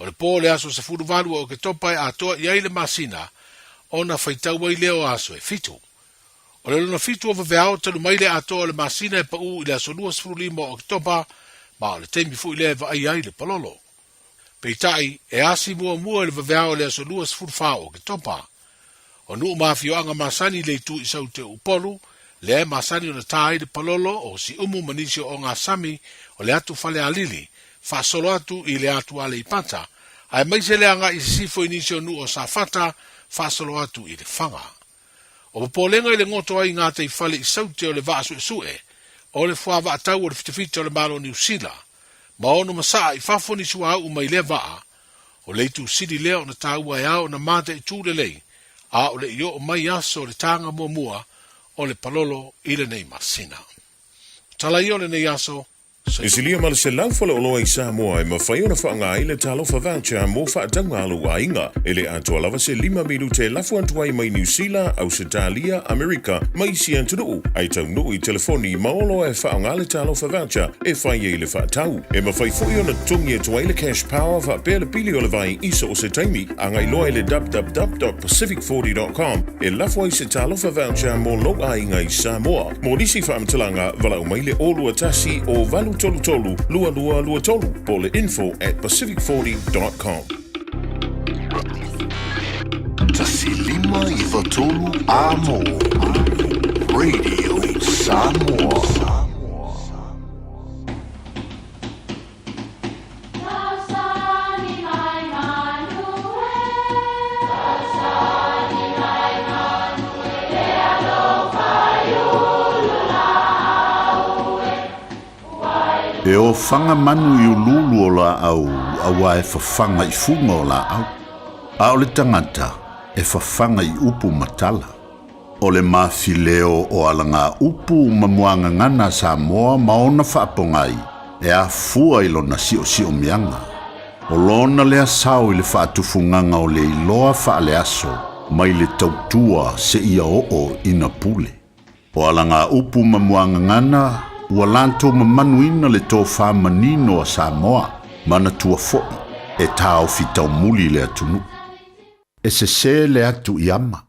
O le po o le aso 18 o Oketopa e atoa i ai le masina, ona faitau ai lea o aso e fitu. O le lona fitu o vaveao talu mai le atoa o le masina e paū i le aso 25 o Oketopa, ma o le taimi foi lea e vaaia ai le palolo. Peitai, e asi muamua i le vaveao o le aso 24 o Oketopa. O nuu ma afioaga masani i le itu i Saute o Upolu, lea e masani ona tā ai le palolo o Siumu ma nisi o ogasami o le atu Falealili, faasolo atu i le atu Aleipata, aemaise le agai i sisifo i nisi o nuu o Safata, faasolo atu i Lefaga. O popolega i le goto ai i gataifale i Saute o le vaa suesue, o le fuavaatau o le fitafita o le Malo o Niu Sila, ma ono masaa i fafo ni suauu mai lea vaa, o le itu sili lea ona taua e ao ona mataitū lelei, a o le i oo mai aso o le tāga muamua o le palolo i lenei masina. O tala ia o lenei aso, E silia ma le 100 faleoloa i Samoa e mafai ona faaaoga ai le Talofa Voucher mo faatauga a lou aiga. E le atoa lava se lima minute e lafo atu ai mai Niu Sila, Ausetalia, Amerika ma isi atunuu, ae taunuu i telefoni ma oloa e faaaoga le Talofa Voucher e fai ai le faatau. E mafai foi ona totogi atu ai le Cash Power faapea le pili o le vai i so o se taimi. Agai loa i le www.pacific40.com e lafo ai se Talofa Voucher mo lou aiga i Samoa. Mo nisi faamatalaga, valaau mai le 021 o 833 2223 po o le info at pacific40.com. 1593 Amo Radio Samoa. E ofaga manu i uluulu o laau auā e fafaga i fuga o laau, a o le tagata e fafaga i upu ma tala. O le mafileo o alagaupu ma muagagana a Samoa ma ona faapogai e afua i lona siosiomiaga. O lona lea sao i le faatufugaga o le iloa faaleaso mai le tautua seia oo ina pule. O alagaupu ma muagagana ua latou mamanuina le tofa manino a Samoa, manatua foi e taofi taumuli le atunuu. E sese le atu i ama.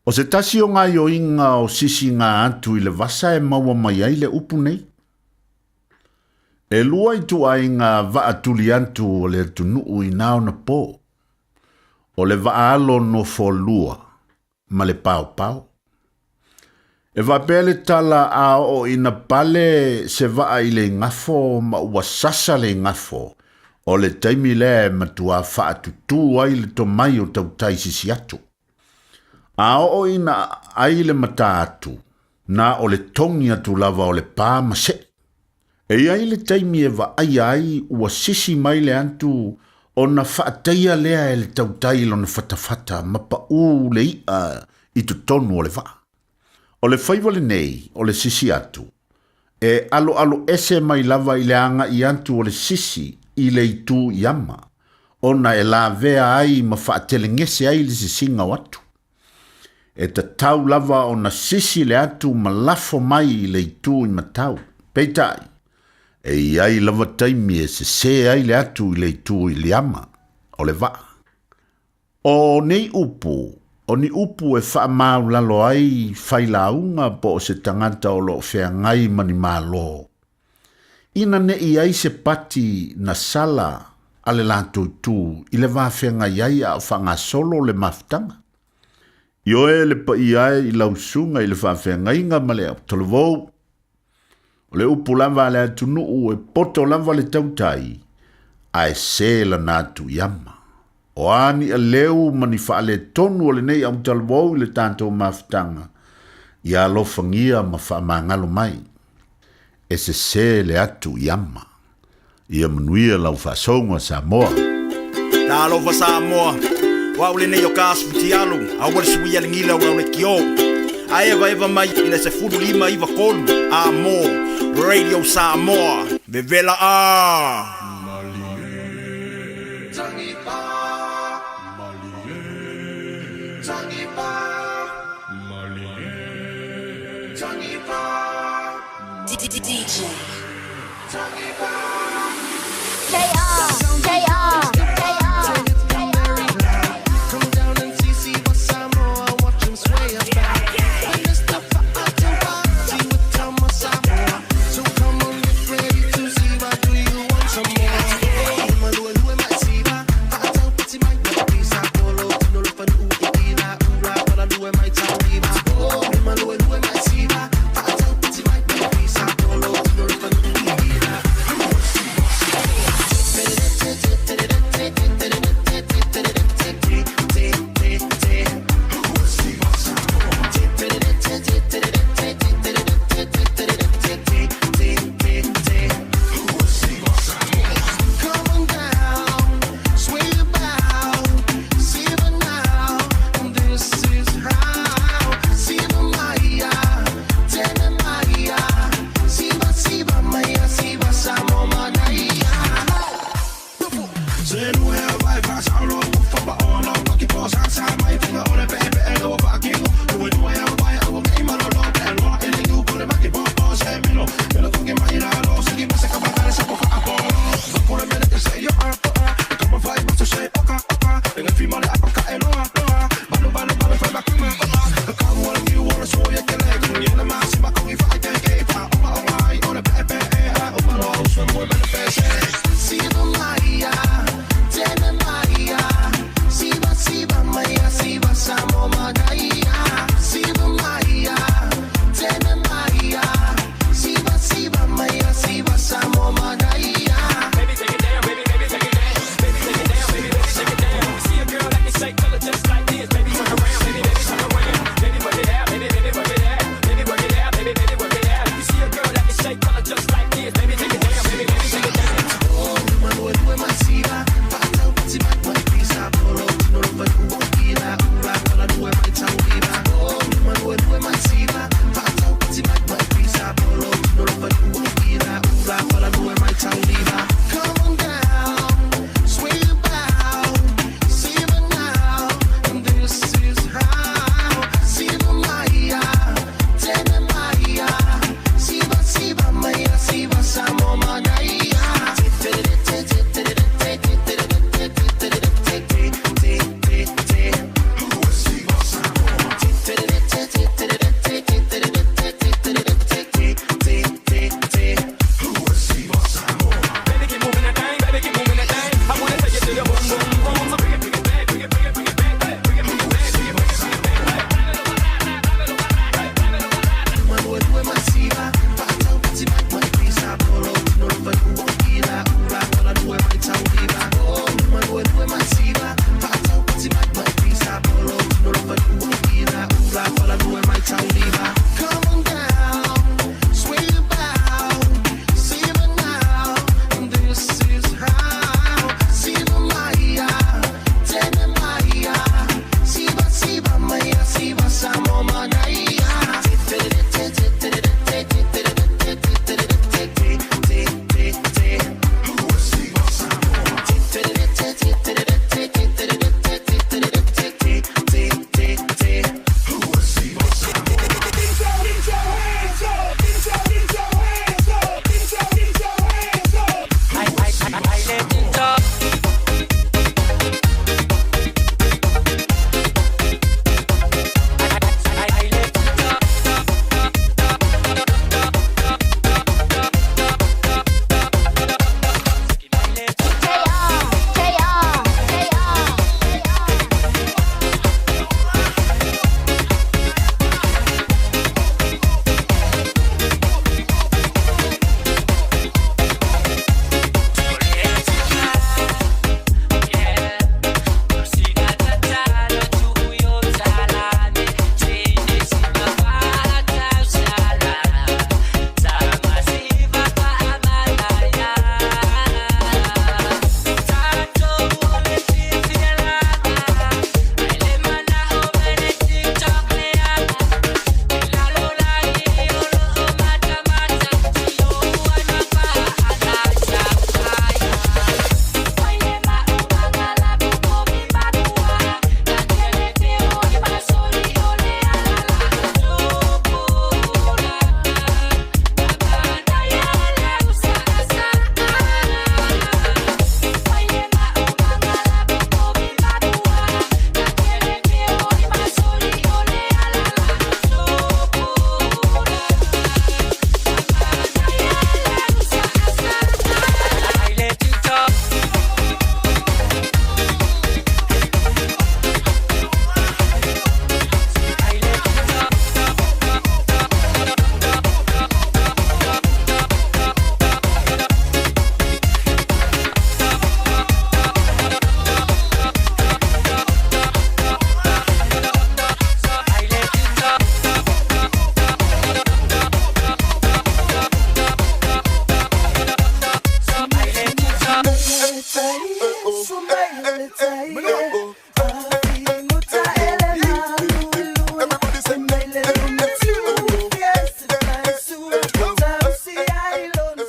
O se tasi o gaioiga o sisiga atu i le vasa e maua mai ai le upu nei. E lua ituaiga vaa tuli atu o le atunuu i na ona po. O le vaa alo nofolua ma le paopao. E faapea le tala a oo ina pale se vaa i le igafo ma ua sasa le igafo, o le taimi lea e matua faatutū ai le tomai o tautai sisi atu. A oo ina ai le mata atu, na o le togi atu lava o le pā ma seʻi. E i ai le taimi e vaaia ai ua sisi mai le atu ona faataia lea e le tautai lona fatafata ma paʻū le iʻa i totonu o le vaa. O le faiva lenei o le sisi atu, e aloalo ese mai lava i le agai atu o le sisi i le itu i ama, ona e lavea ai ma faatelegese ai le sisiga o atu. E tatau lava ona sisi le atu ma lafo mai i le itu i matau. Peitai, e i ai lava taimi e sesē ai le atu i le itu i liama, o le vaa. O nei upu, o ni upu e faamaulalo ai failauga po o se tagata o lo o feagai ma ni malo. Ina ne i ai se pati na sala a le latou itu i le va feagai ai a o faagasolo le mafutaga. Ioe le paia e i lau susuga i le faafeagaiga ma le autalavou. O le upu lava a le atunuu e poto lava le tautai, ae se lana atu i ama. O a ni aleu ma ni faaletonu o lenei autalavou i le tatou mafutaga, ia alofagia ma faamagalo mai. E sese le atu i ama. Ia manuia lau faasouga Samoa. Talofa Samoa, o au lenei o ka asu futialu, aua le suia le gila o lau le kio. A evaeva mai i le 1593 a mo Radio Samoa. Vevela a! DJ.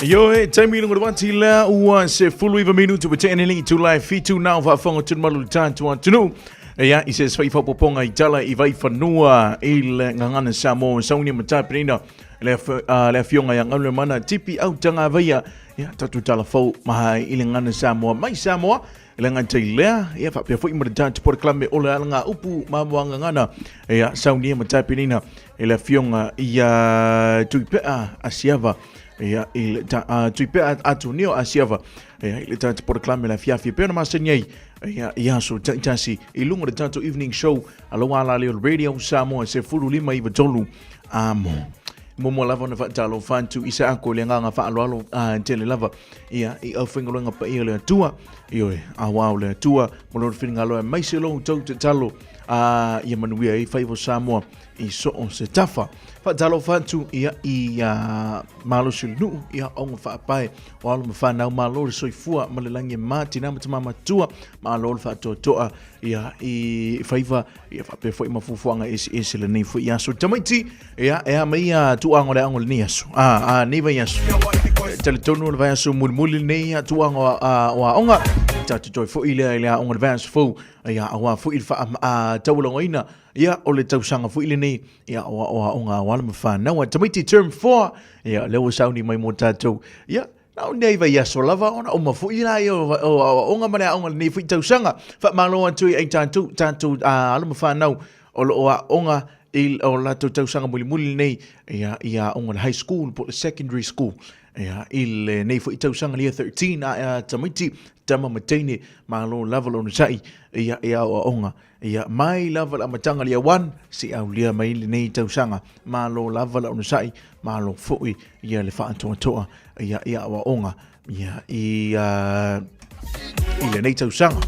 Ioe, taimi lunga le wati lea ua se 19 minutu pa te'e nei itula e fitu na o faafofoga atu le malu i le tatou atunuu. Ia, i se fai faaopoopoga i tala i Vaifanua i le Gagana Samoa sauni ma tapenaina le le afioga ia Galuemaimana Tipi Autagavaia, ia tatou tala fou ma i le Gagana Samoa mai Samoa e le gata i lea, ia faapea foi ma le tatou polokalame o le alaga upu ma moagagana, ia saunia ma tapenaina e le afioga ia Tuipea Asiava, ia i le Tuipea Atunio Asiava, ia i le tatou polokalame le afiafi e pei ona masani ai, ia i aso taitasi i luga o le tatou evening show a lou ala lea o le Radio Samoa 1593 amo. Muamua lava ona faatalofa atu i sa ako i le agaga faaaloalo tele lava ia i aufaigaluega paia o le Atua, ioe, aua o le Atua ma lona finagalo aemaise lo outou tatalo ia manuia ai faiva o Samoa i so o se tafa. Faatalofa atu ia i malosi o le nuu, ia aoga faapae o alo ma fanau, malo le soifua ma le lagi e mā, tina ma tama matua, malo le faatoatoa ia i faiva, ia faapea foi ma fuafuaga eseese lenei foi aso. Tamaiti, ia e a mai ia tuaga o le aoga lenei aso, nei vaiaso. Talitonu o le vaiaso mulimuli lenei ia tuaga o aoga, tatou toe foi lea i le aoga i le vaiaso fou, ia aua foi le faataualogaina ia o le tausaga foi lenei ia o aoaoga a alo ma fanau. A tamaiti term 4, ia lea ua sauni mai mo tatou, ia na o nei vaiaso lava ona uma foi la ia o aoaoga ma le aoga lenei foi tausaga. Faamalo atu i ai tatou, tatou alo ma fanau o lo o aoga i o latou tausaga mulimuli lenei, ia, i aoga le high school po o le secondary school. Ia, i lenei foi tausaga le year 13 a tamaiti, tama ma teine, malo lava le onosai, ia, i aoaoga. Ia, mai lava le amataga le Year 1, seia aulia mai lenei tausaga. Malo lava le onosai, malo foi ia le faatoatoa ia i aoaoga ia i i lenei tausaga.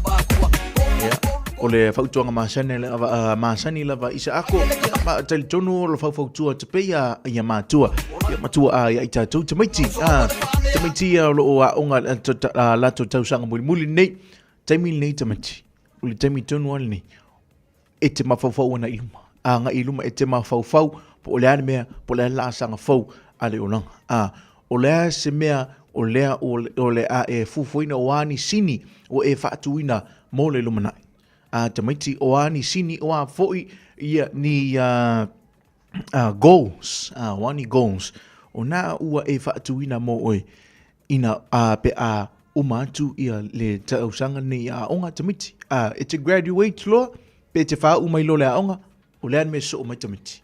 Ia, o le fautuaga masani lava, masani lava i sa ako, ia, ma talitonu o le faufautua atu pea ia, ia matua, ia matua a ia i tatou tamaiti, tamaiti ia o lo o aoga latou tausaga mulimuli lenei, taimi lenei tamaiti. O le taimi tonu lava lenei, e te mafaufau ana i luma, agai i luma, e te mafaufau po o le a le mea, po o le a le laasaga fou a le olaga. A, o le a se mea o lea o le a e fuafuaina o a ni sini ua e faatuina mo le lumanai. A, tamaiti, o a ni sini, o a foi ia ni goals, o a ni goals, o na ua e faatuina mo oe ina a pe a uma atu ia le tausaga lenei i aoga tamaiti. A, e te graduate loa, pe te faauu mai loa le aoga, o le a le mea e soo mai tamaiti.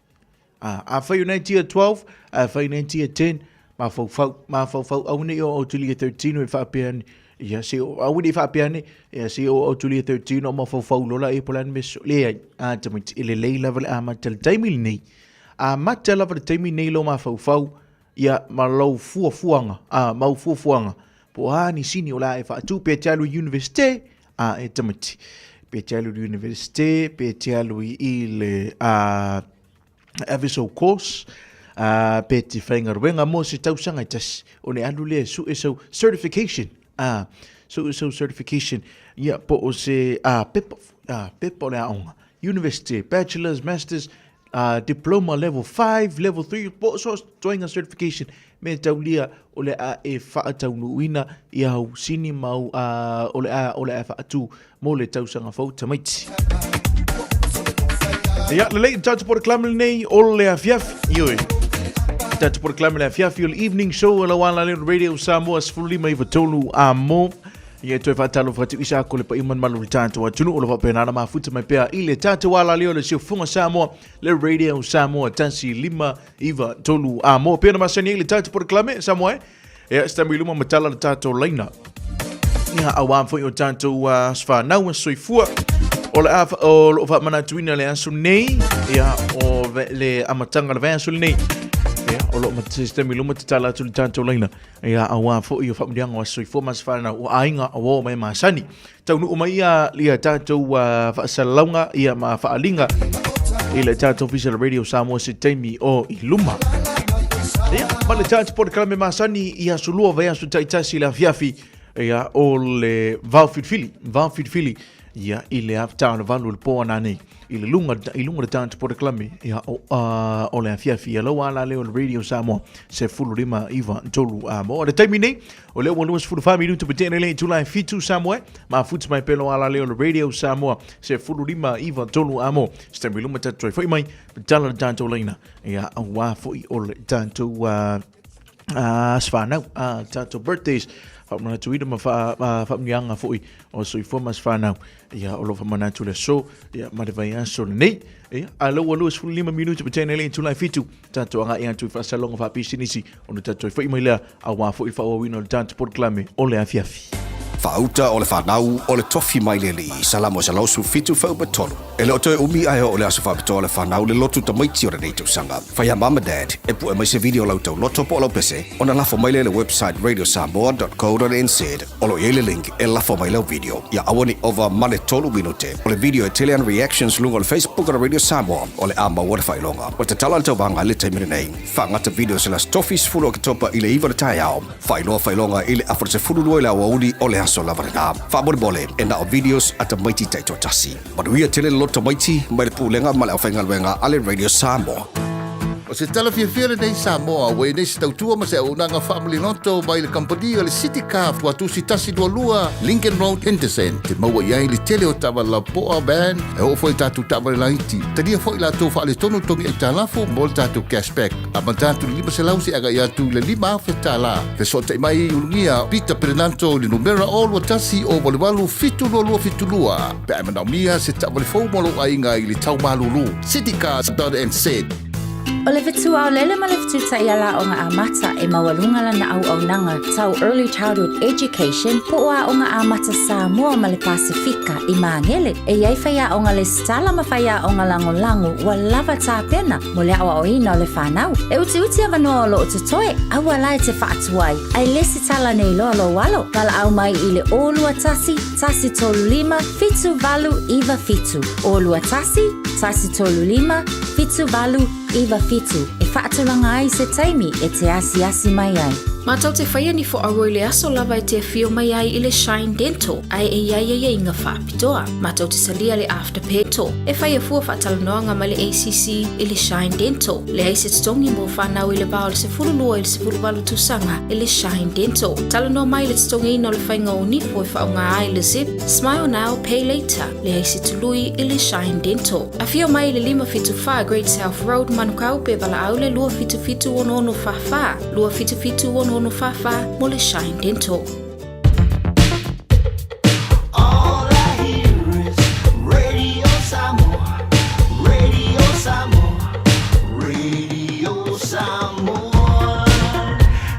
A, afai o na e tier 12, afai o na e tier 10, mafaufau, mafaufau, aua ne i oo atu i le year 13 o e faapea ane, ia se o, aua ne i faapea ane, ia se oo atu i le year 13 o mafaufau loa laia po o le a le mea e soo. Leai, a tamaiti, e lelei lava le amata i le taimi lenei. Amata lava i le taimi lenei lou mafaufau, ia ma lou fuafuaga, a, mau fuafuaga, po o a ni sini o le a e faatu, pe te alu i universite, a, e tamaiti. Pe te alu i le universite, pe te alu i le a, FSO course, a, pe te faigaluega mo se tausaga e tasi, ona e alu lea e sue sau certification, a, sue sau certification, ia, po o se, a, pepa, a, pepa o le aoga, universite, bachelors, masters, diploma level 5, level 3, po o so o se ituaiga certification, me taulia o le a e faataunuuina i au sini ma au, o le a, o le a faatu mo le tausaga fou tamaiti. Ia, lelei, tatou polokalame lenei o le afiafi. Ioe. Tatou polokalame le afiafi o le evening show a lau ala leo Radio Samoa 15 93 a mo. Ia e toe faatalofa atu i sa ko le paia malumalu o le tatou atunuu o lo faapena ona mafuta mai pea i le tatou alaleo le Siufuga Samoa, le Radio Samoa 1593 a mo. Pea na masani ai le tatou polokalame Samoa e. Ia, se taimi i luma matala le tatou laina. Ia, auā foi o tatou aso whanau a soifua. O le a, o loo faamanatuina le aso nei, ia, o le amataga o le vaiaso lenei. Ia, o loo se taimi i luma tatala atu le tatou laina. Ia, auā foi o faamanuiaga o aso soifua ma aso fanau o aiga o ō mai masani. Taunuu mai ia, ia tatou faasalalauga ia ma faaaliga i le tatou ofisa o le Radio Samoa se taimi o i luma. Ia, ma le tatou polokalame masani i aso lua vaiaso taitasi i le afiafi. Ia, o le vao filifili, vao filifili, ia, i le afta o le valu o le po ananei, i le luga, i luga o le tatou polokalame, ia, o, uh, o le afiafi, ia lau ala lea o le Radio Samoa, 15 9 3 a mo. O le taimi nei, o lea ua 24 minutu pe tene le itula e fitu Samoa, ma futi mai pelo ala lea o le Radio Samoa, 15 9 3 a mo. Se taimi luma tatou foi mai, tala le tatou laina, ia, aua foi o le tatou, uh, aso whanau, tatou birthdays, whaamanatuina ma whaamunianga foi o soifua ma aso whanau, ia o lo whaamanatu le aso, ia ma le vai aso lenei, ia, a lo ua 25 minutu pa tēnei le itula e fitu, tatou agai atu i whaasaloga whaapisinisi, ona tatou whai mai lea, a wā foi whaauauina o le tatou polokalame o le afiafi. Faauta o le fanau o le tofi mai le alii, Salamo 117 fuaiupu 3. E le o toe umi ae oo le aso faapitoa o le fanau le lotu tamaiti o lenei tausaga. Fai a Mum and Dad e pue mai se video o lau tauloto po o lau pese ona lafo mai lea i le website radiosamoa.co.nz o lo o i ai le link e lafo mai lau video. Ia aua ne i ova ma le tolu minute o le video e tele ana reactions luga o le Facebook o le Radio Samoa o le a maua le faailoga. Ua tatala le tauvaga i le taimi lenei. Faagata video se le Aso Tofi 10 Oketopa i le 9 o le taeao. Faailoa faailoga i le afa 12 i le aoauli o le aso lava lena. Faamolemole, e na o videos a tamaiti taitoatasi. Manuia tele le loto tamaiti mai le Pulega ma le Aufaigaluega a le Radio Samoa. O se tala fiafia lenei Samoa ua i nei se tautua ma se auaunaga faamaliloto mai le kamupani o le City Car Tuatusi 122 Lincoln Road Henderson te maua i ai le tele o taavale lapoa van e oo foi i tatou taavale laiti. Talia foi latou faaletonu togi aitalafu mo le tatou cashback. Amata atu i le 500 seia agai atu i le 5,000 tala. Fesootai mai i Ulugia Peter Perenanto i le numera 021 088 7272 pe a e manaomia se taavale fou mo lou aiga i le tau malulu. Citycars.nz. O le fetu aolele ma le fetu taiala aoga amata e maualuga lana auaunaga tau Early Childhood Education po o Aoga Amata Samoa ma le Pasefika i Magele. E i ai faiaoga lesitala ma faiaoga lagolago ua lava tapena mo le aoaoina o le fanau. E utiuti avanoa o loo totoe, aua la e te faatuai, ae lesitala nei loa lou alo. Valaau mai i le 021 135 7897, 021 135 7897 e faatulaga ai se taimi e te asiasi mai ai. Matou te whaia ni whoaua i le aso lava e te awhio mai ai i le Shine Dental ae e iai aiaiga whaapitoa. Matou te talia le Afterpay to e whaia fua whaatalanoaga mai le ACC i le Shine Dental. Leai se totogi mo whanau i le va o le 12 i le 18 tausaga i le Shine Dental. Talanoa mai i le totogiina o le whainga o nifo e whaonga ai le Zip, Smile Now, Pay Later. Leai se tului i le Shine Dental. Afio mai i le 574 Great South Road, Manukau, pe valaau le 277 6644, 277 6644 mo le Shine Dental. All I hear is Radio Samoa, Radio Samoa, Radio Samoa.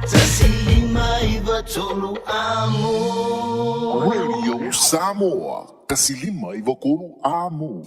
159 amo. Radio Samoa, 159 amo.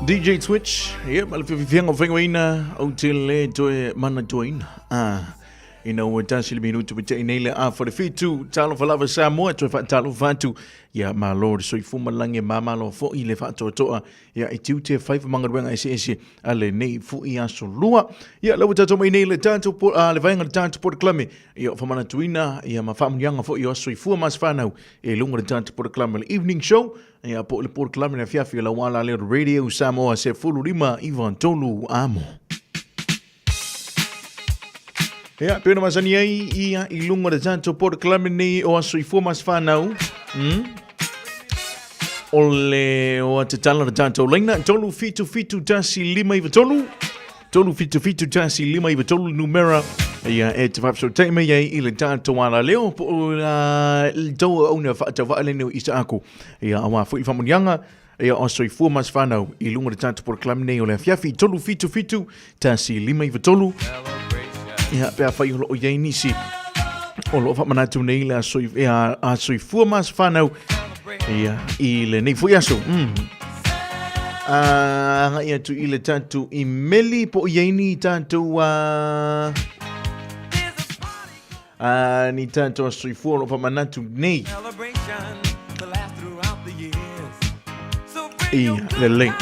DJ Twitch, ia, ma le fiafiafiaga o faigauina ou te le toe manatuaina. Ah, ina ua tasi le minutu ma te'i nei le afa le fitu, talofa lava Samoa, toe faatalofa atu, ia malo le soifua ma le lagi e mamalo foi le faatoatoa, ia i tiute faiva ma galuega eseese a lenei foi aso lua. Ia, lea ua tatou mai nei le tatou po, le vaega o le tatou polokalame, ia o faamanatuina, ia ma faamuniaga foi o aso soifua ma aso fanau e luga o le tatou polokalame le evening show, ia po o le polokalame le afiafi o lau ala lea o le Radio Samoa 15 9 3 amo. Ia, pei ona masani ai ia i luga o le tatou polokalame nei o aso soifua ma aso fanau. O le o a tatala le tatou laina 3771593 3771593 numera ia e te faafesootai mai ai i le tatou alaleo po o le tou auauna faatauvaa lenei o Isaako ia aua foi faamanuiaga ia o soifua ma se whanau i lunga o le tatou polokalame nei o le afiafi 377 1593 ia pe afai o loo i ai nisi o loo faamanatu nei le aso ia a soifua ma se whanau ia i lenei foi aso. Agai atu i le tatou imeli po o i ai ni tatou ni tatou aso soifua o loo faamanatu nei. Ia, lelei.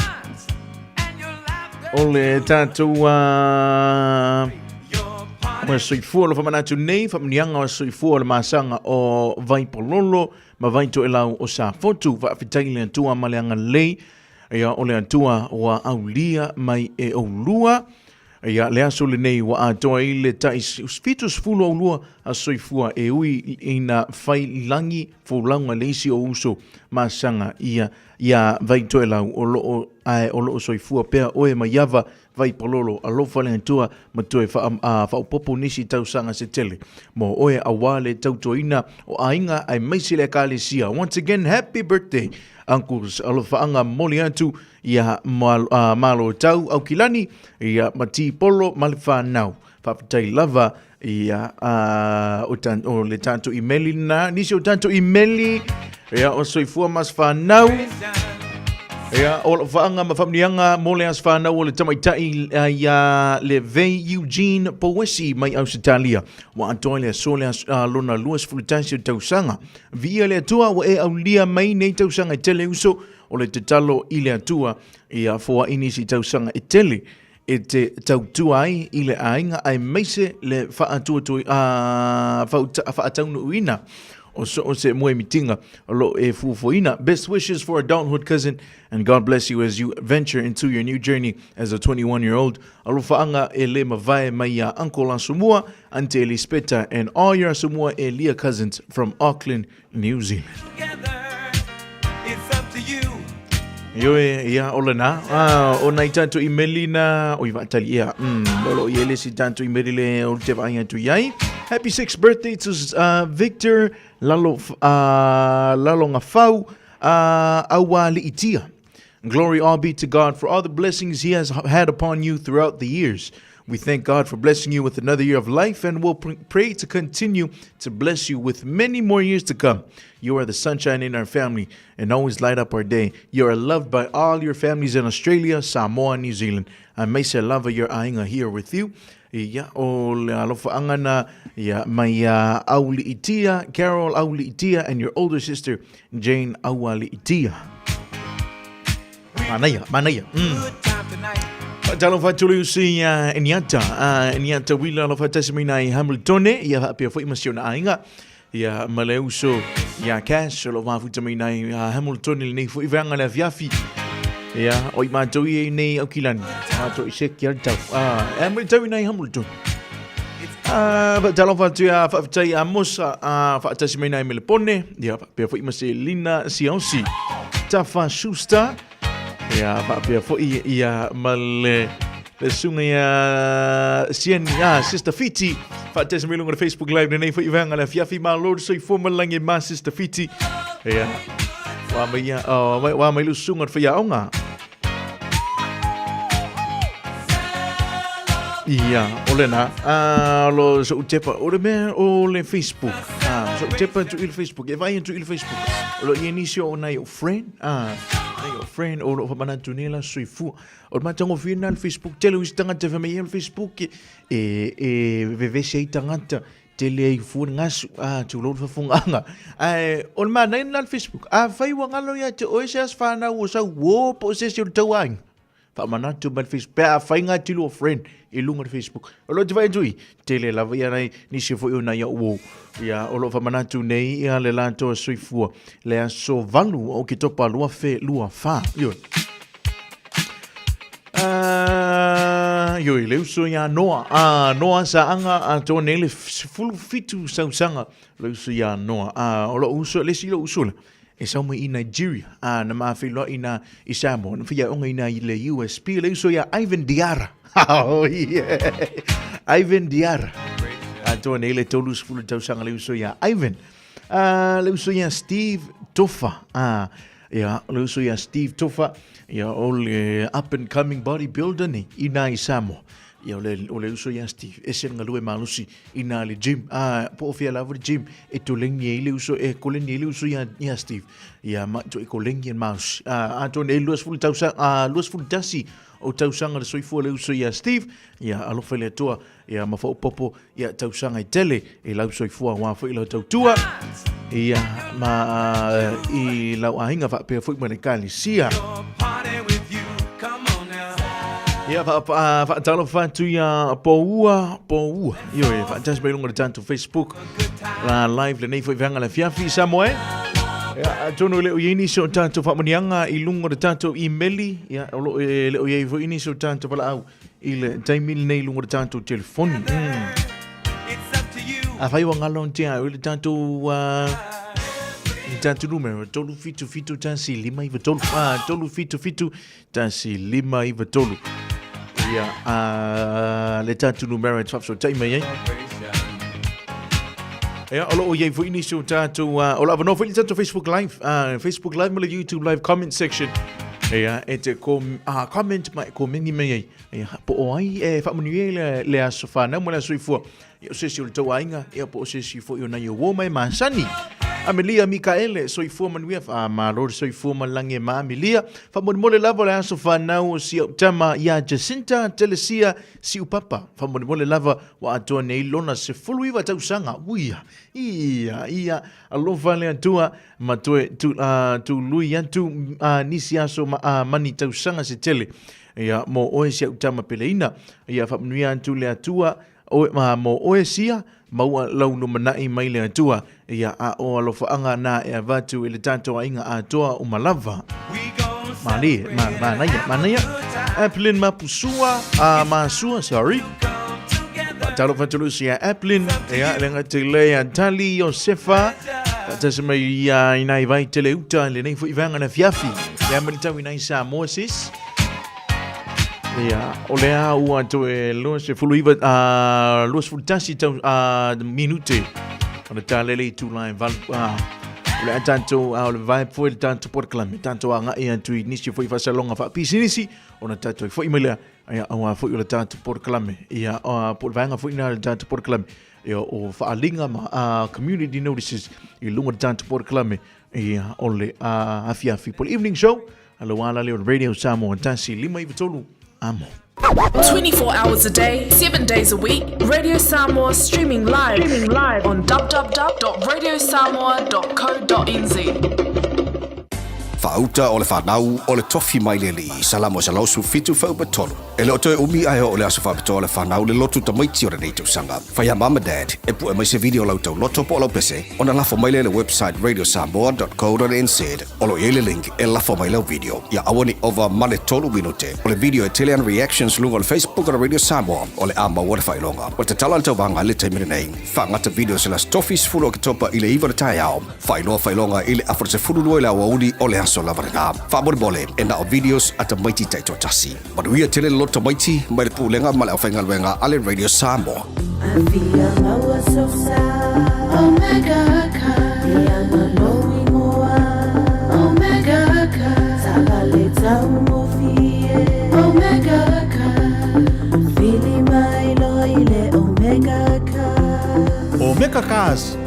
O le tatou o soifua o lo faamanatu nei, faamanuiaga o soifua o le masaga o Vaipololo ma Vaitoelau o Safotu. Faafetai i le Atua ma le agalelei, ia o le Atua ua aulia mai e oulua. Ia le aso lenei ua atoa ai le tai 70 oulua a soifua e ui ina fai lagi folauga le isi o uso masaga ia iā Vaitoelau o loo ae o loo soifua pea oe Maiava Vaipololo alofa le Atua ma toe faaopoopo nisi tausaga se tele mo oe aua le tautuaina o aiga aemaise le Ekalesia. Once again happy birthday Uncles alofaaga momoli atu ia Malo Tau Aukilani ia ma Tipolo ma le whanau. Faafetai lava ia o, tan, o le tatou imeli na nisi o tatou imeli ia o soifua ma se whanau. Ia, o lau whaanga ma whamnianga mo le as whanau o le tamaitai ia le Vei Eugene Powesi mai Ausitalia. Wa atoa le aso le aso, lona 21 o tausaga. Viia le Atua ua e aulia mai nei tausaga e tele uso o le tatalo i le Atua ia foai nisi tausaga e tele e te tautua ai i le aiga aemaise le faataunuuina o so o se moemitiga o lo o e fuafuaina. Best wishes for adulthood cousin and God bless you as you venture into your new journey as a 21 year old. Alofaaga e le mavae mai iā Uncle Asomua, Aunty Elispeta and all your Asomua e lia cousins from Auckland, New Zealand. Ioe, ia, o lena. Ah, o nai tātou imeli na, o i vaatali ia. O lo i ele si tātou imeli le o te vaai atu iai. Happy 6th birthday to Victor Lalo, Lalo Ngafau, Aua Liitia. Glory all be to God for all the blessings he has had upon you throughout the years. We thank God for blessing you with another year of life and will pray to continue to bless you with many more years to come. You are the sunshine in our family and always light up our day. You are loved by all your families in Australia, Samoa, and New Zealand. I may say love your ainga here with you. Ia, o le alofaanga na ia mai ia Auliitia, Carol Auliitia and your older sister Jane Aualiitia. Manaia, manaia. Talofa atu le usi ia Eniata, Eniata Wila alofa tasi mai nai Hamiltone, ia haapea foi ma si ona aiga. Ia ma le uso ia Cash o lo mafuta mai nai Hamiltone lenei foi veanga le afiafi. Ia, o i mātou i nei Aukilani. Mātou i se ki al tau. Ah, e mai tau i nei Hamilton. Ah, talofa atu ia whaafetai a Mosa, a whaatasi mai nai Melepone, ia whaapea foi ma se Lina Siausi. Tafa Schuster, ia whaapea foi ia ma le le sunga ia Sian, Sister Fiti, whaatasi mai lunga le Facebook Live nenei foi vanga le afiafi ma Lord soifua malangi ma Sister Fiti. Ia, wa mai ia, oh, wa mai lu sunga le whaiaonga. Ia, o lena, a lo soʻu tepa, o le mea o le Facebook, a, soʻu tepa atu i le Facebook, e vaai atu i le Facebook, o lo o i ai nisi o nai ou friend, a, nai ou friend o lo o faamanatu nei la soifua. O le matagofie lena o le Facebook, tele o isi tagata e fai mai ia o le Facebook e, e vevesi ai tagata, tele ai fua le gasu, a, tulou le faafofogaaga. Ae o le manaia lena o le Facebook, afai ua galo ia te oe se aso fanau o sau uo po o se isi o le tauaiga, Faamanatu mai le Facebook pe afai nga tilo o friend i luga o le Facebook. O lo o te vaai atu i, tele lava ia nai nisi foi o nai au uo. Ia, o lo o faamanatu nei ia le latou soifua le aso 8 o Oketopa 2024. Ioe. Ioe, le uso ia Noa. Noa Saaga atoa nei le 17 sausaga le uso ia Noa. O lou uso, le isi lou uso lea, e sau mai i Nigeria, a na ma feiloai ina i Samoa, na faiaoga ina i le USP, le uso ia Ivan Diara. Oh, yeah. Ivan Diara. Atoa nei le 30 tausaga le uso ia Ivan. Le uso ia Steve Tofa. Ia, le uso ia Steve Tofa, ia o le up and coming bodybuilder nei ina i Samoa. Ia, o le, o le uso ia Steve, ese le galue malosi ina le gym. Ah, po o fea lava le gym, e tolengi ai le uso, e koleni ai le uso ia, ia Steve. Ia, ma to e kolengi e malosi. Ah, atonu e 20 tausaga, ah, 21 o tausaga le soifua le uso ia Steve. Ia, alofa i le Atua, ia, ma faaopoopo, ia, tausaga e tele i lau soifua aua foi lau tautua. Ia, ma i lau aiga faapea foi ma le ekalesia. Ia, faatalofa atu ia Poua, Poua. Ioe, faatasi mai luga o le tatou Facebook la live lenei foi vaega le afiafi Samoa e. Ia, atonu e le o i ai nisi o tatou faamanuiaga i luga o le tatou imeli, ia, o lo o e le o i ai foi nisi o tatou valaau i le taimi lenei i luga o le tatou telefoni. Afai ua galo te au i le tatou le tatou numera 377 1 5 9 3 377 1 5 9 3 ia le tatou numera e te faafesootai mai ai. Ia, o lo o i ai foi nisi o tatou, o lo o avanoa foi le tatou Facebook Live, Facebook Live ma le YouTube Live comment section. Ia, e te kom, comment ma e komeni mai ai. Ia, po o ai e faamanuia ai le, le aso whanau ma le aso soifua. Ia, o se isi o le tou aiga, ia, po o se isi foi o nai o uo ma e masani. Amelia Mikaele, soifua manuia, faamalo le soifua ma le lagi e ma Amelia. Faamolemole lava le aso whanau o si au tama ia Jacinta Telesia Siupapa. Faamolemole lava ua atoa nei lona 19 tausaga. Uia, ia, ia, alofa le Atua ma toe tu, tului atu nisi aso ma, mani tausaga se tele. Ia, mo oe si au tama peleina. Ia, faamanuia atu le Atua, oe, ma, mo oe sia, maua lau lumanai mai le Atua. Ia, a o alofaaga na e avatu i le tatou aiga atoa uma lava. Malie, ma, manaia, manaia. Applin Mapusua, Masua, sorry. Faatalofa atu Lucy ia Applin, ia, le gata i lea Tali Iosefa, faatasi mai ia inai vai tele uta, lenei foi vaega na fiafi. Ia, ma le tau inai Samoa sis. Ia, o lea ua toe 29, 21 tau, minute. O le talele i tula e valu, o le a tatou, o le vibe foi le tatou polokalame, tatou agai atu i nisi foi faasalonga faapisinisi, ona tatou foi mai lea, ia, aua foi o le tatou polokalame, ia, po o le vaega foi lena o le tatou polokalame, ia, o faaaliga ma community notices i luga o le tatou polokalame, ia, o le afiafi po o le evening show, Alo ala lea o le Radio Samoa 1 5 9 3 amo. 24 hours a day, 7 days a week, Radio Samoa streaming live, streaming live on www.radiosamoa.co.nz. Faauta o le fanau o le tofi mai le alii, Salamo 117 fuaiupu 3. E le o toe umi ae oo le aso faapitoa o le fanau le lotu tamaiti o lenei tausaga. Fai a mama dad e pue mai se video lau tauloto po o lau pese ona lafo mai lea i le website radiosamoa.co.nz o lo o i ai le link e lafo mai lau video. Ia aua ne i ova ma le 3 minute o le video e tele ana reactions luga o le Facebook o le Radio Samoa o le a maua le faailoga. Ua tatala le tauvaga i le taimi lenei. Faagata video se las tofi 10 Oketopa i le 9 o le taeao. Faailoa faailoga i le afa 12 i le aoauli o le aso lava lena. Faamolemole, e na o videos a tamaiti taitoatasi. Manuia tele le loto tamaiti mai le Pulega ma le Aufaigaluega a le Radio Samoa.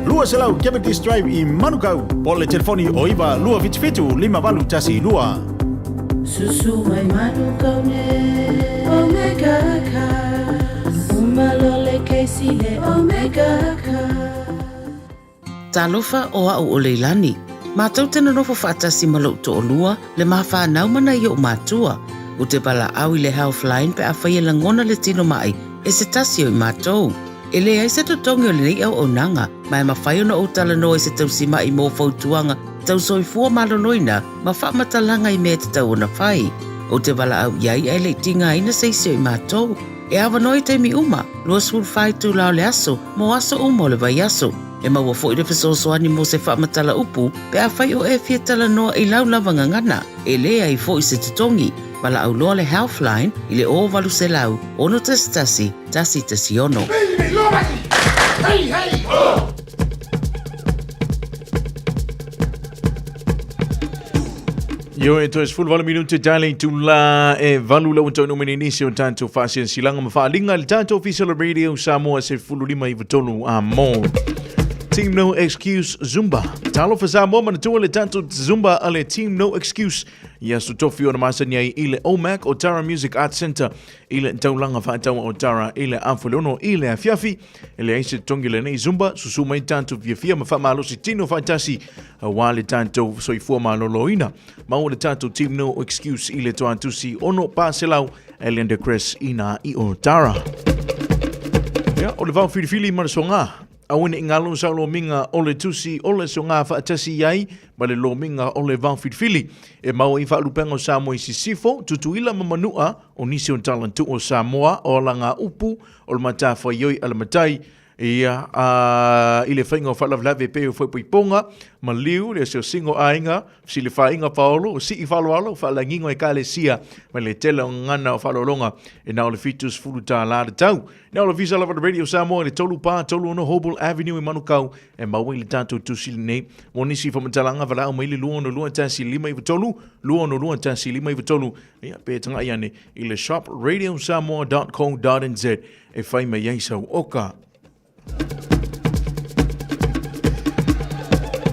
200 Cavendish Drive i Manukau, po o le telefoni o 9277 5812. Susu mai Manukau nei Omega Cars Uma loa le kesi le Omega Cars. Talofa o a'u o Leilani. Matou te nonofo faatasi ma lo'u to'olua, le ma fanau ma nai o'u matua. U te valaau i le Healthline pe afai e lagona le tino ma'i e se tasi o i matou. E leai se totogi o lenei auaunaga, ma e mafai ona ou talanoa i se tausima'i mo fautuaga tau soifua maloloina ma faamatalaga i mea e tatau ona fai. Ou te valaau i ai ae le i tigaina se isi o i matou. E avanoa i taimi uma, 24 itula o le aso, mo aso uma o le vaiaso. E maua foi le fesoasoani mo se faamatala upu pe afai o e fia talanoa i lau lava gagana. E leai foi se totogi. Valaau loa le Healthline i le 0800 611 116. Hey, hey, oh! Io e toe 18 minute tale itula e valu lau taunuu mai nei nisi o tatou faasilasilaga ma faaaliga i le tatou Ofisa o le Radio Samoa 15 i tolu a mo. Team No Excuse Zumba. Talofa Samoa manatua le tatou Zumba a le Team No Excuse i aso tofi ona masani ai i le OMAC o Tara Music Arts Centre i le taulaga faataua o Tara i le afa o le ono i le afiafi. E leai se totogi lenei Zumba, susu mai tatou fiafia ma faamalosi tino faatasi aua le tatou soifua maloloina. Maua le tatou Team No Excuse i le toatusi 6 400 Islander Chris ina i Otara. Ia, o le vao filifili ma le soga. Aua ne i galo sau lomiga o le tusi o le soga faatasi i ai ma le lomiga o le vao filifili. E maua i faalupega o Samoa i Sisifo, Tutuila ma Manua, o nisi o talantuu o Samoa, o alagaupu, o le matafaioi a le matai, ia, a, i le faiga o faalavelave e pei o faaipoipoga, maliu, le asiasiga o aiga, fesilafaiga paolo, o sii faaaloalo, faalagiga o ekalesia, ma le tele o gagana o faaaloaloga e na o le $70 le tau. Na o le Ofisa lava o le Radio Samoa i le 3436 Hobel Avenue i Manukau e maua i le tatou tusi lenei. Mo nisi faamatalaga, valaau mai i le 262 1593, 262 1593, ia, pe tagai ane i le shop radiosamoa.co.nz e fai mai ai sau oka.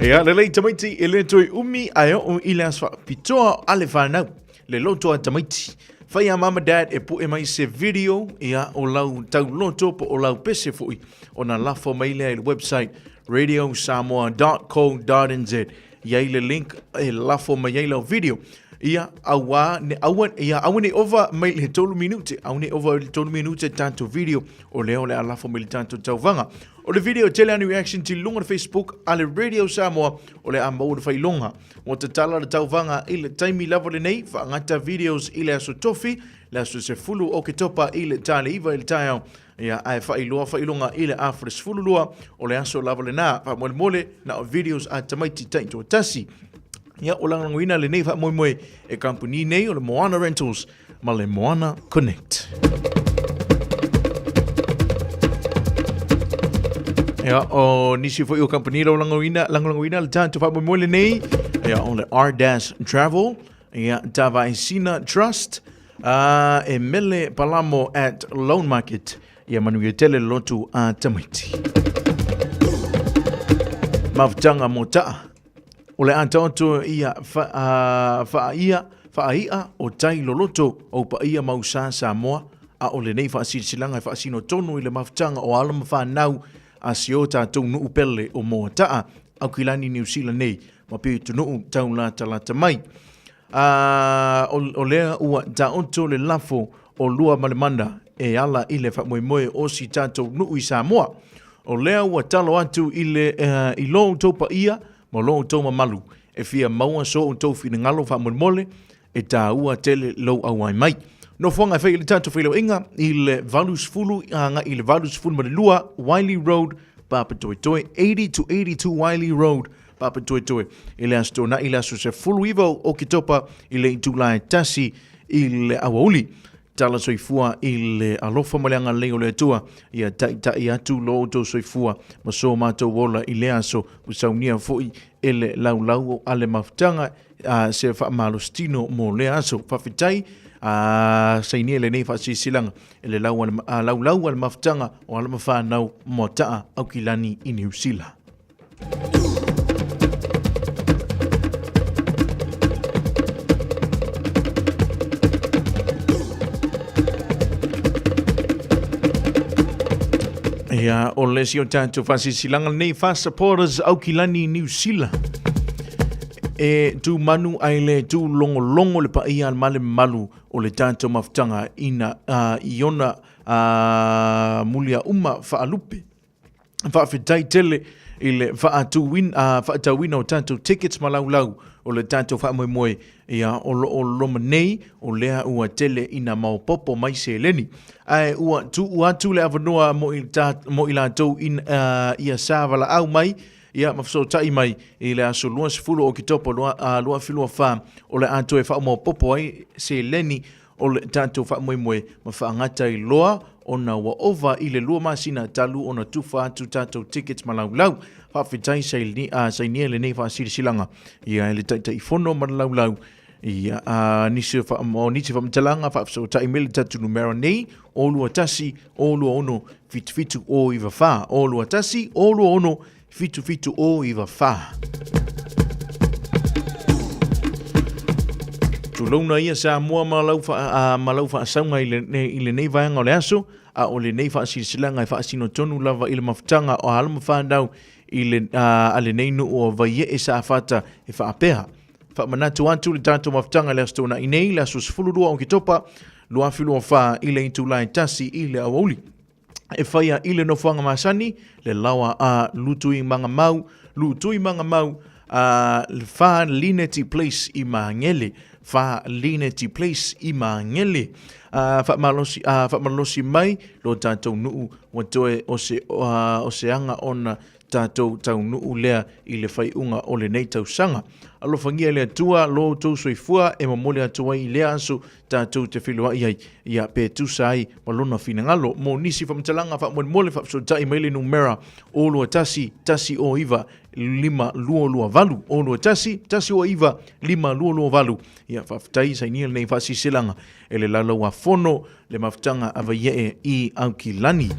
Ia, lelei tamaiti e le toe umi ae oo i le aso faapitoa a le whanau, le loto a tamaiti. Whai a mama dad e pu'e mai se video ia o lau tauloto po o lau pese fo'i ona lafo mai lea i le website radiosamoa.co.nz i ai le link e lafo mai ai lau video. Ia, aua ne, aua, ia, aua ne ova mai le tolu minute, aua ne ova le tolu minute tatou video o lea o le a lafo mai le tatou tauvaga. O le video tele ani reaction ti luga o le Facebook a le Radio Samoa o le a maua le faailoga. Ua tatala le tauvaga i le taimi lava lenei, faagata videos i le aso tofi, le aso 10 o Oketopa i le ta le 9 i le taeao. Ia, ae faailoa faailoga i le afa le 12 o le aso lava lenā. Faamolemole, na o videos a tamaiti taitoatasi. Ia, ua lagolagoina lenei faamoemoe e kamupani nei o le Moana Rentals ma le Moana Connect. Ia, o nisi foi o kamupani lagolagoina, lagolagoina le tatou faamoemoe lenei, ia, o le R-Dash Travel, ia, Tavaesina Trust, a e mele palamo at Loan Market, ia manuia tele le lotu a tamaiti. Mafutaga mo taa. O le a taoto ia wha, whaaia o tai loloto o paia mausa Samoa, a o lenei whaasilasilaga e faasino tonu i le mafutaga o alo ma fanau a si o tatou nuu pele o Moataa, Aukilani Niu Sila nei, ma Piutunuu taulatalata mai. A o lea ua taoto le lafo o lua ma le mana e ala i le faamoemoe o si tatou nuu i Samoa. O lea ua talo atu i le i lo outou paia ma lo outou mamalu e fia maua so outou finagalo faamolemole e taua tele lou auai mai. Nofoaga e fai i le tatou feiloaiga i le 80 agai i le 82 Wylie Road, Papatoetoe, 80 to 82 Wylie Road, Papatoetoe, i le Aso Toonai, le aso 19 o Oketopa i le itula e 1 i le aoauli. Tala soifua i le alofa ma le agalelei o le Atua, ia taitai atu lo outou soifua ma so matou ola i lea aso, ua saunia foi e le laulau a le mafutaga a se faamalositino mo lea aso. Faafetai a sainia lenei faasilasilaga e le laulau a le mafutaga o alo ma fanau Moataa Aukilani i Niu Sila. Ia, o le isi o tatou faasilasilaga lenei, Fast Supporters Aukilani Niu Sila. E tu manu ai le tu logologo le paia ma le mamalu o le tatou mafutaga ina i ona muliauma faalupe. Faafetai tele i le faatauina o tatou tickets ma laulau o le tatou faamoemoe ia o lo o loma nei o lea ua tele ina maopoopo mai seleni. Ae ua tuu atu le avanoa mo i, ta, mo i latou in, ia sa valaau mai ia ma fesootai mai i le aso 20 o Oketopa 2024 o le a toe faamaopoopo ai seleni o le tatou faamoemoe ma faagata ai loa ona ua ova i le 2 masina talu ona tufa atu tatou tickets ma laulau. Faafetai sainia lenei faasilasilaga ia e le Taitaifono ma le laulau ia nisi o nisi faamatalaga faafesootai mai le tatou numera nei 021 026 77 094 021 026 77 094. Tulouna ia Samoa ma lau, fa, ma lau faasauga i, le, i lenei vaega o le aso, a o lenei faasilasilaga e faasino tonu lava i le mafutaga o alo ma fanau i le, a lenei nuu o Vaiee Safata e faapea. Faamanatu atu le tatou mafutaga i le aso Toonai nei, le aso 12 o Oketopa 2024 i le itula e 1 i le aoauli. E whaia i le nofoaga masani, le lawa a Lutuimagamau, Lutuimagamau, a Fa Lineti Place i Māngere, Fa Lineti Place i Māngere. A whaamalosi, a whaamalosi mai lo tātou nuu ua toe o se, o se anga ona tātou taunuu lea i le whaiunga o lenei tausaga. Alofangia le Atua lo outou soifua e momoli atu ai i lea aso tātou te feiloai ai, ia pe tusa ai ma lona finagalo. Mo nisi faamatalaga faamolemole faafesootai mai le numera 021 109 5228, 021 109 5228. Ia faafetai sainia lenei faasilasila e le Laulau-a-Fono le mafutaga a Vaiee i Aukilani.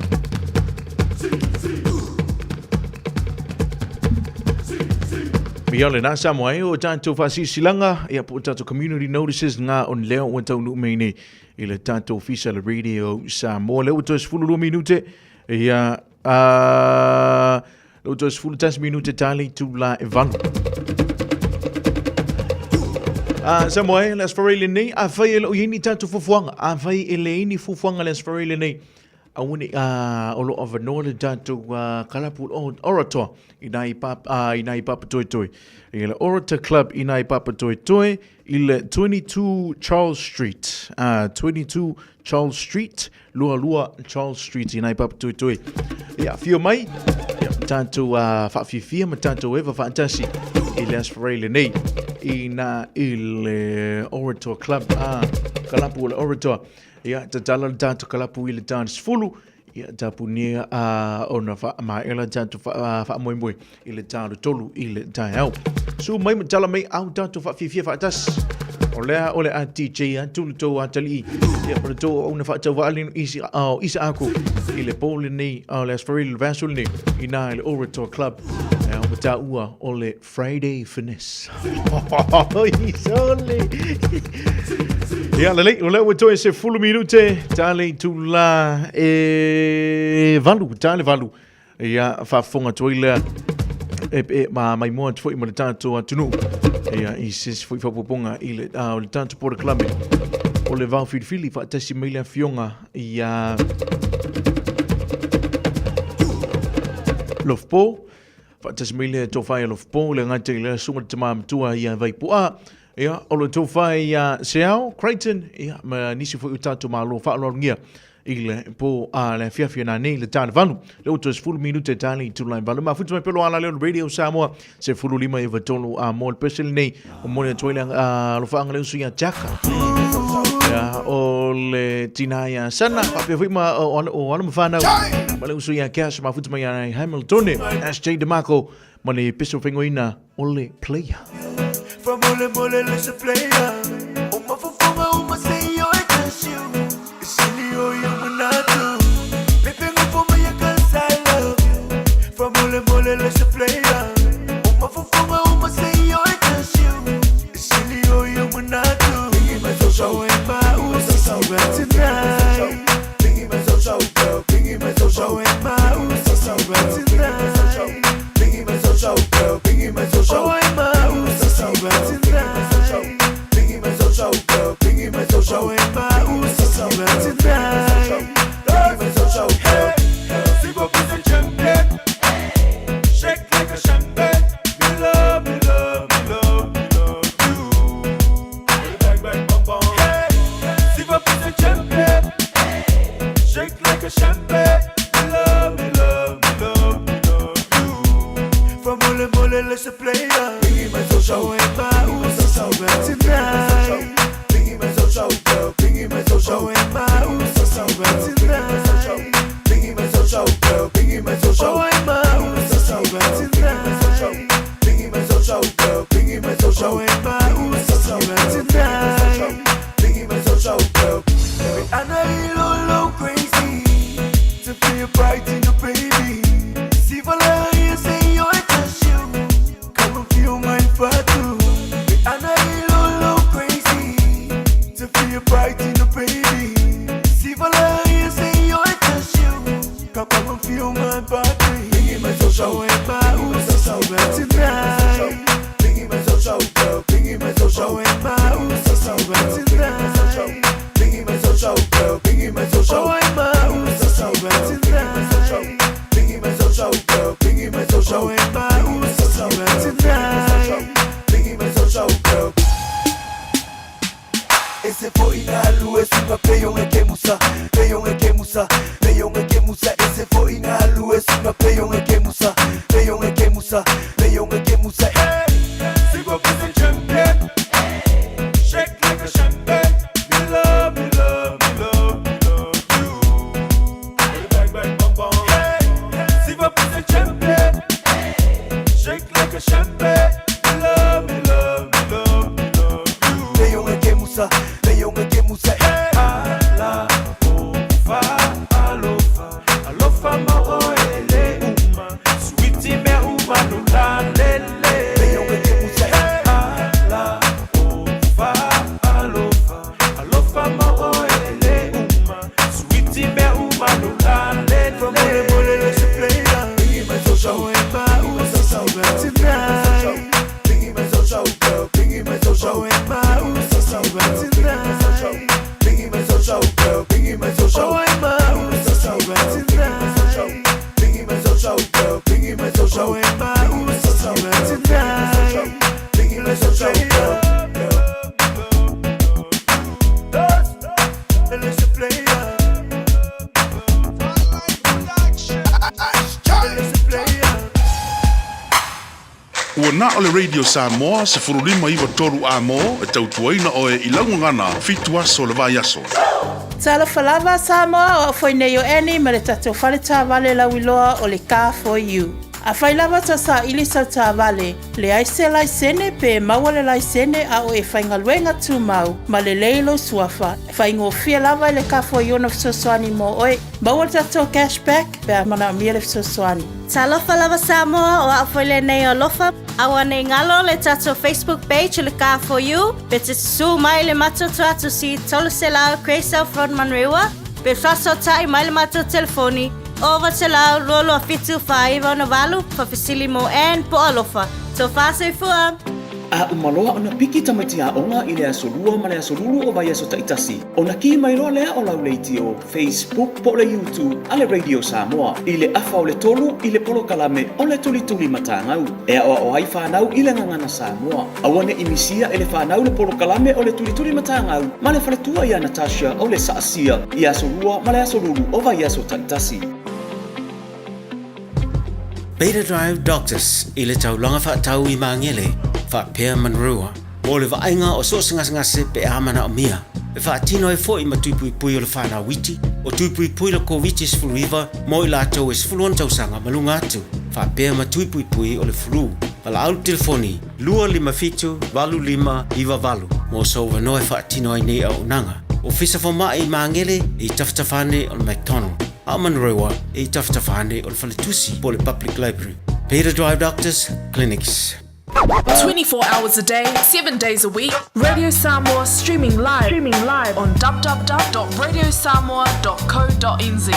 Ia lena Samoa e o tātou whaasisilaga, ia po o tātou community notices ngā on leo ua taunuu mai nei i le tātou ofisa le Radio Samoa. Lea ua toe 12 minute, ia, lea ua toe 11 minute tā le itula e 8. Samoa e, le Aso Faraile lenei, afai e le o i ai ni tātou fuafuaga, afai e leai ni fuafuaga le Aso Faraile lenei, aua ne i, o lo o avanoa le tatou kalapu o Orator i nā i i nā i Papatoetoe. I le Orator Club i nā i Papatoetoe i le 22 Charles Street. 22 Charles Street, lua lua Charles Street i nā i Papatoetoe. Ia, whio mai, ia, tātou whaafiafia ma tātou eva whaatasi i le Aso Faraile nei i nā i le Orator Club, kalapu o le Orator. Ia, tatala le tātou kalapu i le tāna 10, ia tapunia ona whaamaela tātou whaamoemoe i le tāna 3 i le taeao. Su mai ma tala mai au tātou whaawhiwhia whaatasi. O lea o le a DJ atu le tō atalii. Ia, o le tō auna whaatau alinu isi, isa aku i le pō lenei, o le Aso Faraile le vaiaso lenei, i nā i le Orator Club. Ia, o tāua o le Friday Finesse. Sole. Ia, lelei, o lea ua toe se 10 minute, tā le itula e 8, tā le 8. Ia, faafofoga atu ai lea, e ma mai mua atu foi ma le tātou atunuu. Ia, i se isi foi faaopoopoga i le, o le tātou polokalame o le vao filifili faatasi mai le afioga ia Lof Po. Faatasi mai le tofa ia Lofopo, le gata i le susuga le tama matua ia Vaipu'a, ia, o le tofa ia Seao, Crichton, ia, ma nisi foi o tātou malo faaaloalogia i le po a le afiafi na nei le tā le 8. Le ua toe 10 minute tā le itula e 8. Mafuta mai pelo ala leo le Radio Samoa, se 15 i 3 a mo le pese lenei, o moni atu ai le alofaanga le uso ia Jaka. Ia, o le tina ia Sana, faapea foi ma o alo ma whanau, ma le uso ia Cash, mafuta mai ia Hamiltone, SJ DeMarco, ma le pese o whengoina o le player. From ole mole le se player. O mafofonga o masei o e curse you. Sili o yo manatu. Pepe ngofo mai ya cause I love you. From ole mole le se player. I know you little crazy to feel bright in the baby. See for you say you're just you. Come and feel my fatu. I know you little crazy to feel bright in the baby. See for you say you're just you. Come and feel my body. Tonight. Ese foi na lua, sunga peyong e kemusa, peyong e kemusa, peyong e kemusa. Ese foi na lua, sunga peyong e kemusa, peyong e kemusa, peyong e kemusa. Hey, Sigo busy champion, shake like a champagne. Me love, me love, me love, me love you. Bang bang bang bang. Hey, Sigo busy champion, shake like a champagne. Me love, me love, me love, me love you. Peyong e kemusa, peyong e kemusa. Hey, ala ofa, alofa, alofa ma oele uma, sweetie me uma no la lele. Peyong e kemusa. Hey, ala ofa, alofa, alofa ma oele uma, sweetie me uma no la lele. From mole mole let's play tonight. Ua na o le Radio Samoa se furulima iwa toru a mō e tautuaina oe i laugagana fitu aso le vai aso. Talofa lava Samoa o au foi nei o Annie ma le tatou fale taavale lauiloa o le Car for You. Afai lava tau saili sau taavale, leai se laisene pe maua le laisene a o e faigaluega tumau ma lelei lou suafa, e faigofie lava i le Car for You ona fesoasoani mo oe. Maua le tatou cash back pe a manaomia le fesoasoani. Talofa lava Samoa o au foi lenei o Alofa. Aua nei galo le tatou Facebook page o le Car for You pe te susu mai le matou tuatusi 300 Grey South Road Manurewa pe fasootai mai le matou telefoni 900 227 4968 faafesili mo Ann po o Alofa. Tofa soifua! A uma loa ona piki tamaiti aoga i le aso Lua ma le aso Lulu o vaiaso taitasi, ona ki mai loa lea o lau leitio, Facebook po o le YouTube a le Radio Samoa i le afa o le tolu i le polokalame o le Tulituli Matagau e aoao ai fanau i le gagana Samoa. Aua ne i misia e le fanau le polokalame o le Tulituli Matagau ma le faletua ia Natasha o le Saasia i aso Lua ma le aso Lulu o vaiaso taitasi. Beta Drive Doctors i le taulaga faatau i Magele, faapea Manurewa, mo le vaaiga o so o se gasegase pe a manaomia. E faatino ai foi ma tui puipui o le fanau iti, o tui puipui le Koviti-19 mo i latou e 16 tausaga ma luga atu, faapea ma tui puipui o le flu. Valaau le telefoni 257 8598 mo sou avanoa e faatino ai nei auaunaga. Ofisa Fomai i Magele i tafatafa ane o le McDonald, a o Manurewa i tafatafa ane o le Faletusi po o le Public Library. Beta Drive Doctors Clinics. 24 hours a day, 7 days a week, Radio Samoa streaming live, streaming live on www.radiosamoa.co.nz.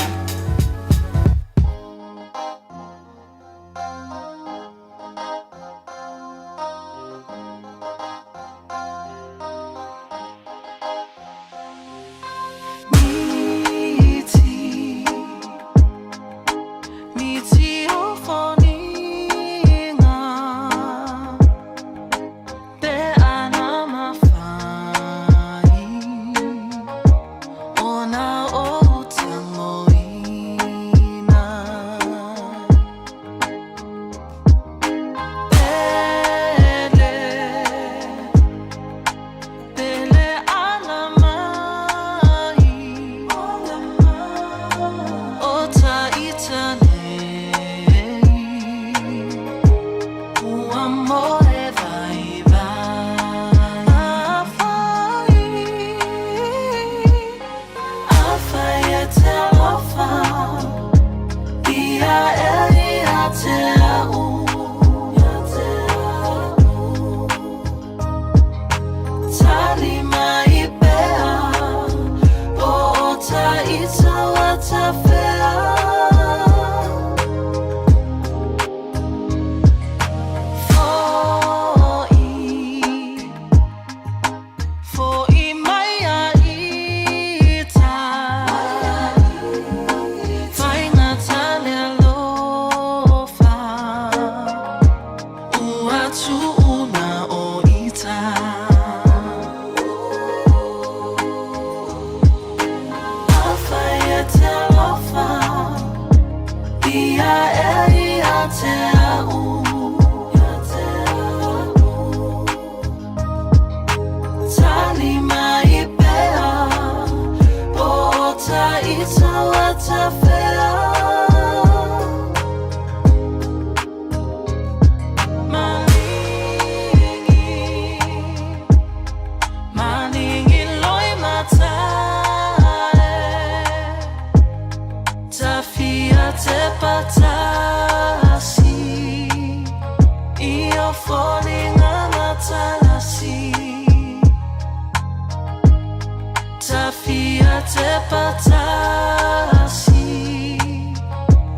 te patasi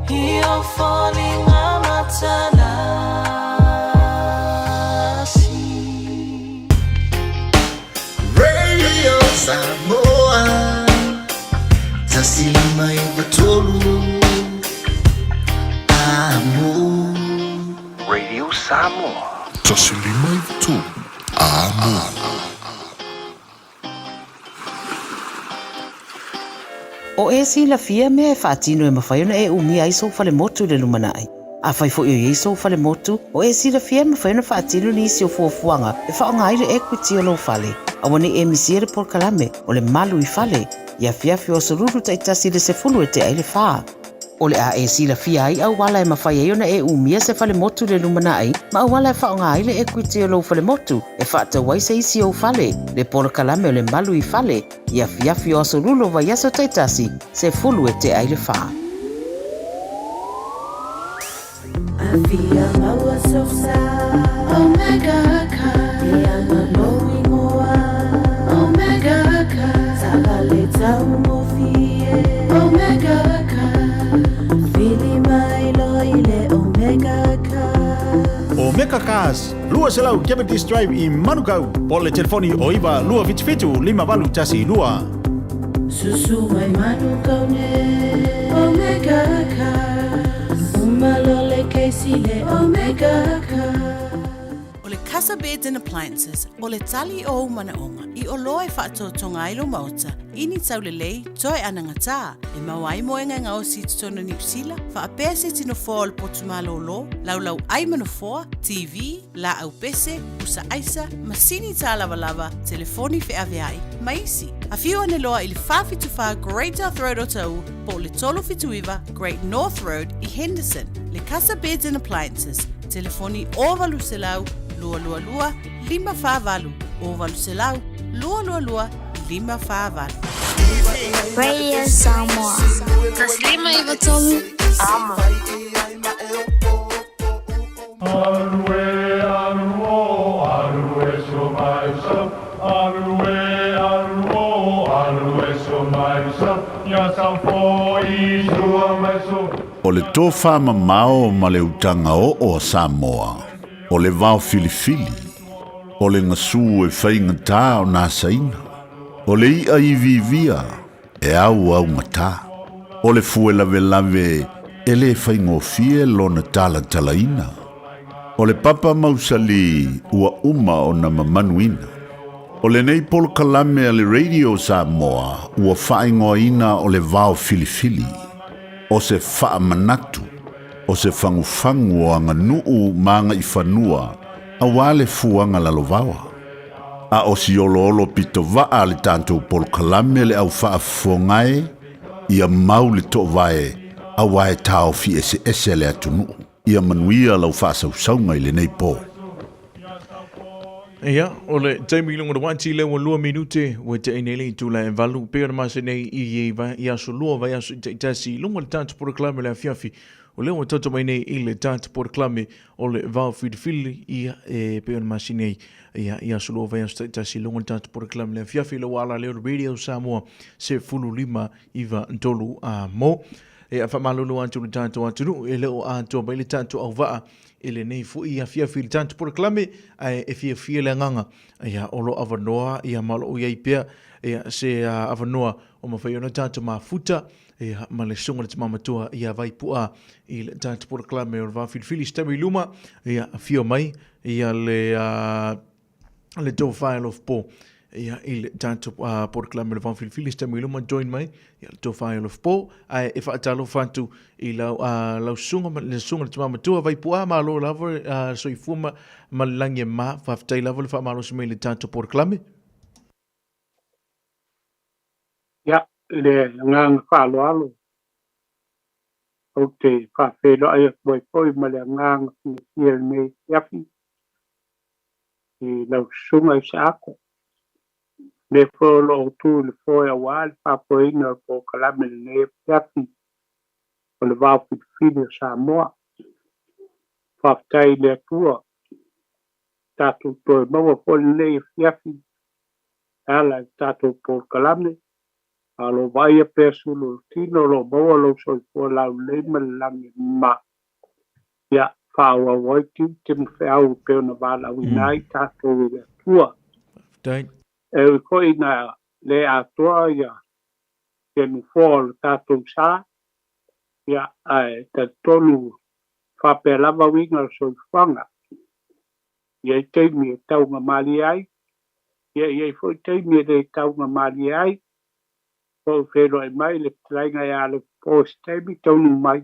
I o foliga matalasi. Radio Samoa 159 Amo. Radio Samoa 159 Amo. O e silafia mea e faatino e mafai ona e umia ai sou falemotu i le lumanai. Afai foi o i ai sou falemotu, o e silafia e mafai ona faatino nisi o fuafuaga e faaaoga ai le equity o lou fale. Aua ne i e misia le polokalame o le Malu i Fale, i afiafi o aso Lulu taitasi i le 10 e tea i le fa. O le a e silafia ai auala e mafai ai ona e umia se falemotu i le lumanai ma auala e faaaoga ai le equity o lou falemotu e faatau ai se isi ou fale, le polokalame o le Malu i Fale, i afiafi o aso Lulu o vaiaso taitasi, 10 e tea i le fa. Afia maua sosa Omega Car E anga lou ingoa Omega Car Taavale taugofie Omega Car Vili mai loa i le Omega Car. Omega Cars, 200 Cavendish Drive i Manukau, po o le telefoni o 9 277 5812. Susu mai Manukau nei Omega Cars Uma loa le kesi le Omega Cars. O le Casa Beds and Appliances, o le tali o ou manaoga i oloa e faatotoga ai lou maota i ni taulelei toe anagatā e maua ai moega e gaosi i totonu o Niu Sila, faapea se tino foa o le potu malōlō, laulau ʻai ma nofoa, TV, laau pese, pusa aisa, masini tālavalava, telefoni feaveai, ma isi. Afio ane loa i le 474 Great South Road o Taū po o le 379 Great North Road i Henderson. Le Casa Beds and Appliances, telefoni 0800 222 548, 0800 222 548. Radio Samoa. 153 Amo. O le tofamamao ma le utaga oo a Samoa, o le vao filifili, o le gasū e faigatā ona asaina, o le i'a iviivia e auaugatā, o le fue lavelave e lē faigofie lona talatalaina, o le papa mausali ua uma ona mamanuina. O lenei polokalame a le Radio Samoa ua faaigoaina o le Vao Filifili, o se faamanatu, o se fagufagu o aganuu ma agaifanua auā le fuaga lalovaoa. A o si oloolo pitovaa a le tatou polokalame le au faafofoga e, ia mau le toovae auā e taofi eseese le atunuu. Ia manuia lau faasausauga i lenei po. Ia, o le taimi i luga o le uati lea ua lua minute ua te'i nei le itula e valu, pei ona masani ai i i i aso lua vaiaso i taitasi i luga o le tatou polokalame o le afiafi. O lea ua tatou mai nei i le tatou polokalame o le vao filifili, ia, e pei ona masani ai ia, i aso lua vaiaso taitasi i luga o le tatou polokalame o le afiafi, lea ua ala lea o le Radio Samoa 15 9 3 a mo. E faamalulu atu le tatou atunuu e le o atoa mai le tatou auvaa i lenei foi afiafi i le tatou polokalame, ae e fiafia le agaga ia o lo avanoa ia ma o lo o i ai pea ia se avanoa o mafai ona tatou mafuta ia ma le susuga i le tama matua ia Vaipu'a i le tatou polokalame o le Va Filifili se taimi i luma ia afio mai ia le le tofa e alofa ia i le tatou polokalame o le Vaofilifili se taimi i luma join mai ia le tofa e alofa ae e faatalofa atu i lau lau susuga ma le susuga le tama matua Vaipu'a malo lava soifua ma ma le lagi e ma faafetai lava le faamalosi mai i le tatou polokalame. Ia, le agaga faaaloalo ou te faafeiloai atu ai foi ma le agaga fiafia i lenei afiafi i lau susuga Isaako. Le foi o lo o tu i le foe aua le faafoeina o le polokalame i lenei afiafi o le Vao Filifili o Samoa. Faafetai i le Atua tatou toe maua foi lenei afiafi e ala i le tatou polokalame. A o lo o vaaia pea sulu o le tino, o lo o maua lou soifua laulelei ma le lagi e mama. Ia, faaauau ai tiute ma feau e pei ona valaauina ai tatou e le Atua. Faafetai. E ui foi ina le atoa ia ia nofoa o le tatou sa, ia, ae talitonu faapea lava uiga o le soifuaga. E i ai taimi e taugamalie ai, ia e i ai foi taimi e le taugamalie ai. Po o feiloai mai le fetalaiga ia Alepopo i se taimi taunuu mai,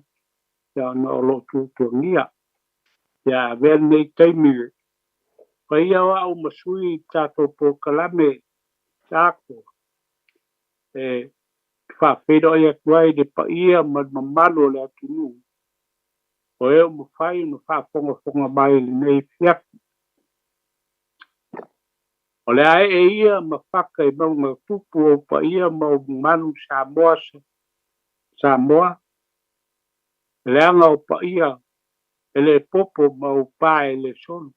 ia ona o lo o tuatuagia. Ia avea lenei taimi i le paia o au ma sui i tatou polokalame tako e faafeiloai atu ai i le paia ma le mamalu o le atunuu o e ua mafai ona faafogafoga mai i lenei afiafi. O le a ee ia ma faka i mauga o tupu ou paia ma ou mamalu Samoa Samoa, leaga o paia e le popo ma ou pa e le solo.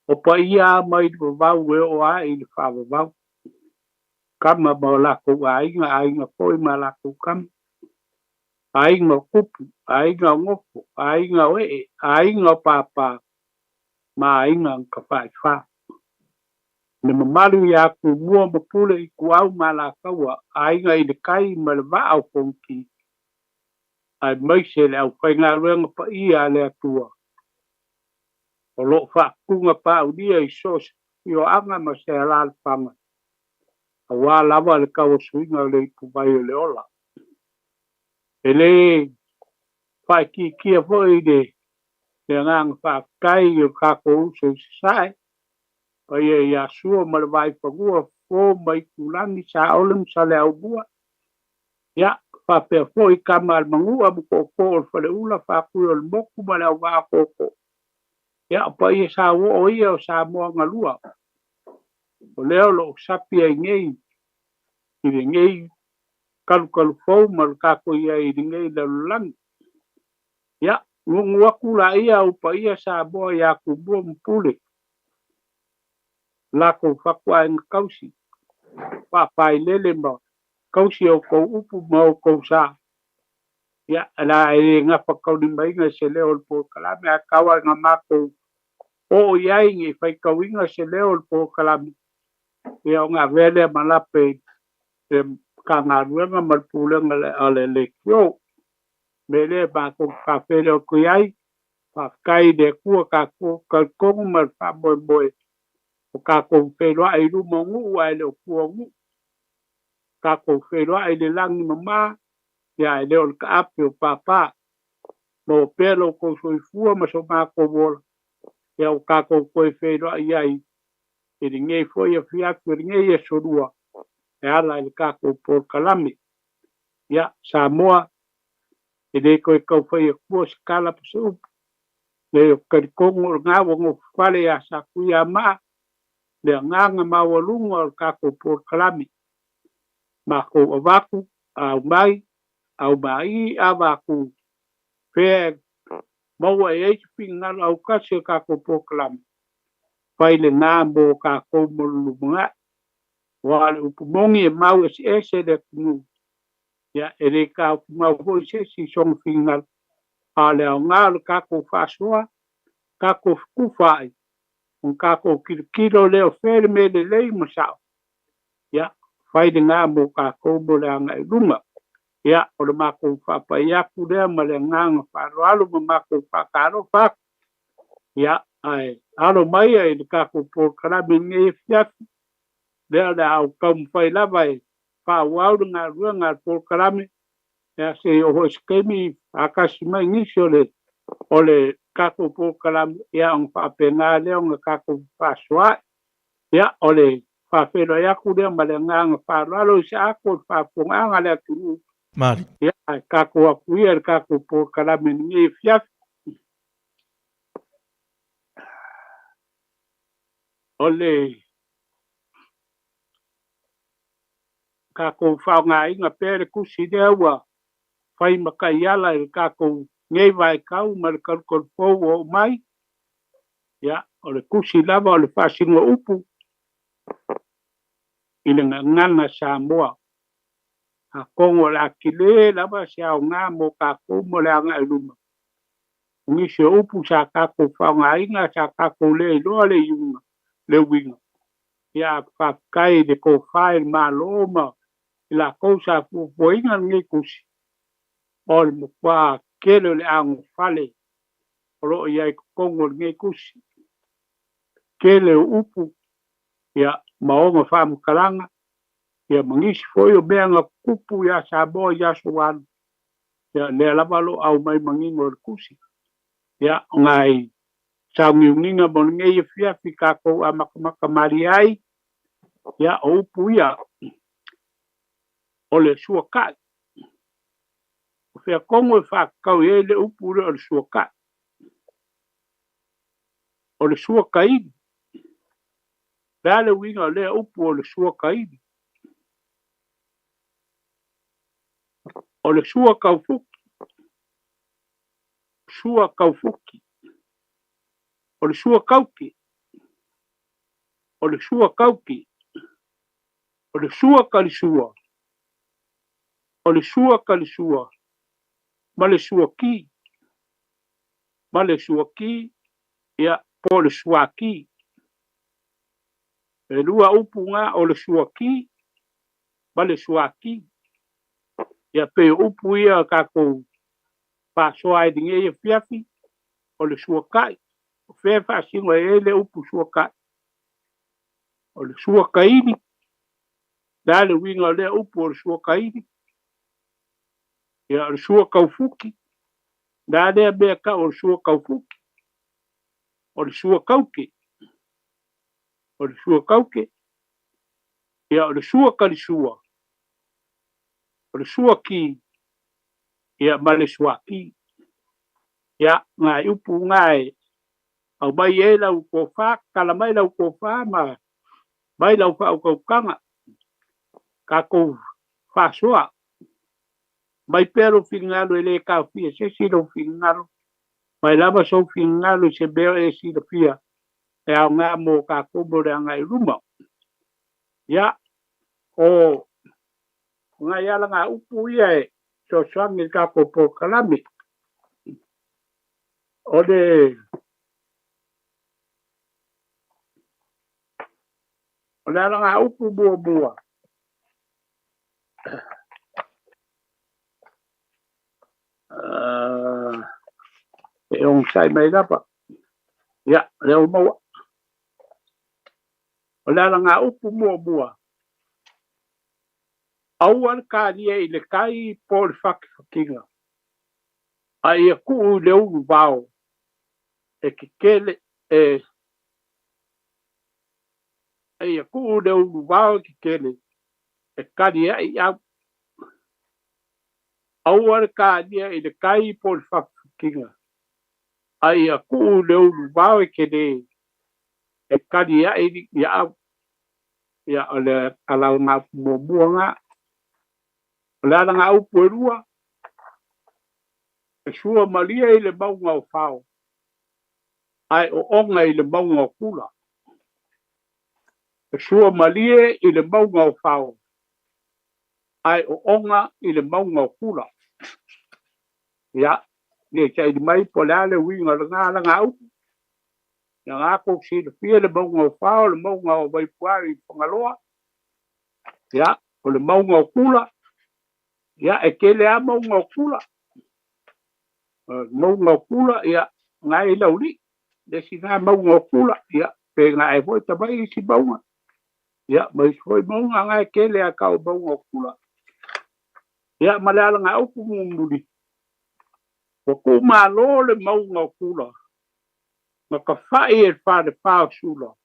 O paia a mai le vavau e oo ae i le faavavau. Kama ma o lakou aiga, aiga foi ma lakou kama. Aiga o kupu, aiga o gofo, aiga o ee, aiga o pāpā, ma aiga na tafaifa. Le mamalu ia Tumua ma Pule Ituau ma Alataua, aiga i le tai ma le vaa o Fonoti, aemaise le aufaigaluega paia a le Atua o lo o faatutuga paaulia i so o se afioaga ma se alaalafaga aua lava le tauasuina o le ipuvai o le ola. E le faaitiitia foi le agaga faafetai i o tatou uso i Sasae, paia ia Sua ma le Vaifanua, Fofo ma Itulagi, Saole ma Saleaaumua, ia, faapea foi Tama a le Manua ma Tootoo o le Faleula, Faatui o le Motu ma le Auvaa Tootoo. Ia, o paia sauoo ia o Samoa galua, o lea o lo o sapi ai nei i lenei kalukalu fou ma le tatou i ai i lenei lalolagi. Ia, nuunuu atu laia ou paia Samoa ia Tumua ma Pule, latou fatuaiga tausi, faafailele ma tausi e outou upu ma outou sa. Ia, o le a e le gafataulimaina i se leo o le polokalame, ae tau lava ina matou oo i ai ne i faitauina se leo o le polokalame, ia ona avea lea ma lape i le Matagaluega ma le Pulega a le Leitio. O le mea lea e matou te faafeiloai atu i ai, faafetai i le Atua tatou talitonu ma le faamoemoe o tatou feiloai i luma o nuu ae le o tua o nuu. Tatou feiloai i le lagi mama, ia ae le o le taape o papa. Maua pea lo outou soifua ma so matou ola, ia ua tatou toe feiloai ai i lenei foi afiafi o lenei aso lua e ala i le tatou polokalame. Ia, Samoa, e le toe tau fai atua se tala po o se upu. Leai, ou te talitonu o lena ua nofofale ia Satuiamaa le agaga maualuga o le tatou polokalame. Matou avatu, aumai, aumai, avatu, fea e maua e ai se finagalo autasi o le tatou polokalame, fai lena mo tatou mo le lumanai. Aua o le upu moni e mau eseese le atunuu, ia e le taofimau foi se isi i sona finagalo, a o le aoga o le tatou faasoa, tatou fetufaai, ona tatou tilotilo lea o fea le mea lelei ma sao, ia fai lena mo tatou mo le agai i luma. Ia, o le matou faapai atu lea ma le agaga faaaloalo ma matou faatalofa atu. Ia, ae alo mai i le tatou polokalame i lenei afiafi, lea o le a ou taumafai lava e faaauau le galuega a le polokalame, ia se i oo foi i se taimi faatasi mai nisi o le o le tatou polokalame, ia ona faapena lea ona tatou fefaasoaai. Ia, o le faafeiloai atu lea ma le agaga faaaloalo i se ato i le faafofogaaga a le atunuu. Mali. Ia, ae tatou atu ia i le tatou polokalame i lenei afiafi. O le tatou faaaogaina pea le tusi lea ua fai ma taiala i le tatou nei vaitau ma le talutalufou ua oo mai. Ia, o le tusi lava o le faasino upu. i le gagana Samoa. Atonu o le a tele lava se aoga mo tatou mo le agai i luma. O nisi o upu sa tatou faaaogaina sa tatou le iloa le iuga le uiga. Ia faafetai i le tofa i le Malo ma i latou sa fuafuaina lenei tusi, o le matua tele o le anofale o lo o i ai i totonu o lenei tusi. Tele o upu ia ma ona faamatalaga ia ma nisi foi o mea na tutupu ia Samoa i aso ua alu, ia lea lava o lo o aumai manino e le tusi. Ia, o nai sauniuniga mo lenei afiafi tatou amatamata malie ai, ia o upu ia o le suakai. O fea tonu e faatatau i ai le upu lea o le suakai? O le suakaili. O le a le uiga o lea upu o le suakaili? O le sua taufuki, sua taufuki. O le sua tauki, o le sua tauki. O le sua talisua, o le sua talisua ma le suaki, ma le suaki, ia, po o le suaki. E lua upu na, o le suaki ma le suaki. Ia pei o upu ia tatou faasoa ai i lenei afiafi, o le suakai. O fea e faasino ai ai le upu suakai? O le suakaili. O le a le uiga o lea upu o le suakaili? Ia, o le suakaufuki. O le a lea mea e tau o le suakaufuki? O le suakauke. O le suakauke. Ia, o le suakalisua. O le suaki. Ia, ma le suaki. Ia, nai upu na e aumai ai lau tofa, tatala mai lau tofa ma mai lau faautautaga, tatou faasoa. Mai pea lou finagalo e le taofia e se isi lou finagalo, mai lava sou finagalo i se mea o e silafia e aoga mo tatou mo le agai i luma. Ia, o nai alagaupu ia e fesoasoani i le tatou polokalame. O le o le alagaupu muamua, e onosai mai lava. Ia, lea ua maua. O le alagaupu muamua, aua le talia i le tai po o le fatifatiga, a ia tuu i le ulu vao e tetele e a ia tuu i le ulu vao e tetele e tali ai i au. Aua le talia i le tai po o le fatifatiga, a ia tuu i le ulu vao e tele e tali ai i au. Ia, o le alagaupu muamua lena. O le alagaupu e lua, e sua malie i le mauga o Fao, ae oona i le mauga o Kula. E sua malie i le mauga o Fao, ae oona i le mauga o Kula. Ia, ne i saili mai po o le a le uiga o lena alagaupu. Ia na tou silafia le mauga o Fao, le mauga o Vaipuai i Fagaloa. Ia, o le mauga o Kula. Ia, e tele lava mauga o Kula. Mauga o Kula, ia, na e i Laulii. Le isi na mauga o Kula, ia, pe gae foi tamai isi mauga. Ia, ma isi foi mauga na e tele lava tau o mauga o Kula. Ia, ma le alagaupu mulimuli, ua tuumalo le mauga o Kula, na tafai e le falefa o Sula,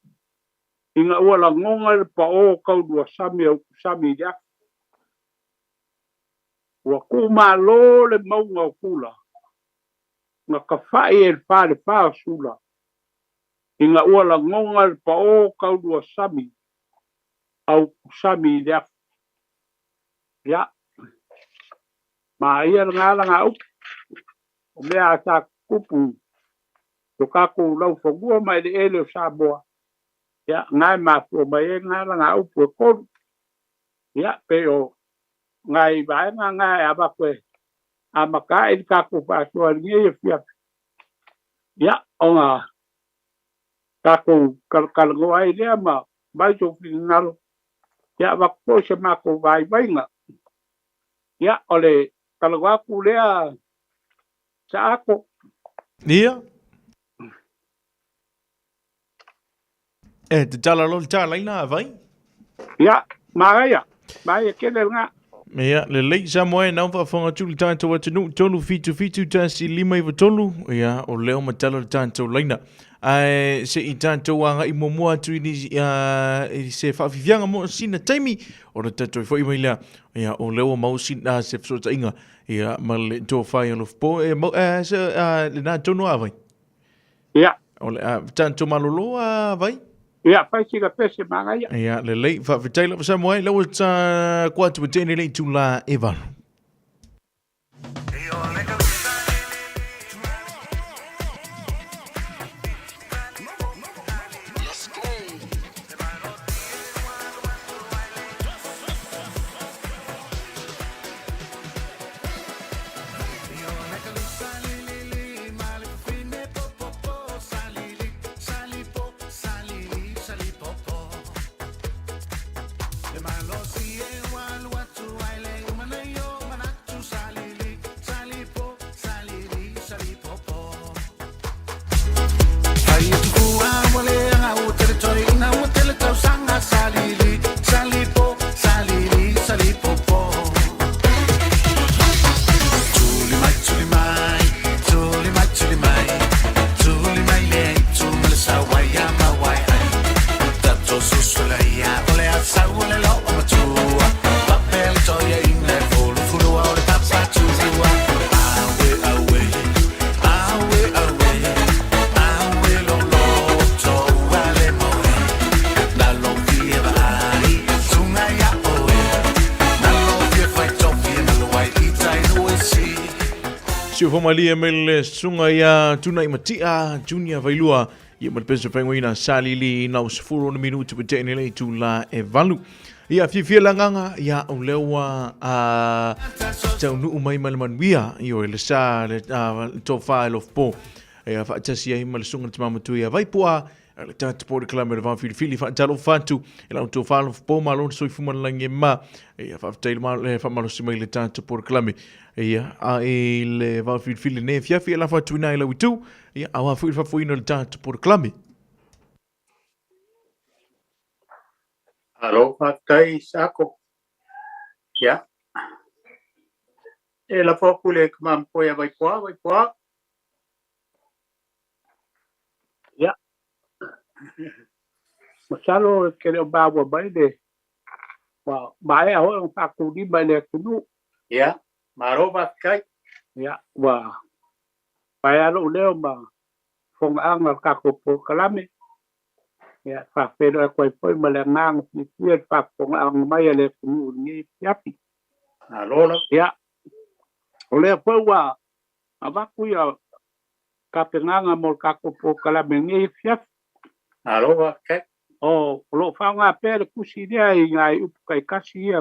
ina ua lagona le paō tauluasami a Utusami i le afi. Ua tuumalo le mauga o Kula, na tafai e le falefa o Sula, ina ua lagona le paō tauluasami a Utusami i le afi. Ia, ma ia lena alagaupu, o mea a sa tutupu i o tatou laufanua ma eleele o Samoa, ia, na e mafua mai ai lena alagaupu e tolu. Ia, pei o nai vaega na e avatu e amata ai le tatou faasoa i lenei afiafi, ia, ona tatou talatalanoa ai lea ma aumai sou finagalo, ia avatu foi se matou vaivaiga. Ia, o le talanoa atu lea Saato. Ia. E tatala loa le talaina a vai. Ia, manaia, manaia tele lena. Ia, lelei Samoa e nau faafofoga atu le tatou atunuu 377 1593 ia o lea ua matala le tatou laina. Ae se i tatou agai muamua atu i, i se faafiafiaga mo sina taimi ona tatou foi mai lea. Ia o lea ua mau sina se fesootaiga ia ma le tofa i Alofapo e mau se lena tonu a vai. Ia. O le a tatou malolo a vai. Ia, fai sina pese manaia. Ia, lelei, faafetai lava Samoa, lau ua ta kua atu e tene le itula e 8. Siufomalie mai le susuga ia Tunai Matia Junior Vailua ia ma le pesa faingoina Salili na o 16 minuti pa tene le itula e 8. Ia fiafia le agaga ia o lea ua taunuu mai ma le manuia ioe le sa le tofa e Lofopo ia faatasi ai ma le susuga i le tama matua ia Vaipua le tatou polokalame o le Va Filifili. Faatalofa atu i la outou faalofo malo le soifua ma le lagi e mama. Ia faafetai le faamalosi mai i le tatou polokalame. Ia a i le Va Filifili nei afiafi e lafo atu i ina i lau itu. Ia aua foi le faafoeina o le tatou polokalame. Malo faafetai Sako. Ia. E lafo atu i le tama matua ia Vaipua, Vaipua. Ia. Masalo e te le o maua mai le ua maea foi ona faatulima i le atunuu. Ia, malo faafetai. Ia, ua paea lou leo ma fogaaga o le tatou polokalame. Ia, e faafeiloai atu ai foi ma le agaga fiafia i le faafofogaaga mai a le atunuu i lenei afiafi. Malo lava. Ia, o lea foi ua avatu ia tapenaga mo le tatou polokalame i lenei afiafi. Malo faafetai. O lo o faaaoga pea le tusi lea i nai upu taitasi ia.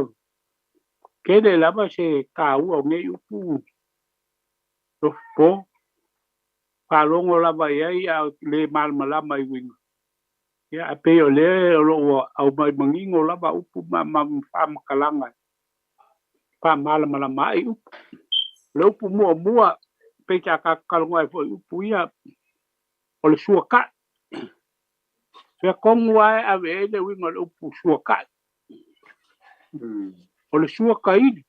Tele lava se taua o nei upu Lofopo, faalogo lava i ai a le malamalama i uiga. Ia, ae pei o lea o lo o aumai manino lava upu ma faamatalaga e faamalamalama ai upu. O le upu muamua, pei sa tatou talanoa ai foi i upu ia, o le suatai. Fea tonu lava e ave ai le uiga o le upu suatai? O le suataili.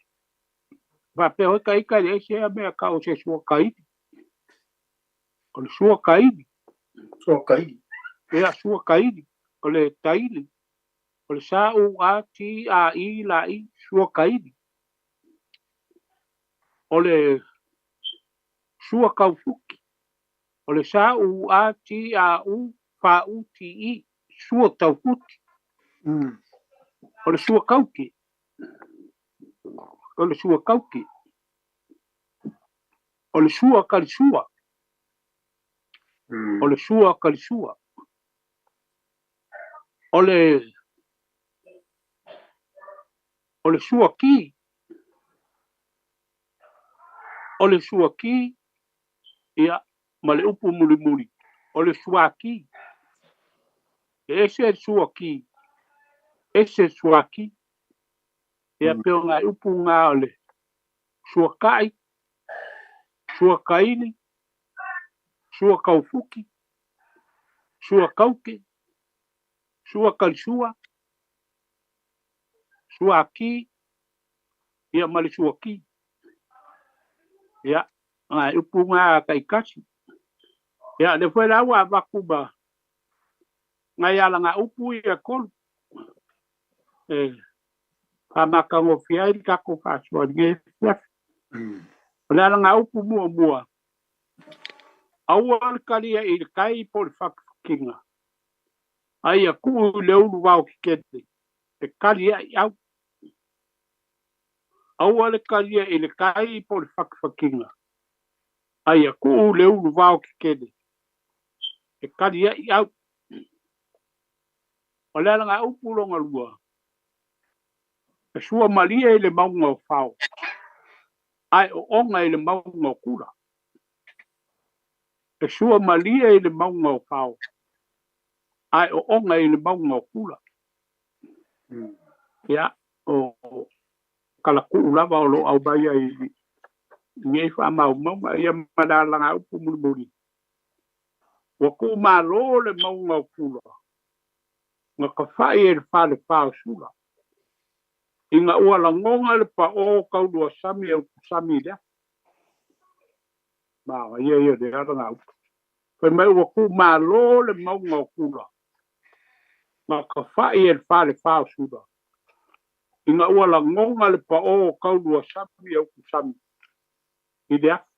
Faapea foi ta ita e leai se mea tau o se suataili. O le suataili. Suataili. Ia, suataili. O le taili. O le sa u a t a i l i, suataili. O le suataufuti. O le sa u a t a u f u t i, suataufuti. O le suakauti. O le suakauti. O le sua kalisua. O le sua kalisua. O le O le suaki, o le suaki, ia, ma le upu mulimuli, o le suaki. E ese le suaki, ese le suaki. Ia pe o ngai upu ngā o le suakai, suakaili, suakaufuki, suakauke, suakalisua, suaki, ia ma le suaki. Ia, ngai upu ngā kaikasi. Ia, le foi la ua avaku ma ngai alaga upu ia kolu e faamakagofie ai le takou faasoa i lenei afiafi. O le alaga upu muamua, aua le kalia i le kai po o le fakifakiga, a ia kuu i le ulu vao kekele e kali ai au. Aua le kalia i le kai po o le fakifakiga, a ia kuu i le ulu vao kekele e kali ai au. O le alaga upu longa lua, e sua malie i le mauga o fao, ae ooga i le mauga o kula. E sua malie i le mauga o fao, ae ooga i le mauga o kula. Ia, o kalakuu lava o loo aumaia i nei faamaumauga ia ma le alaga upu mulimuli. Ua kuumālō le mauga o Pula, na tafai e le falefa o Sula. Ina ua lagoga le paʻō kaulua sami e utusami i le afi. Manaia ia o le alaga upu. Fai mai ua kuumālō le mauga o Pula, na tafai e le falefa o Sula. Ina ua lagoga le paʻō kaulua sami e utusami i le afi.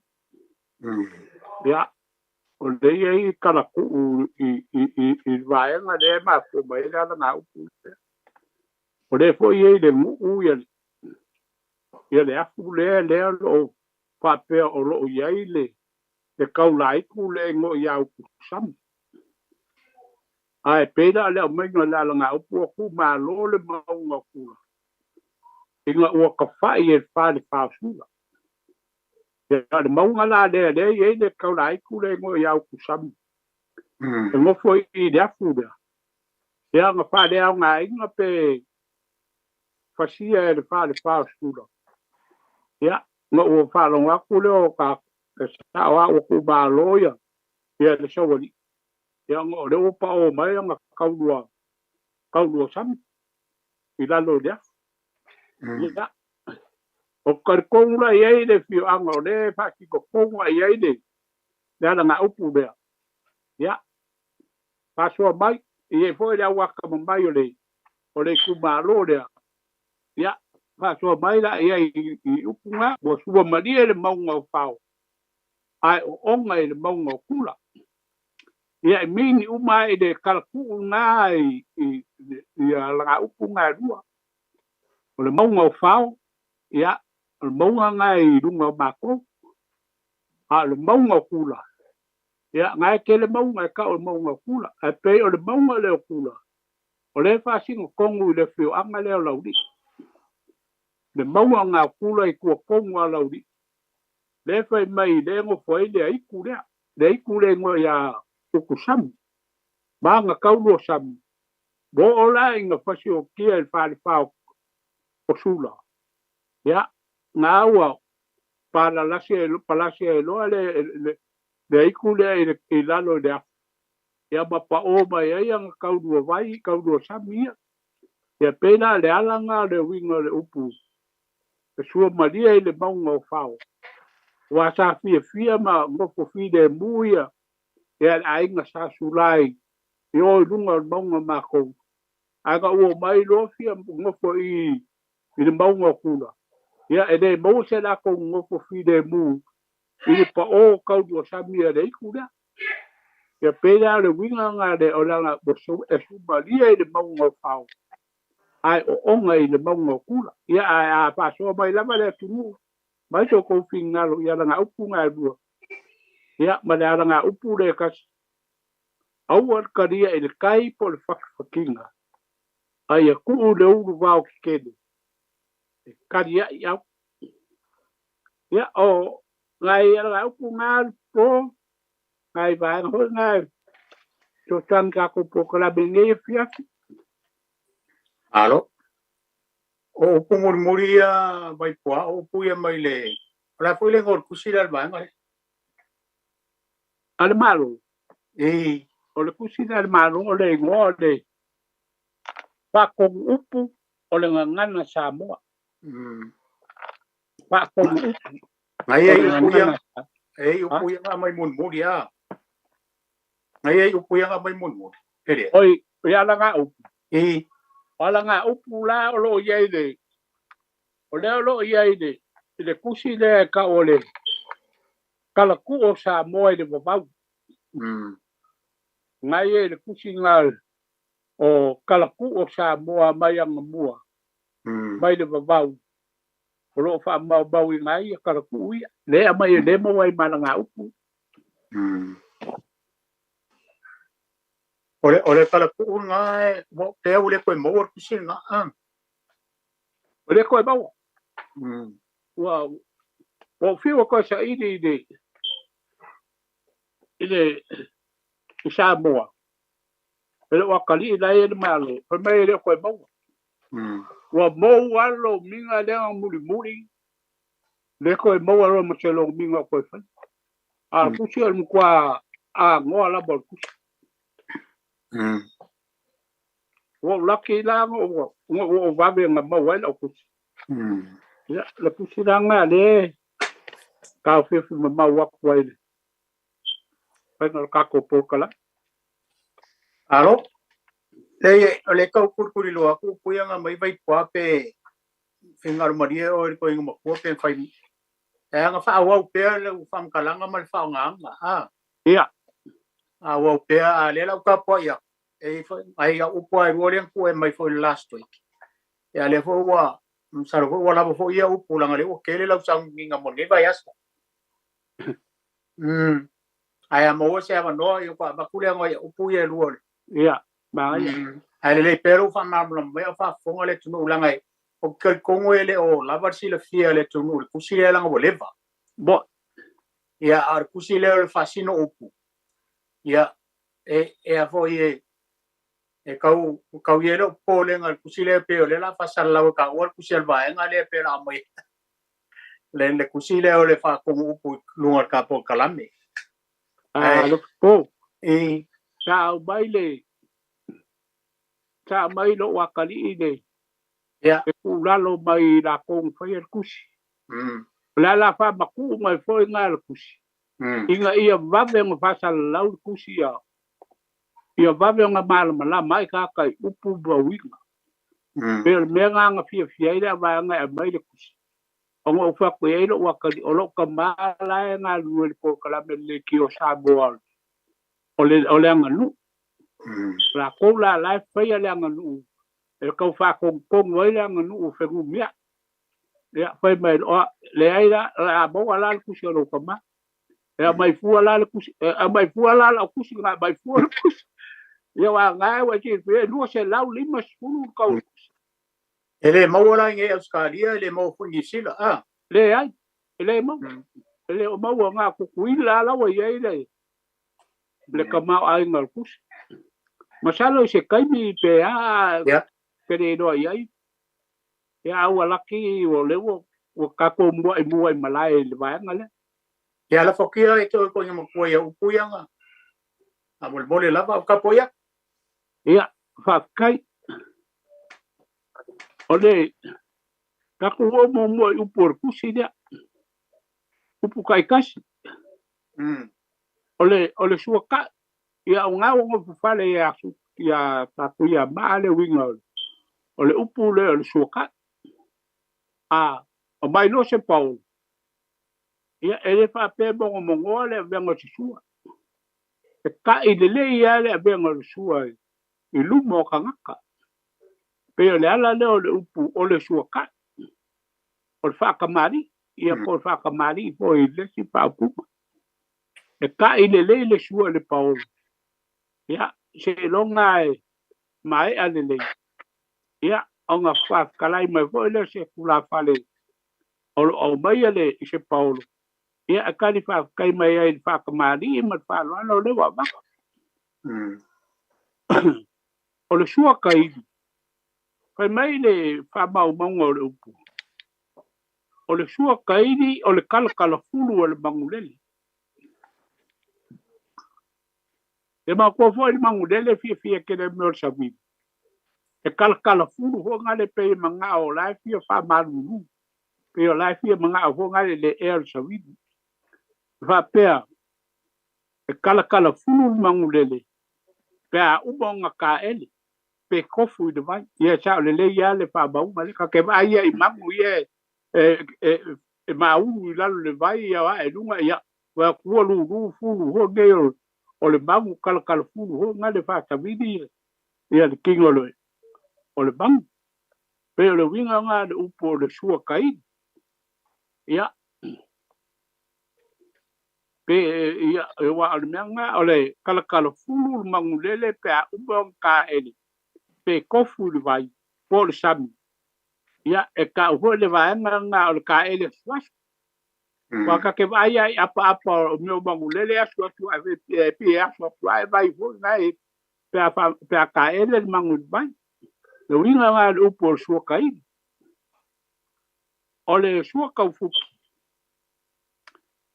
Ia, o le ia i kalakuu i vaega lea e mafua mai ai le alaga upu lea. O lea foi e i le guu ia le afu lea lea o loo faapea o loo i ai le kaulaiku le igoa ia Utusami. Ae pei la o le aumaiga o le alaga upu ua kuumālō le mauga o Pula ina ua tafai e le falefa o Sula. Ia, o le mauga la lea lea e i ai le kaulaiku le igoa ia Utusami. E nofo i le afu lea. Ia, na faaleaogaina pe fasia e le falefa o Sula. Ia, na ua faalogo atu lea o ka e sao a ua kuumālō ia le sauali'i. Ia, ona o lea ua paʻō mai ana kaulua sami i lalo i le afu. Ia, o talitonu la i ai le afioaga o lea e faatino tonu i ai le alaga upu lea. Ia, faasoa mai, e i ai foi le auakamamai o le itumālō lea. Ia, faasoa mai la i ai i upu gā, ua sua malie le mauga o fao, ae ooga i le mauga o Kula. Ia, e mini uma ai le kalakuu gā i alaga upu gā e lua. O le mauga o fao, ia, o le mauga gā i luga o makou, a o le mauga o Kula, ia, ga e tele mauga e tau o le mauga o Kula, ae pei o le mauga lea o Kula, o lea e faasinotonu i le afioaga lea o Laulii. Le mauga gā o Kula i tuatonu a Laulii, lea fai mai lea e nofo ai le aitu lea, le aitu le igoa ia Utusami, ma aga kaulua sami, ua oo la ina fasiokia i le falefa o Sula. Ia, na ua palalasi ai loa le aitu lea i lalo i le afu. Ia ma paʻō mai ai aga kaulua vai, kaulua sami ia. Ia pei la le ala gā o le uiga o le upu e sua malie i le mauga o fao. Ua sa fiafia ma nofo filemu ia le aiga sa sulai i o i luga o le mauga o makou. Ae na ua omai loa fia nofo i le mauga o Kula. Ia, e le maua se lakou nofo filemu i le paʻō kaulua sami a le aitu lea. Ia pei la o le uiga gā le o le ala e sumalie i le mauga o fao, ae ooga i le mauga o Kula. Ia, ae a faasoa mai lava le atunuu, mai so outou finagalo i alaga upu gā e lua. Ia, ma le alaga upu le kasi. Aua le kalia i le kai po o le fakifakiga, a ia kuu le ulu vao kekele E kali ai au. Ia o ngai ala upu ngā po ngai vaega foi ngai fesoasoani tatou polokalame i lenei afiafi. Alo. O upu mulimuli ia Vaipuā, o upu ia mai le, o le a foi le igoa o le tusi lea a le vaega lea? A le Malo? Ii. O le tusi lea a le Malo o le igoa o le Faatonu Upu o le Gagana Samoa. Faatonu Upu Ngai o ai le upu ia, Gagana e ai upu ia na aumai mulimuli a. Ngai ai upu ia na aumai mulimuli. E le. Oi, i ala ngā upu. I. O ala ngā upu la o lo o i ai le, o lea o lo o i ai le, i le tusi lea e tau o le Kalakuu o Samoa i le Vavau. Ngai ai le tusi ngā o Kalakuu o Samoa mai Agamua, mai le Vavau, o lo o faamaumauina ai ia kalakuu ia, lea e aumai lea e maua ai ma ala upu. O le kalakuu lena e, ua pea ua le toe maua le tusi lena. Ua le toe maua. Ua ou fiu e toe saili i le i le i Samoa, e le o atalii la e i ai le Malo, fai mai e le o toe maua. Ua mou lava le lomiga lea na mulimuli, le toe maua loa ma se lomiga o toe faia. A o le tusi o le matua agoa lava o le tusi. Ua ou laki la ona ua ou vave na maua ai lau tusi. Ia, le tusi la lena lea e taofiofi mamau atu ai le faiga o le tatou polokalame. Alo, leai o lea e tau tulituliloa atu upu ia na aumai Vaipua pe finagalo malie oe i le toeaina matua pe mafai e ana faaauau pea lau faamatalaga ma le faaaogaina a. Ia. Faaauau pea a o lea la ua tapuai atu e i ai foi nai au upu lava e lua lea na tuu e aumai foi i le last week. Ia a o lea foi ua masalo foi ua lava foi ia upu leaga o lea ua tele lau sauniga mo lenei vaiaso. Ae a maua se avanoa ia faatoa avatu lea o upu ia e lua o le. Ia, manaia. Ae lelei pea lou faamalamalama mai a o faafofoga le atunuu leaga ou te talitonu e le o lava le silafia e le atunuu i le tusi lea leaga ua leva. Bo. Ia, a o le tusi lea o le faasino upu, ia, e a foi e e tau tau i ai lou popolega i le tusi lea pei o lea o le a faasalalau e taua le tusi a le vaega lea pei o le a aumai le tusi lea o le faatonu upu i luga o le tatou kalame. A le po. Sa aumai le sa aumai lou atalii le Ia. E tuulalo mai i latou na faia le tusi. O le a la faamatuu mai foi na le tusi ina ia vave ona faasalalau le tusi ia ia vave ona malamalama ai tagata i upu ma uiga. Pei o le mea lena na fiafia ai le vaega e aumai le tusi. Ona ou fai atu i ai lou atalii, o lou tama la e galulue i le polokalame le Leitio Samoa o le o le aganuu. O latou la la e faia le aganuu e tau faatonutonu ai le aganuu o fenumiai. Ia, fai mai loa, leai la, o le a maua la le tusi a lou tama. E aumai fua la le tusi, e aumai fua la lau tusi, na aumai fua le tusi. Ia aua o lena ua e silafia e 250 le tau o le tusi. E le maua la i inei i Ausetalia, e le maua foi i Niu Sila, a? Leai, e le maua. E le o maua na o Tutuila lava la ua i ai le le tamaoaiga o le tusi. Masalo i se taimi pe a pe le iloa i ai. Ia a ua laki o lea ua ua tatou mua'i mua i malae i le vaega lea. Ia lafo atu ia e te oe koina matua ia upu ia na faamolemole lava o tapuai atu. Ia, faafetai. O le tatou oo muamua i upu o le tusi lea, upu taitasi. O le suatai, ia o na ua nofofale ia ia tatou ia maa le uiga o le upu lea o le suatai. A aumai loa se paolo, ia e le faapea e mogomogoa le avega o se sua. E ta'i lelei lava le avega o le sua i luma o tagata. Pei o le ala lea o le upu o le suatai, o le faatamalii, ia po o le faatamalii foi i le isi faaupuga. E ta'i lelei le sua i le paolo, ia seiloga e maea lelei. Ia. Ona faafetalai mai foi lea o se tulafale o lo o aumaia le i se paolo, ia e tali faafetai mai ai i le faatamalii ma le faaaloalo o lea ua avatu. O le sua kaili, fai mai le faamaumauga o le upu, o le sua kaili o le kalakalafulu o le magulele. E matua foi le magulele e fiafia tele i mea o le savili. E kalakalafulu foi gale pei e manao o la e fia faamalulu. Pei o la e fia manao foi gale i le ea o le savili. E faapea, e kalakalafulu le magulele pe a uma ona taele pe tofu i le vai. Ia sao lelei lava le faamauga lea. Ta te vaai ia i magu ia e maulu i lalo o le vai ia ae i luga ia ua ua lulu fulu foi nei o le magu kalakalafulu foi na le faasavili ia le tino o le magu. Pei o le uiga lena o le upu o le sua kaili. Ia pe ia aua o le mea lena o le kalakalafulu le magulele pe a uma ona taele pe tofu i le vai po o le sami. Ia e tau foi le vaega lena o le taele asuasu. Aua ta te vaai lava i apaapa o mea o magulele asuasu ae pei e asuasu ae vai foi na e pe a taele le magu i le vai. Le uiga lena o le upu o le sua kaili. O le sua taufuki,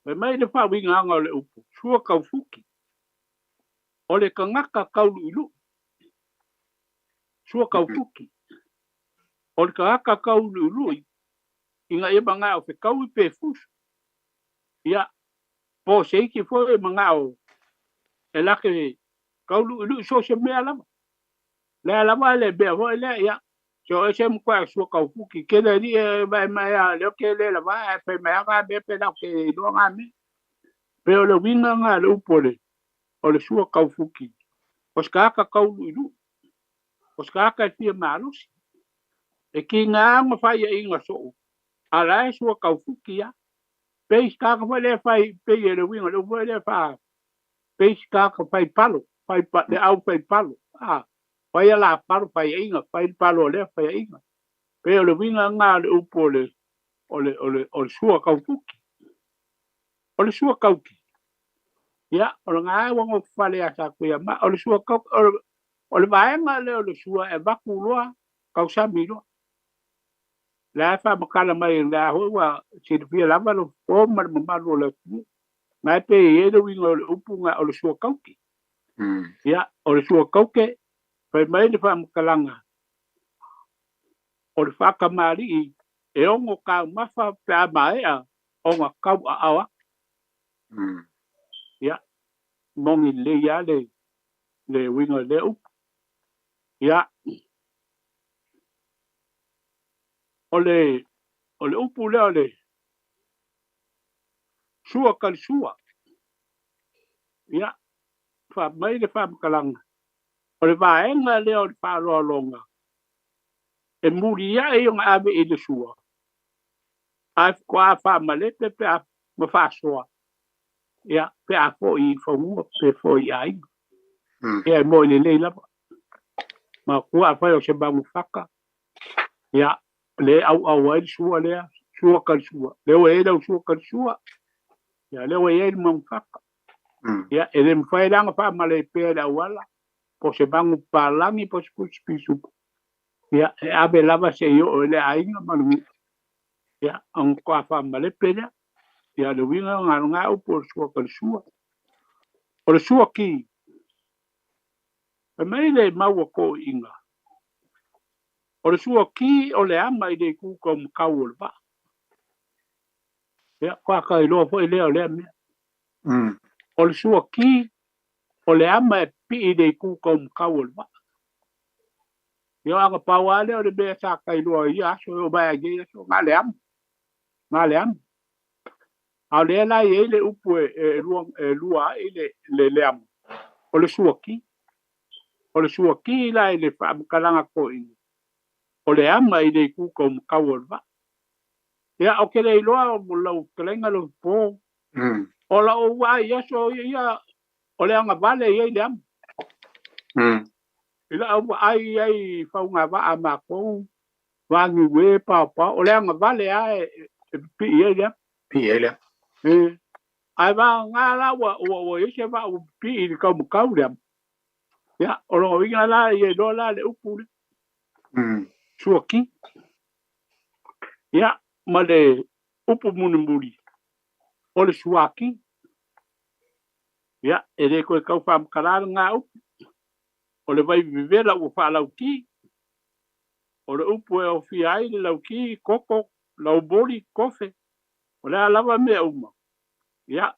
fai mai le faauigaga o le upu, sua taufuki, o le tagata tauluilui. Sua taufuki, o le tagata tauluilui ina ia manao fetaui pe fusu. Ia, po o se isi foi e manao e lake tauluilui so o se mea lava. Lea lava le mea foi lea, ia, se o ese matua sua taufuki tele alii e vae mai lava lea ou te le lava ae fai mai lava na mea pe na ou te iloa na mea. Pei o le uiga lena o le upu o le sua taufuki, o se tagata tauluilui, o se tagata e fia malosi. E tiga ona faiaiga soo, a o la e sua taufuki lava. Pei se tagata foi lea e fai, pei o le uiga o le upu foi lea fa, pei se tagata fai palo, fai le au fai palo, a, fai a la palo faiaiga, fai le palo o lea faiaiga. Pei o le uiga lena o le upu o le, o le, o le, o le sua taufuki. O le sua tauki, ia, o lena ua nofofale ia Satuiamaa, o le sua tauki, o le vaega lea o le sua e avatu loa, tausami loa. La e faamatala mai la foi ua silafia lava le fofo ma le mamalu o le atunuu. Na e pei e i ai le uiga o le upu na o le sua tauke. Ia, o le sua tauke, fai mai le faamatalaga, o le faatamalii e ono taumafa pe a maea ona tauaao atu. Ia, moni lelei lava le uiga o lea upu. Ia, o le o le upu lea o le sua kalisua. Ia, fai mai le faamatalaga, o le vaega lea o le faaaloaloga e muliai ona ave i le sua, ae faatoa faamalepe pe a ma faasoa, ia, pe a foi i fanua pe foi i aiga. Ia, e moi lelei lava. Matua afai o se magufaka, ia, le auau ai le sua lea, sua kalisua. Lea ua i ai lau sua kalisua, ia, lea ua i ai le magufaka. Ia, e le mafai la ona faamalepea i le auala, po o se magu papalagi po o se pusi pisupo. Ia, e ave lava seia oo i le aiga ma le nuu. Ia, ona faatoa faamalepe lea. Ia, le uiga lena o lena upu o le sua kalisua. O le sua ki, fai mai le mau a toeaiina, o le sua ki o le ama i le itu taumatau o le vaa. Ia, faatoa iloa foi lea o lea mea. O le sua ki, o le ama e pipii i le itu taumatau o le vaa. Ia, ona pau lava lea o le mea sa tailoa i ia aso e oo mai lava i nei aso, na o le ama, na o le ama. A o lea la e i ai le upu e lua ai le ama, o le suaki. O le suaki la i le faamatalaga toeaina, o le ama i le itu taumatau o le vaa. Ia, ou te le iloa o lau fetalaiga Lopo, o lau vaai i aso ia, o le agavale e i ai le ama. I lau vaai i ai i faugavaa a matou, Vagiue paopao o le agavale a e pipii ai lea. Pipii ai lea. E ae vagagā la ua ua ua i ai se vaa ua pipii i le taumatau lea. Ia, o lona uiga la ia iloa la le upu lea. Suaki. Ia, ma le upu mulimuli, o le suaki. Ia, e le toe tau faamatala lena upu. O le vai vevela ua faalauti. O le upu e aofia ai le lauti, koko, laumoli, kofe, o le a lava mea uma. Ia,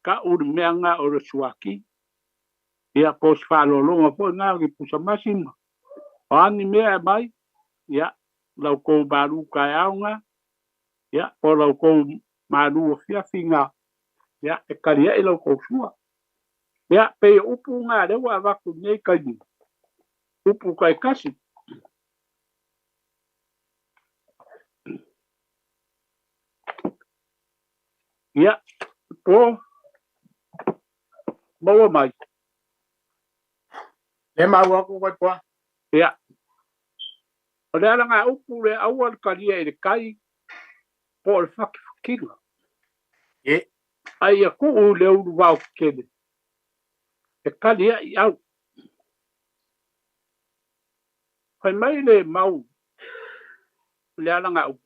ta'u le mea lena o le suaki. Ia, po o se faaaloaloga foi lena o ni pusamasi ma o a ni mea e aumai, ia, la outou malu taeao lena, ia, po o la outou malu afiafi lena, ia, e tali ai la outou sua. Ia, pei o upu na lea ua avatu i lenei taimi, upu taitasi. Ia, po maua mai. Le maua atu koe poa. Ia, o le alaga upu le aua le talia i le tai po o le fakifakiga. Ye. A ia tuu i le ulu vao tetele e tali ai au. Fai mai le mau i le alaga upu.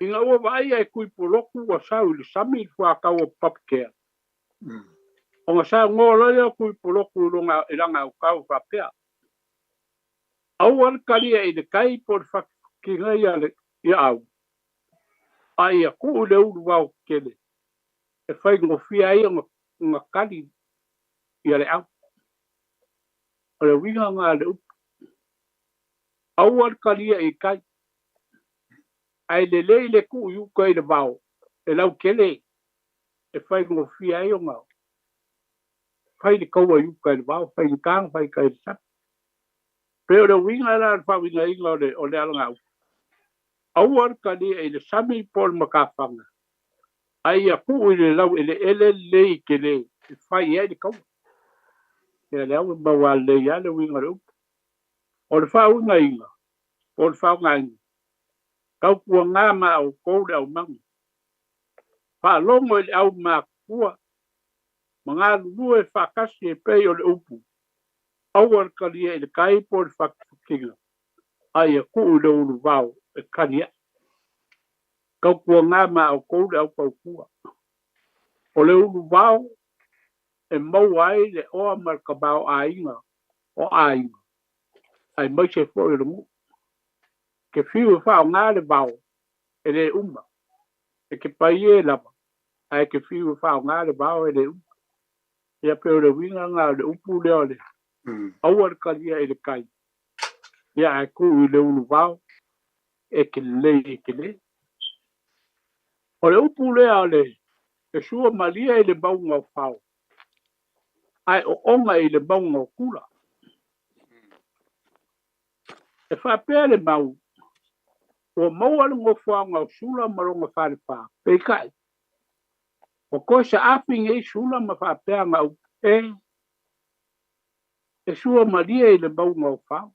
Ina ua vaaia e Tuipolotu ua sau i le sami i le fuatau o Papatea, ona saunoa loa lea o Tuipolotu i lona i lana autau faapea, Aua le talia i le tai po o le fatifatiga ia le ia au, a ia tuu i le ulu vao tetele e faigofie ai ona ona tali ia le au. O le uiga lena o le upu. Aua le talia i tai, ae lelei le tuu i uta i le vao e lautele e faigofie ai ona fai le taua i uta i le vao, faigata ona fai i tai i le sami. Pei o le uiga la o le faauigaina o le o le alagauu, aua le talia i le sami po o le matafaga, a ia tuu i le laueleele lelei tele e fai ai le taua. Ia lea ua maua lelei lava le uiga o le upu. O le faauigaina po o le faaaogaina, tautuaga ma outou le aumaga. Faalogo i le au matutua ma galulue faatasi e pei o le upu, aua le talia i le tai po o le fatifatiga, a ia tuu i le uluvao e tali ai. Tautuaga ma outou le autautua. O le uluvao e maua ai le oa ma le tamaoaiga o aiga, aemaise foi o le nuu. Ke fiu e faaaoga le vao, e le uma. E te paie lava, ae te fiu e faaaoga le vao e le uma. Ia pei o le uiga lena o le upu lea o le aua le talia i le tai, ia ae tuu i le uluvao e te lelei e tele. O le upu lea o le e sua malie i le mauga o Fao, ae oona i le mauga o Kula. E faapea le mau, ua maua le nofoaga o Sula ma lona falefa, peitai, ua toe saafi nei Sula ma faapea ana upu, E, e sua malie i le mauga o Fao,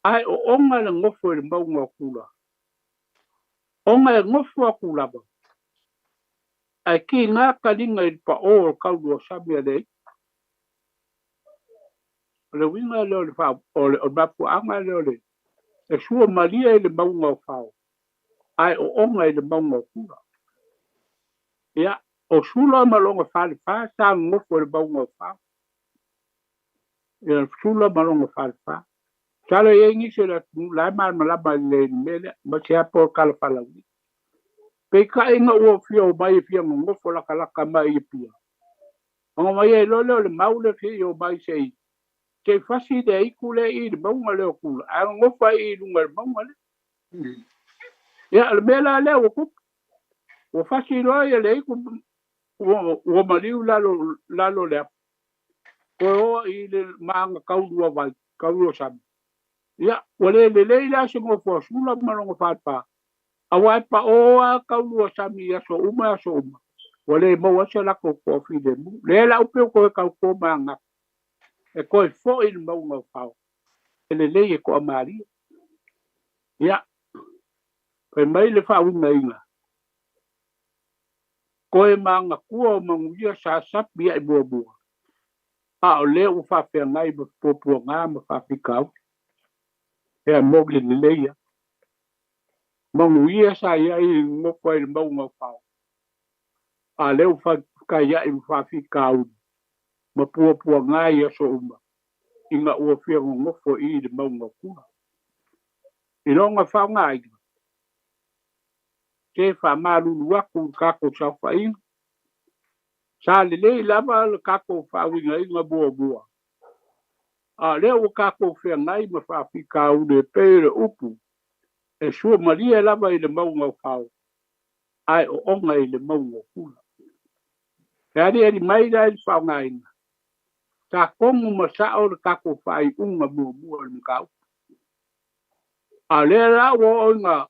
ae oona le nofo i le mauga o Kula, ona e nofo atu lava, ae kiga taliga i le paō o le taulua sami a le aiga. O le uiga lea o le faa, o le, o le mafuaaga lea o le, e sua malie i le mauga o Fao, ae oona i le mauga o Kula. Ia, o Sula ma lona falefa sa nonofo i le mauga o Fao. Ia, Sula ma lona falefa. Masalo e i ai nisi o le atunuu la e malamalama lelei i le mea lea, aemaise lava po o le tala faalauli. Peitai ina ua fia omai e fia nonofo latalata mai i Apia, ona omai ai loa lea o le mau lea se i omai se i se i fasi le aitu lea i le mauga lea o Kula, ae nonofo ai i luga i le mauga lea. Ia, o le mea la lea ua tupu, ua fasi loa le aitu ua ua maliu lalo lalo le afu. Toe o i le maga taulua vai, taulua sami. Ia, ua le lelei la se nofo a Sula ma lona falefa, aua e paō lava taulua sami i aso uma aso uma, ua le maua ai se latou toafilemu. Lea la upe ua toe tautō ma aga atu, e toe foi i le mauga o Fao. E lelei e toamalie. Ia, fai mai le faauigaina, Koe magatua o manuia sa sapi a'i muamua, a o lea ua faafeagai ma puapuaga ma faafitauli. Ea moni lelei lava. Manuia sa i ai i nonofo ai i le mauga o Fao, a o lea ua fetaia'i ma faafitauli ma puapuaga i aso uma ina ua fia nonofo i i le mauga o Kula. I lona faaaogaina, se faamalulu atu i le tatou saofaiga, sa lelei lava le tatou faauigaina muamua, a o lea ua tatou feagai ma faafitauli e pei o le upu e suamalie lava i le mauga o Fao, ae oona i le mauga o Kula. E aliali mai la i le faaaogaina, sa tonu ma sao le tatou faaiuga muamua i le mataupu. A o lea la ua oo ina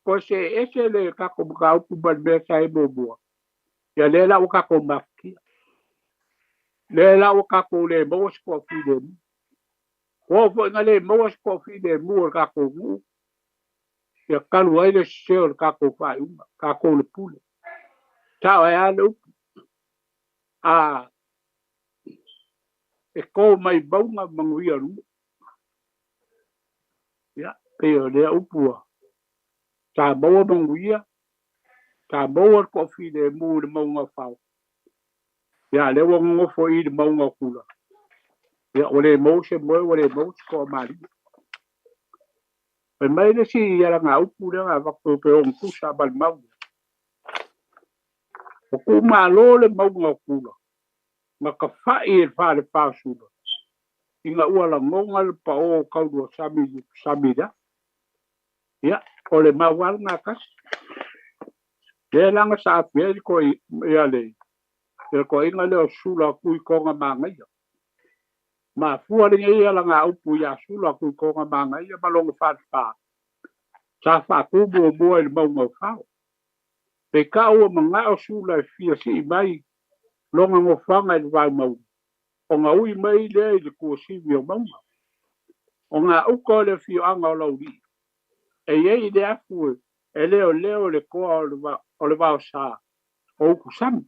toe see ese le tatou mataupu mai le mea sa i ai muamua, ia lea la ua tatou mafatia. Lea la ua tatou le maua se toafilemu. Ua oo foi ina le maua se toafilemu o le tatou nuu, ia talu ai le sese o le tatou faaiuga, tatou le pule. Sao ai lava le upu, a e to mai mauga manuia o le nuu. Ia, pei o lea upu ua sa maua manuia, sa maua le toafilemu i le mauga o Fao. Ia, a lea ua nonofo i i le mauga o Kula. Ia, ua le maua se moe, ua le maua se toamalie. Fai mai le isi alagaupu lea na avatu pe ogatusa ma le mau. Ua tuumalo le mauga o Kula na tafa'i e le falepa o Sula ina ua lagona le paō o Tauluasami i Utusami i le afu. Ia, o le mau lava lena tasi. Lea la na saafi ai le ia le le toeaina lea o Sula Tuitoga Manaia. Mafua lenei alagaupu ia Sula Tuitoga Manaia ma lona falepa sa faatu muamua i le mauga o Fao. Peitai ua mana'o Sula e fia sii mai lona nofoaga i le vaimauga, ona ui mai lea i le tuasivi o mauga. O gauta o le afioaga o Laulii, e i ai le afu e leoleo le toa o le vaosa o Utusami.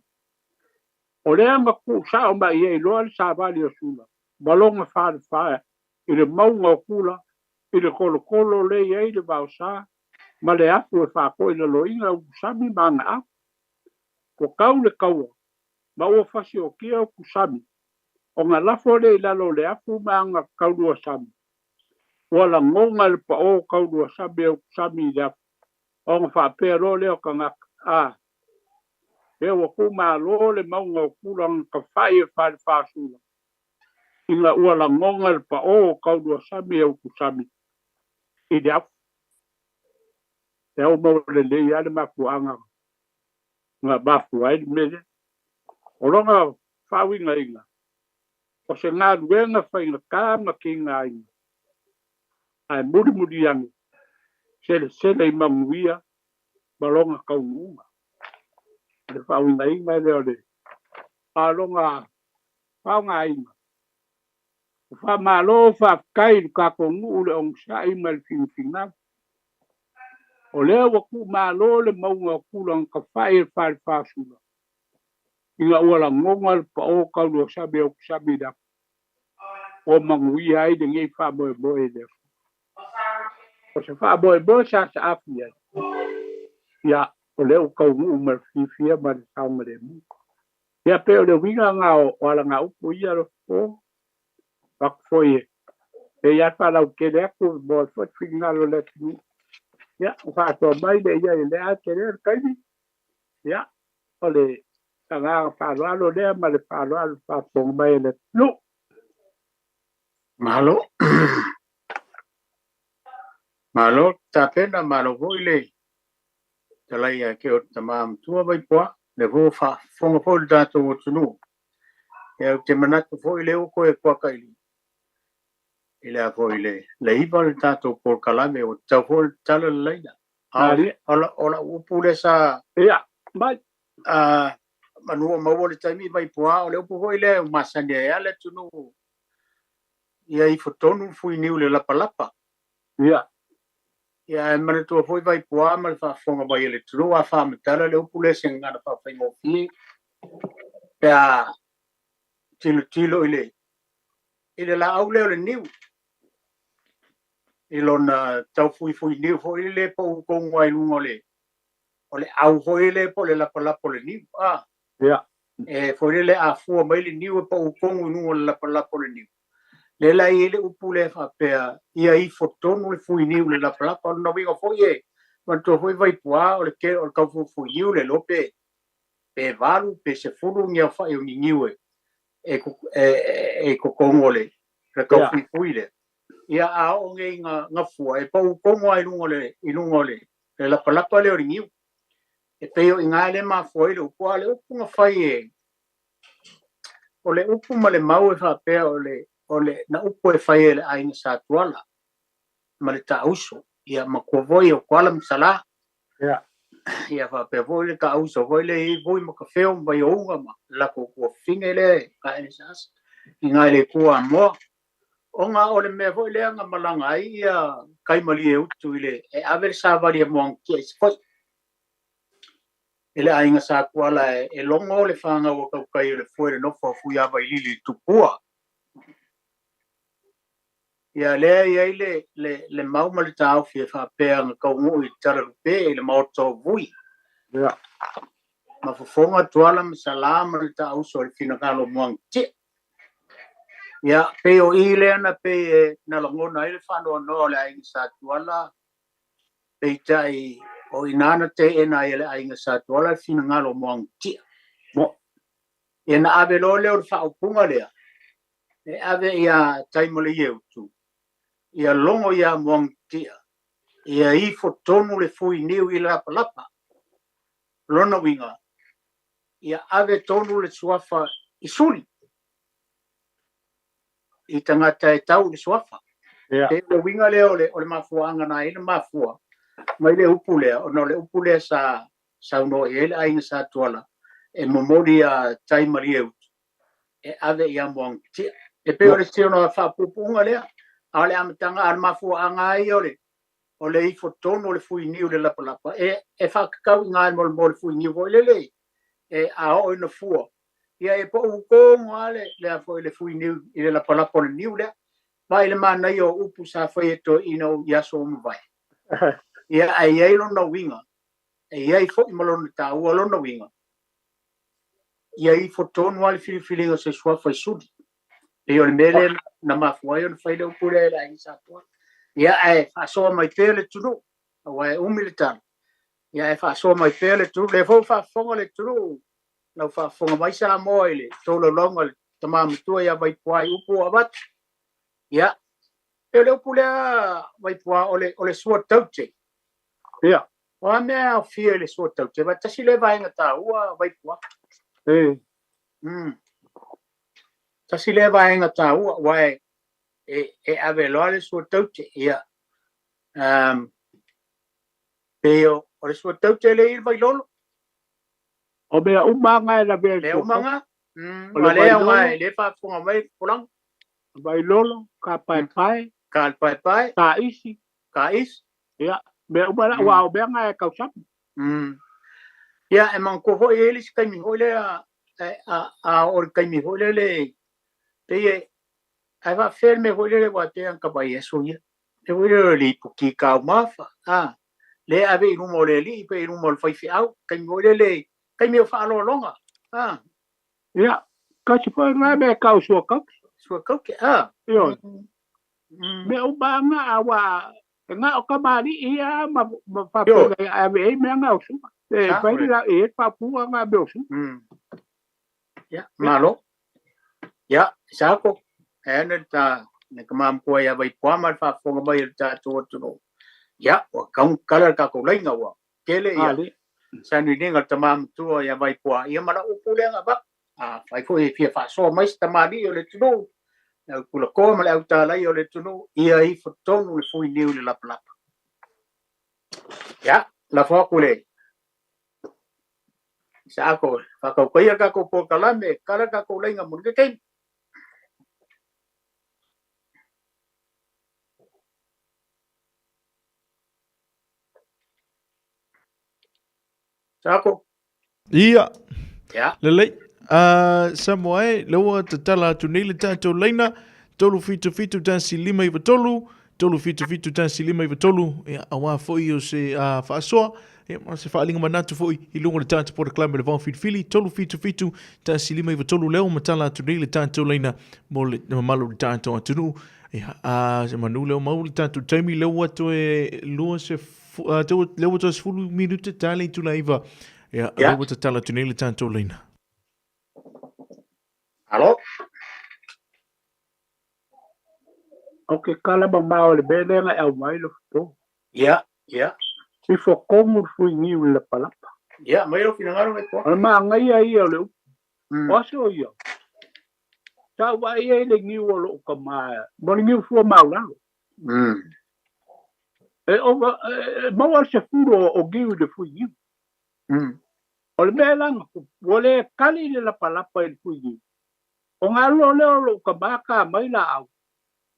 O lea na tuusao mai ai loa le savali o Sula ma lona falefa i le mauga o Kula i le tolotolo lea e i ai le vaosa ma le afu e faatoilaloina Utusami ma ana au. Ua tau le taua ma ua fasiokia Utusami ona lafo lea i lalo o le afu ma ana tauluasami. Ua lagona le paō tauluasami e Utusami i le afu ona faapea loa lea o tagata, A, lea ua tuumalo le mauga o Kula na tafa'i e Falefasula ina ua lagona le paō o tauluasami e Utusami i le afu. E ao mau lelei lava le mafuaaga na mafua ai le mea lea. O lona faauigaina, o se galuega faigata ma tigaina, ae mulimuli ane, selesele i manuia ma lona taunuuga. O le faauigaina lea o le a lona faaaogaina. Ua faamalo faafetai i le tatou nuu le onosai ma le finafinau. O lea ua tuumalo le mauga o Kula na tafa'i e le Falefasula ina ua lagona le paō tauluasami e Utusami i le afu ua manuia ai lenei faamoemoe i le Atua. O se faamoemoe sa saafi ai, ia, o lea ua taunuu ma le fiafia ma le saogalemu. Ia pei o le uiga lena o alagaupu ia Alofapo, avatu foi e pei lava le faalautele atu mo le foi finagalo o le atunuu. Ia, ua faasoa mai le ia i lea tele le taimi. Ia, o le agaga faaaloalo lea ma le faaaloalo faafofoga mai a le atunuu. Malo. Malo tapena, malo foi le talai ia te oe le tama matua Vaipoa, lea foi ua faafofoga foi le tatou atunuu. Ia ou te manatu foi lea ua toe kuakaili i le a foi le le 9 le tatou polokalame ua tatau foi ona tatala le laina. A o lau upu lea sa Ia, mai. A manu o maua le taimi Vaipoa, o le upu foi lea ua masani ai lava le atunuu. Ia ifo tonu le fuiniu i le lapalapa. Ia. Ia ae manatua foi Vaipuā ma le faafofoga mai a le atunuu a faamatala le upu lea i se gagana faafaigofie pe a tilotilo i le i le laau lea o le niu i lona taufuifuiniu foi lele pau tonu lava i luga o le o le au foi lele po o le lapalapa o le niu a. Ia. E foi lele a fua mai le niu e pau tonu i luga o le lapalapa o le niu. Lea la e i ai le upu lea e faapea, ia ifo tonu le fuiniu i le lapalapa. O lona uiga foi e manatua foi Vaipuā o le tele o le taufuifuiniu le iloa pe pe 8 pe 10 ni aofai o ni niu e e e i totonu o le le taufuifui lea. Ia a oo nei ina na fua e pau tonu lava i luga o le i luga o le le lapalapa lea o le niu. E pei o i ina lea e mafua ai le upu, a o le upu na fai e o le upu ma le mau e faapea o le o le na upu e fai e le aiga Sa Tuala ma le Taauso, ia matua foi o Tuala ma Salā. Ia. Ia faapea foi le Taauso foi lea e i ai Vui ma Tafeo ma Vaiouga ma le latou tuafafine lea e Gaelesaasa i ina i le itu Amoa. Ona o le mea foi lea na malaga ai ia Taimalieutu i le e ave le savali a Moagatia i Savaii. I le aiga Sa Tuala e logo le fanau a tautai o le foe le nofo a Fuiavailili i le Tupua. Ia lea e i ai le, le, le mau ma le taofi e faapea na taunuu i le Talalupe i le maota o Vui. Ia. Ma fofoga Tuala ma Salā ma le Taauso i le finagalo o Moagatia. Ia, pei o i lea na pei e na lagona ai le faanoanoa o le aiga Sa Tuala, peitai o i ina na teena ai e le aiga Sa Tuala le finagalo o Moagatia. Mo. Ia na ave loa lea o le faaupuga lea, e ave iā Taimalieutu, ia logo iā Moagatia, ia ifo tonu le fuiniu i le lapalapa. Lona uiga, ia ave tonu le suafa i suli, i tagata e tau i le suafa. Ia. Pei o le uiga lea o le, o le mafuaaga na ai na mafua mai le upu lea, ona o le upu lea sa saunoa i ai le aiga Sa Tuala e momoli iā Taimalieutu e ave iā Moagatia. E pei o le isi ona faapuupuuga lea, a o le amataga, a o le mafuaaga lava ia o le o le ifo tonu o le fuiniu i le lapalapa, e, e faatatau i ina mo le fuiniu foi lele, e, a oo ina fua, ia e pau tonu lava le, le, a foi le fuiniu i le lapalapa o le niu lea. Ma i le manaia o upu sa fai e toeaiina i aso ua mavae. Ia, ae i ai lona uiga, e i ai foi ma lona taua lona uiga, ia ifo tonu lava le filifiliga o se suafa i suli. Pei o le mea lea na mafua ai ona fai le upu lea e le aiga Sa Tuala. Ia, ae faasoa mai pea le atunuu, aua e umi le tala. Ia, ae faasoa mai pea le atunuu. Lea foi ua faafofoga le atunuu, lau faafofoga mai Samoa i le tolaulauga a le tama matua ia Vaipuā i upu ua avatu. Ia, pei o le upu lea Vaipuā, o le, o le sua taute. Ia. O a mea e aofia i le sua taute, aua tasi lea vaega taua Vaipuā. E. Tasi lea vaega taua, aua e, e, e ave loa le sua taute. Ia, pei o, o le sua taute lea i le vailolo. O mea uma nga e lavea i le Mea sua uma taute. nga. O le Aua lea vailolo. aoga e le faafofoga mai le tupulaga. Vailolo, ka paepae. Ka paepae. Ka isi. Ka isi. Ia, mea uma la, aua o mea nga e kausami. Ia, e manatua foi e i ai le isi taimi foi lea, a, a oo i le taimi foi lele, pei e, ae faapefea le mea foi lele aua e pei lava ona ta vaai i aso ia. Le foi lele o le ipuki taumafa, a, lea e ave i luma o le alii pe i luma o le faifeau, taimi foi lele, taimi o faaaloaloga, a. Ia, kasi foi nga mea e kau sua kauke. Sua kauke, a. Ioe. Mea uma nga aua e nga o kamali'i ia ma ma faapea e ave ai mea nga o sua. E Sa. fai la e faapu'a nga mea o sua. Ia, malo. Ia, Isaako, e ana le ta le tama matua ia Vaipuā ma le faafofoga mai o le tatou atunuu. Ia, ua taugakala le tatou laina ua tele ia sauniuniga o le tama matua ia Vaipuā. Ia ma lau upu lea na avatu. Afai foi e fia faasoa mai se tamalii o le atunuu, le au tulakoa ma le au tālaia o le atunuu, ia ifo tonu le fuiniu i le lapalapa. Ia, lafo atu i le Isaako e faatautaia le tatou polokalame, kala le tatou laina mo lenei taimi. Tako. Ia. Ia. Lelei. Samoa e, lea ua tatala atu nei le tatou laina, 377 1 5 9 3, 377 1 5 9 3, ia, auā foi o se faasoa, ia, ma se faaaliga manatu foi i luga o le tatou polokalame o le Vaofilifili, 377 1 5 9 3, lea ua matala atu nei le tatou laina mo le mamalu o le tatou atunuu. Ia, semeamanu lea ua maua le tatou taimi, lea ua toe 20, lea ua toe 10 minute ta le itula 9. Ia, lea ua tatala atu nei le tatou laina. Alo. O ke kala mamao o le mea lea na e aumai lo fofo. Ia, ia. Ifo kogu le fuigiu i le lapalapa. Ia, mai lou finagalo ngai toa. O le magaia ia o le upu. O aso ia. Sa ou vaai ai i le niu o lou tama, ma le niu fua maulalo. E ova, e maua le 10 o niu i le fuigiu. O le mea la na tupu, ua le kali le lapalapa i le fuigiu. O galua lea o lou tama ta mai laau,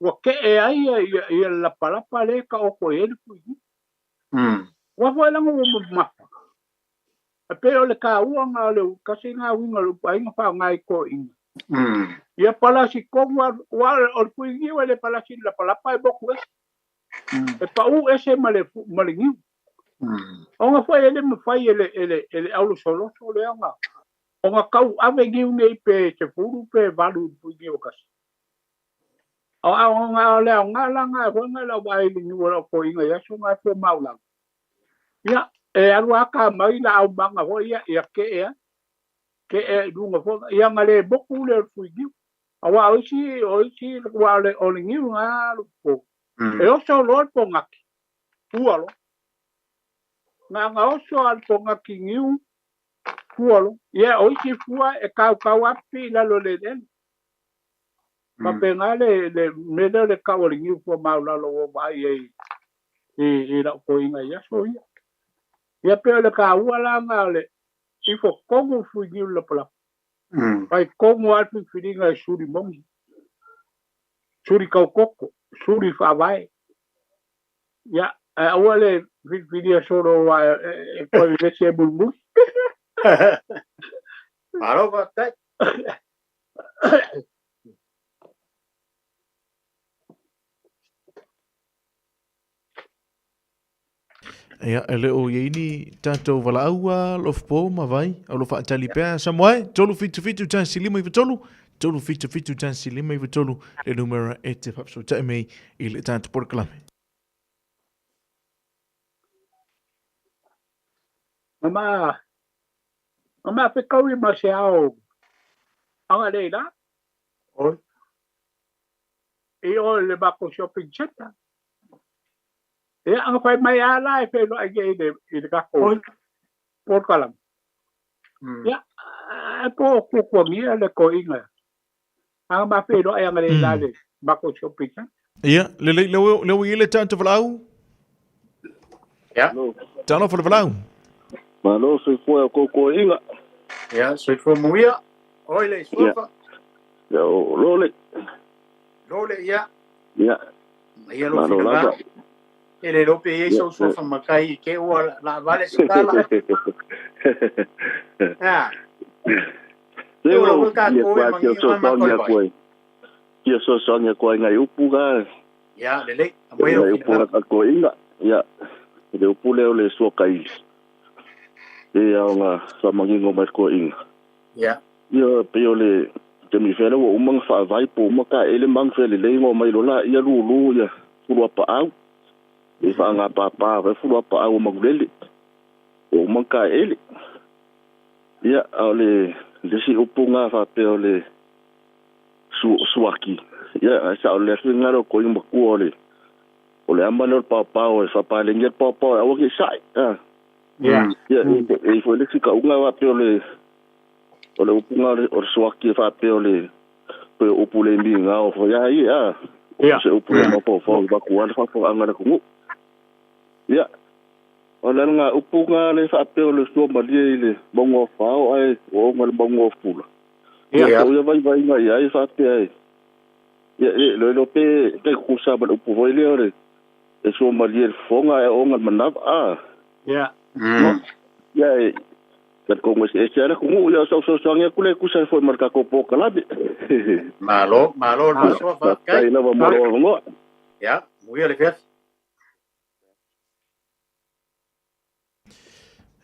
ua kee ai ia le lapalapa lea e taoto i ai le fuigiu. Ua foi laga ua mamafa. E pei o le taua na o le tasi na uiga o le upu aiga faaaoga i toeaiina. Ia palasi tonu lava, aua o le fuigiu e le palasi i le lapalapa e motu ese. E pau ese ma le niu. Ona foi e le mafai e le aulosoloso lea ona tau ave niu nei pe 10 pe 8 i le fuigiu e tasi. O o le aoga la na foi na lau vaai i le niu o lau toeaiina i aso na e fua maulalo. Ia, e alu lava ta mai laau maga foi ia, ia kee ai. Kee i luga foi, ia na le motu lea o le fuigiu. Aua o isi, o isi, aua o le niu na alu po. E oso loa le pogaki, fua loa. Na na oso a le pogaki niu, fua loa. Ia, o isi fua e kaukau api i lalo o le eleele. Faapena le mea lea o le kau o le niu fua maulalo ua vaai ai i lau toeaiina i aso ia. Ia pei o le taua la na o le ifo tonu fuigiu le lapalapa. Fai tonu lava le filifiliga e suli moni, suli taukoko, suli faavae. Ia, ae aua le filifilia solo aua e toe vevesi ai mulimuli. Malo faafetai. Ia, e le o i ai ni tatou valaau a Lofopo ma Vai, o lo faatali pea Samoa e, 377 1 5 3, 377 1 5 3, le numera e te faafesootai mai i le tatou polokalame. Na ma fekaui ma se ao agalei la. Oi. I o le matou shopping centre. Ia, ana fai mai a la e feiloai nei i le tatou polokalame. Ia, e po o kuakuagia le toeaiina. Ana ma feiloai agalei la le matou shopping centre. Ia, lelei, lea ua i ai le tatou valaau. Ia. Talofa le valaau. Malo soifua e o kou toeaiina. Ia, soifua manuia. Oi le suafa. Ia, o Lole. Lole, ia. Ia. Ia lou Malo finagalo. lava. E le iloa pe i ai sou suafa matai i te ua laavale se tala. Ia. Se Ua ua ua tatou e fia manino ma fesoasoani matou atu ai. Fia fesoasoani atu ai nai upu ga. Ia, lelei. Aumai lou Nai upu finagalo. ga toeaiina. Ia, le upu lea o le suakaili. Ia ona faamanino mai le toeaiina. Ia. Ia pei o le taimi fea lea ua uma ona faavae po uma taele ma agufelelei ona omai loa laia lulu ia fuluapaau. E faagapapa fai fuluapaau o manulele. Ua uma ona taele. Ia, a o le isi upu na faapea o le suaki. Ia, ae sao lelei atu le toeaina matua o le ama lea o le paopao e faapaleni ai le paopao e aua ne i sae. Ia. Ia, e i foi le isi kauga faapea o le upu na o le suaki e faapea o le pe o upu le migao foi a ia. Ia. Se upu le mafaufau i vatua le faafofogaaga a le atunuu. Ia, o le ala upu na le faapea o le sua malie i le mauga o Fao ae ua oga i le mauga o Fula. Ia. Ia, o ia vaivaiga i ai faapea e. Ia, e le iloa pe tai tutusa ma le upu foi lea o le e sua malie i le fofoga ae oga i le manava. Ia. Ia, e Talitonu eseese lava le atunuu, ia o sau fesoasoani atu lea e tusa ai foi ma le tatou polokalame. Malo, malo le faasoa, faafetai. Faafetai lava mo lou avanoa. Ia, manuia le afiafi.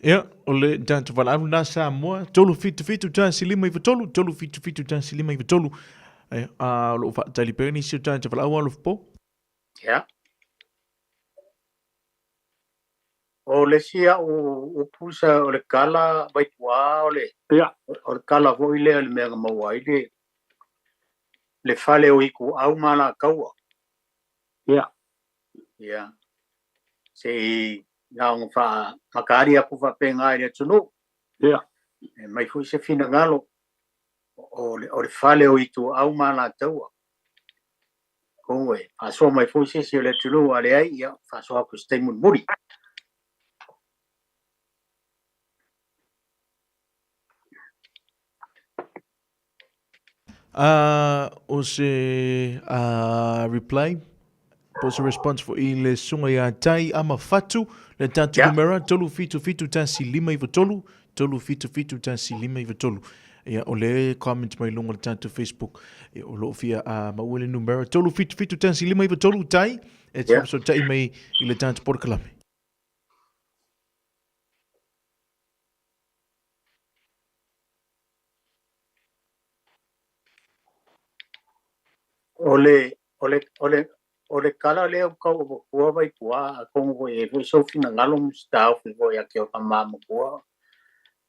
Ia, o le tatou valaau lena Samoa, 377 1 5 93, 377 1 5 93. Ia, a o lo o faatali pea nisi o tatou valaau alofa po. Ia. O le isi au upu sa o le kala Vaipua o le Ia. O le kala foi lea le mea na maua ai le fale o Ituau ma Alataua. Ia. Ia. Se i na ona faamataali atu faapena i le atunuu. Ia. E mai foi se finagalo o le fale o Ituau ma Alataua. Atonu e faasoa mai foi se isi o le atunuu, a leai, ia faasoa atu i se taimi mulimuli. O se reply po o se response foi i le susuga ia Tai Amafatu, le tatou numera 377 1 5 93, 377 1 5 93. Ia, o le comment mai luga o le tatou Facebook, ia, o lo o fia maua le numera 377 1 5 93 Tai, e te faafesootai mai i le tatou polokalame. O le tala lea ua tau avatua Vaipua, atonu foi e i ai foi sou finagalo ma se taofi foi ia te oe tama matua.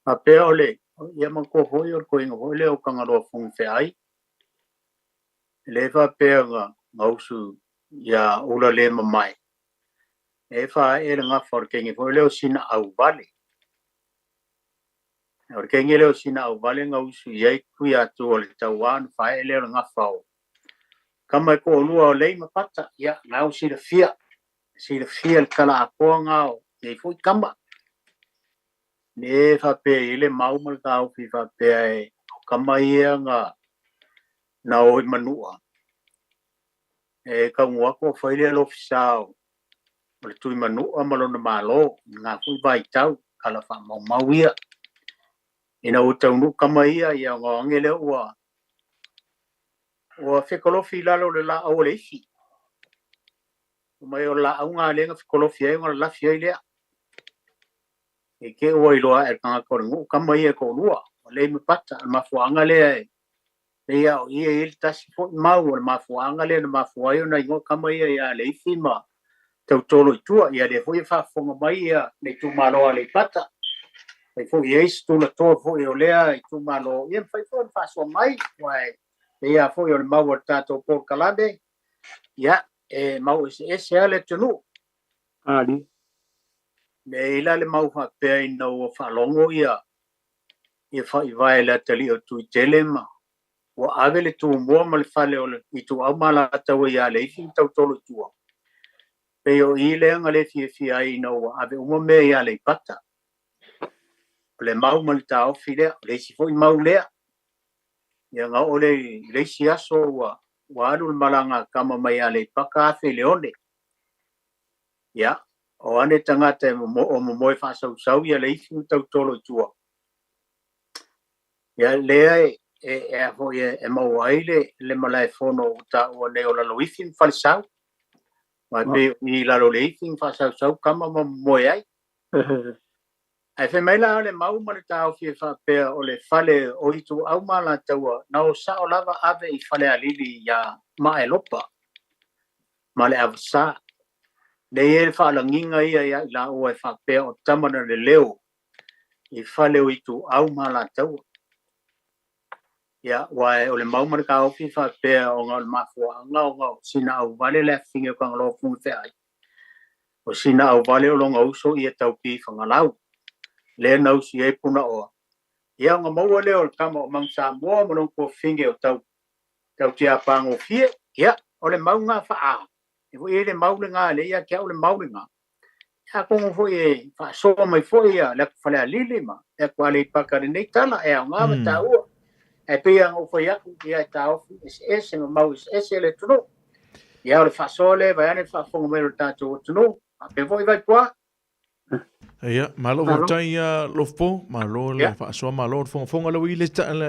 Faapea o le, ia manatua foi o le toeaina foi lea o Tagaloa Fofoga Feai, e le faapea na usu ia Ulualemaemae, e faaee le gafa o le teine foi lea o Sina Auvale. O le teine lea o Sina Auvale na usu i ai Tuiatua o le tauā ona faaee lea o le gafa o tama e toalua o Lei ma Pata. Ia, na ua silafia, silafia le tala atoa na o nei foi tama. Le faapea i le mau ma le taofi faapea e o tama ia na o i Manua. E taunu atu o fai lea lofisa o le Tui Manua ma lona Malo, i lena foi vaitau, tala faamaumau ia. Ina ua taunuu tama ia, ia ona o age lea ua fekolofi i lalo o le laau o le ifi. Mai o le laau ngā lea na fekolofi ai ona lalafi ai lea. E te ua iloa ae le tagata o le nuu tama ia e toalua, o Lei ma Pata. O le mafuaaga lea e lei ao ia i le tasi foi mau o le mafuaaga lea na mafua ai ona igoa tama ia ia Leifi ma Tautolo i tua. Ia lea foi e faafofoga mai ia le itumalo a Aleipata. Fai foi i ai se tulatoa foi o lea itumalo, ia mafai foi ona faasoa mai, aua e pei foi o le mau a le tatou polokalame, ia e mau eseese lava le atunuu. Ali. Le ila le mau faapea ina ua faalogo ia faivae le atalii o Tuitele ma ua ave le tumua ma le fale o le Ituau ma Alataua ia Leifi ma Tautolo i tua. Pei o i lea na le fiafia ai ina ua ave uma mea ia Aleipata. O le mau ma le taofi lea, o le isi foi mau lea. Ia na oo lea i le isi aso ua alu le malaga a tama mai Aleipata afe i Leone. Ia, o ane tagata e o momoe faasausau ia Leifi ma Tautolo i tua. Ia lea e foi e maua ai le malaefono o taua nei o Laloifi ma Falesau. Ma pei i lalo le ifi ma faasausau tama ma momoe ai. Ae fai mai la le mau ma le taofi e faapea o le fale o Ituau ma Alataua na o sao lava ave i Falealili ia Maelopa ma le Avasa. Nei e le faalagiga ia ia i laua e faapea o tama na leleo i fale o Ituau ma Alataua. Ia, ua o le mau ma le taofi faapea ona o le mafuaaga ona o sina auvale le afifine o Tagaloa Fofoga Feai. O sina auvale o lona uso ia taupi fagalau. Lea na usi ai Punaoa. Ia ona maua lea o le tama o Manu Samoa ma lona tuafafine o tau tiapagofie. Ia, o le mau ngā faa. E foi e le mau le ngā le ia te au le mau le ngā. Ia atonu foi e faasoa mai foi ia le atu Falealili ma le atu Aleipata lenei tala e aoga ma taua. Ae pei ona ou fai atu ia e taofi eseese ma mau eseese le atunuu. Ia o le faasoa lea vaeane le faafofoga mai o le tatou atunuu. Faapea foi Vaipua. Ia, malo faafetai ia Lofopo, malo le faasoa, malo le fogafoga lau i le,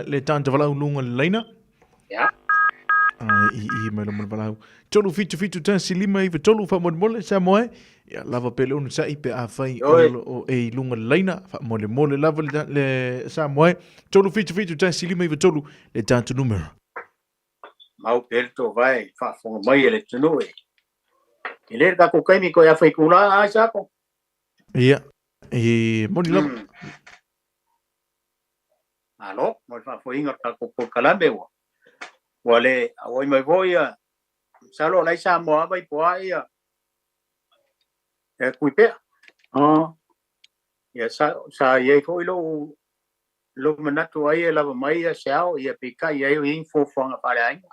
le tanta valau lunga le laina. Ia. Ai, i, i, mai lo mo le valau. 3 7 7 1 5 9 3 faamolemole Samoa e. Ia, lava pe le ono sa'i pe a fai o lo o e i lunga le laina. Faamolemole lava le, le Samoa e. 3 7 7 1 5 9 3 le tātou numera. Mau pe le tō vai faafofoga mai e le atunuu e. E le le tatou taimi koe afa i kula ai sako. Ia, e moni lava. Malo, mo le faafoeina o le tatou polokalame ua. Ua le auai mai foi ia, masalo o la e i Samoa lava i Poa ia e Tuipea. Oh. Ia sa, sa i ai foi lou lou manatu ai e lava mai ia se ao, ia peitai ai o i ai ni fuafuaga faaleaiga.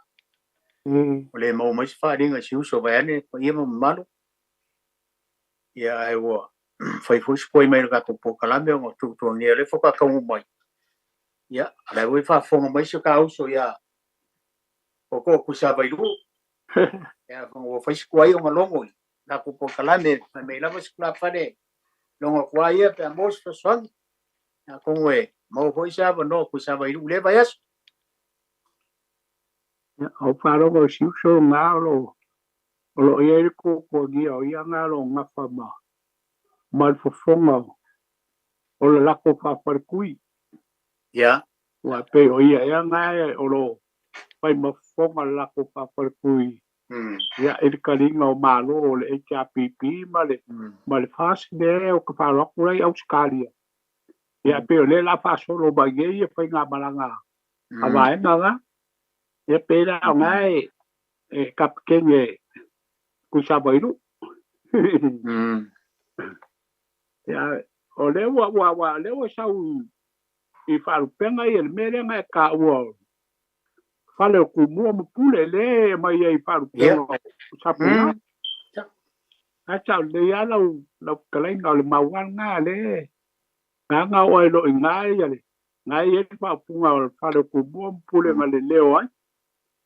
Ua le maua mai se faaaliga i si uso vaeane paia ma mamalu. Ia ae ua fai foi se koi mai le tatou polokalame ona tuutuagia o lea faatoa taunuu mai. Ia, a o la e foi e faafofoga mai si o ta uso ia Tootoo Tuisavailuu. Ia, ua fai se tuai ona logo i tatou polokalame, fai mai lava se tulafale logo atu lava ia pe a maua se fesoasoani. Atonu e maua foi se avanoa o Tuisavailuu i lea vaiaso. Ia, o faalogo i si uso lena o lo o lo o i ai le tuatuagia o ia na o lo o nafa ma ma le fofoga o le latou faafaletui. Ia. Aua e pei o ia ea na o lo o fai ma fofoga le latou faafaletui ia i le taliga o Malo o le HRPP ma le ma le FAST lea ou te faalogo atu la i Ausetalia. Ia e pei o lea o le a faasolo mai nei ia faigamalaga a vaega na. Ia pei la o na e e kapikene Tuisavailuu. Ia o lea ua ua ua lea ua sau i faalupega ia le mea lea na e taua o fale o Tumua ma Pule lea e aumai ai i faalupega o Sapoga. Ae sao lelei lava lau lau fetalaiga o le mau lava lena lea e na oo ai loa i ina ia le na e i ai le faaupuga o le fale o Tumua ma Pule na leleo ai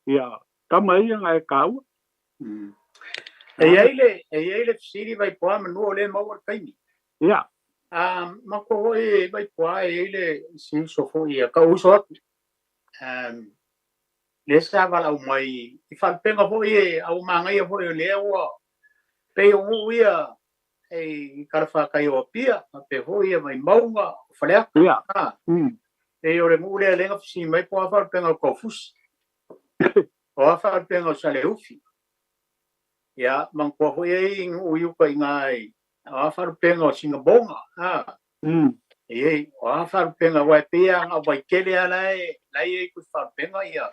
ia tama ia na e taua. E i ai le, e i ai le fesili Vaipoa manu o lea e maua le taimi. Ia. A matou foi Vaipoa e i ai le si uso foi ia kau uso atu. Lea sa valaau mai i faalupega foi e au manaia foi o lea ua pei o nuu ia e i talafatai o Apia, faapea foi ia Vaimauga, o Faleata. Ia. Pei o le nuu lea lea na fesili mai po o a faalupega o Taufusi. O a faalupega o Saleufi. Ia, manatua foi e i nuu i uka i ina i o a faalupega o Sinamoga. E i ai, o a faalupega, aua e pei lava na o Vaitele lava la e la e i ai faalupega ia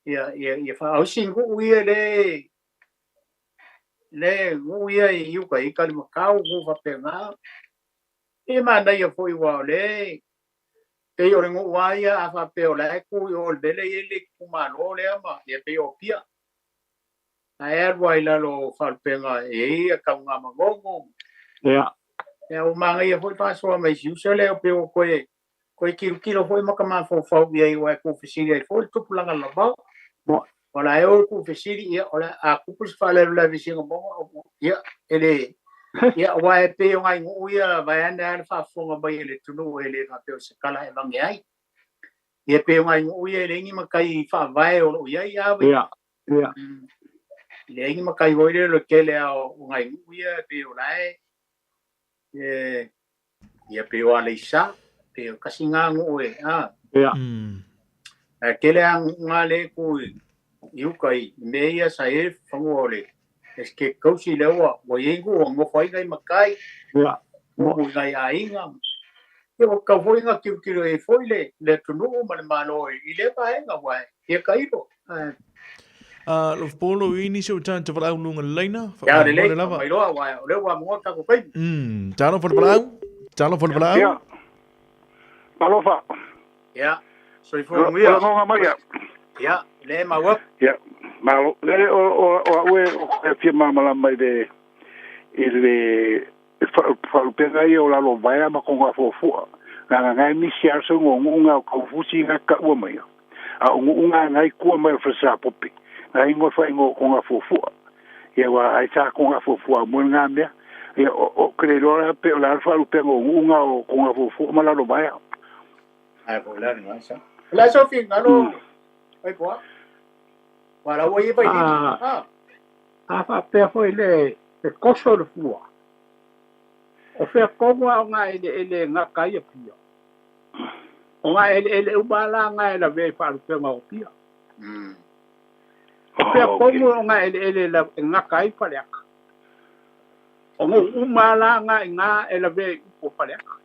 ia ia ia fa o isi nuu ia le le nuu ia i uka i Kalimatau, nuu faapena. E manaia foi aua o le pei o le nuu lava ia a faapea o la e tu i o i le mea lea e i ai le itumalo lea ma ia pei o Apia. Ae alu lava i lalo o faalupega e i ai ia Tanugamanono. Ia. Ia ua manaia foi faasoa mai si uso lea pei ua toe toe tilotilo foi ma mafaufau i ai aua e tuufesili ai foi le tupulaga lavao. O la e o tuufesili ia o le a tupu se faalavelave i Sinamoga ia e le ia aua e pei o nai nuu ia vaeane lava le faafofoga mai a le atunuu e le faapea o se tala e vage ai. Ia pei o nai nuu ia e leai ni matai faavae o lo o i ai a Ia. Ia. E leai ni matai foi lea o le tele lava o nai nuu ia e pei o la e e ia pei o Aleisa, pei o tasi lena nuu e a. Ia. Ae tele lava nuu na lea e tu i uka i mea ia sa i ai le fanua o le Estate Tausi lea ua ua i ai nuu ua nofo ai nai matai, Ia. nuu i nai aiga. Ia ua tatau foi ona tilotilo i ai foi le le atunuu ma le Malo i lea vaega aua e fia tailo. Ae Lofopolo i nisi o tātou valaau lunga le laina. Ia, lelei, lava. Mai loa, aua o lea ua moa tatou taimi. Talofa le valaau. Talofa le valaau. Ia. Alofa. Ia, soifua manuia. Logoga mai ia. Ia, le mau atu. Ia, malo. Le o o o au e o e fia malamalama i le i le faalupega ia o lalo vaea ma konga fuafua. Leaga na e misi lava le saunoa o nuu na o Taufusi na e taua mai a o nuu na na i tua mai o le Falesapope na ingoa faaigoa o Kongafuafua. Ia aua ai sa Kongafuafua aumua lena mea. Ia o ke le iloa la pe o le a le faalupega o nu'u ga o kogafuafua ma lalovaea. Ae po o le a lena sa. O le a sau finagalo ai po a. Ua la ua i vai lima. A a faapea foi le le koso o le fua. O fea tonu a o ngā eleele e gata ai Apia. O ngā eleele uma la ngā e lavea i faalupega o Apia. O fea tonu o ngā eleele e gata ai Faleata. O nuu uma la ngā i ngā e lavea i upu o Faleata.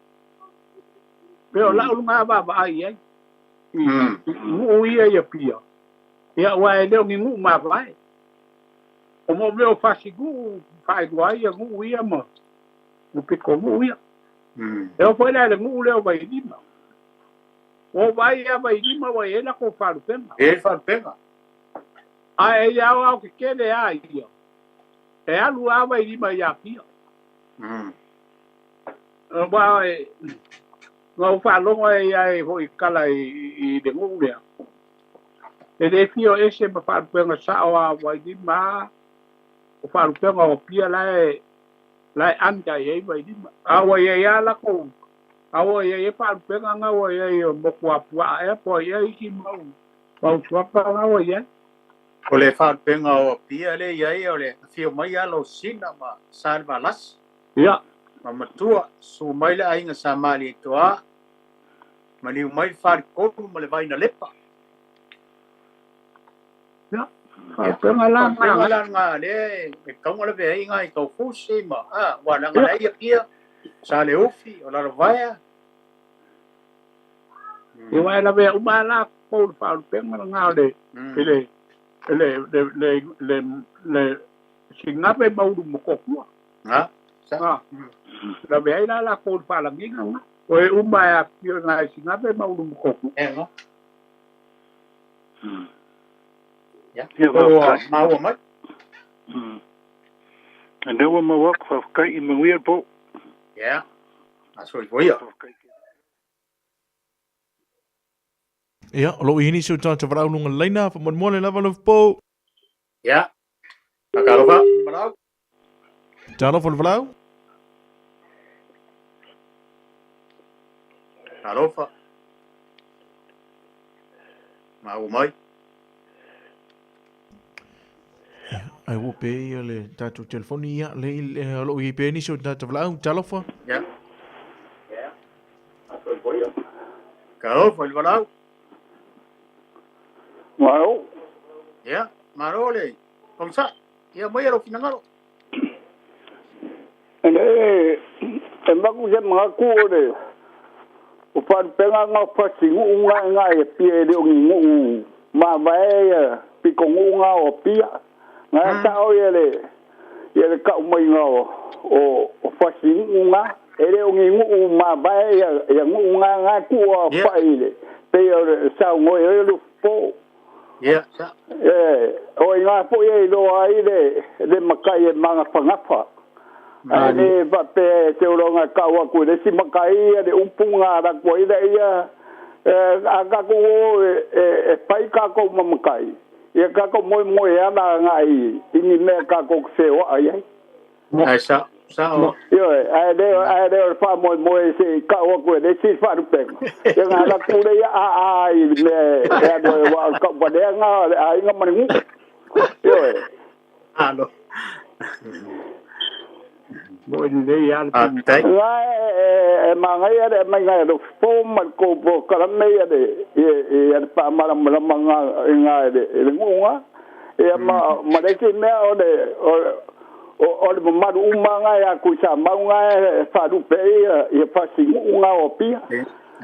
Pe o lau ngā vaavaai i ai. I nuu ia i Apia. Ia ua e le o ni nuu mavae. O mo mea o fasinuu faailoa ai ia nuu ia ma ma pitonuu ia. E oo foi la i le nuu lea o Vailima. Ua ou vaai ia Vailima ua i ai latou faalupega. E i ai faalupega. Ae i aoao tetele lava ia, e alu lava Vailima i Apia. Aua na ou faalogo ai ai foi i tala i le nuu lea, e le fia o ese ma faalupega sao a Vailima a, o faalupega o Apia la e la e under i ai Vailima. A ua i ai lava latou, a ua i ai faalupega na ua i ai o Motuapuaa ea po o ai ea isi mau mau suafa na ua i ai. O le faalupega o Apia lea e i ai o le afio mai alo o Sina ma Salevalasi. Ia. Ma Matua, susu mai le aiga Sa Malietoa, maliu mai le Faletolu ma le Vainalepa. Ia, faalupega la ngā. Faalupega la ngā lea e tauga lavea ai ngā i Taufusi ma, a, ua leaga la i Apia, Saleufi, o Lalovaea. Ia ua e lavea uma la kou le faalupega lena o le, i le, le, le, le, le, le Sigave ma Ulumotootua. Nga, sa. Nga. Lavea ai la lakou i le faalagiga lena. O e uma e afifio i na i Sigave ma Ulumotootua. E nga. Ia, Ia, ua faafetai. maua mai. Lea ua maua atu, faafetai i manuia le po. Ia, aso i voia. Ia, o loo i ai nisi o tagata valaau luga laina, faamolemole lava le po. Ia, faatalofa, valaau. Talofa le valaau. Talofa. Maua mai. Ai ua pe ia le tatou telefoni ia le o loo i ai pea nisi o tagata valaau. Talofa. Ia. Talofa i le valaau. Malo. Ia, malo le pogisa. Ia maia lou finagalo. E e maku se manatu o le o faalupega na o fasinuu nga i nga i Apia e le o ni nuu mavae ia pitonuu nga o Apia. Nga sao ia le ia le kau maiga o o o fasinuu nga e le o ni nuu mavae ia ia nuu nga nga tuu a fai i le pei o le saunoa ai o le po. Ia, sa. E, o i ngā foi e iloa ai le, le makai e māgafagafa. Ae le faapea e te uloga e kau atu i le isi makai ia le upu ngā raku ai lea ia, e, a kākou o e, e, e pai kākou ma makai, ia kākou moemoe ala agai i ni mea kākou te feoai ai. Ae sa, sa o. Ioe, ae le, ae le o le faamoemoe se i kau atu e le isi faalupega. Ia ngā raku le ia a a i le mea e alu ai aua o le kaupalea ngā o le aiga ma le nuu. Ioe. Alo. Mo i lelei lava le Faafetai. Ngā e, e, e manaia le aumaiga e Lofo ma le kou polokalame ia le, ia, ia le faamalamalama ngā, i ngā i le, i le nuu ngā. Ia ma, ma le isi mea o le, o, o, o le mamalu uma ngā ia Tuisamau ngā e faalupe ai ia, ia fasinuu ngā o Apia.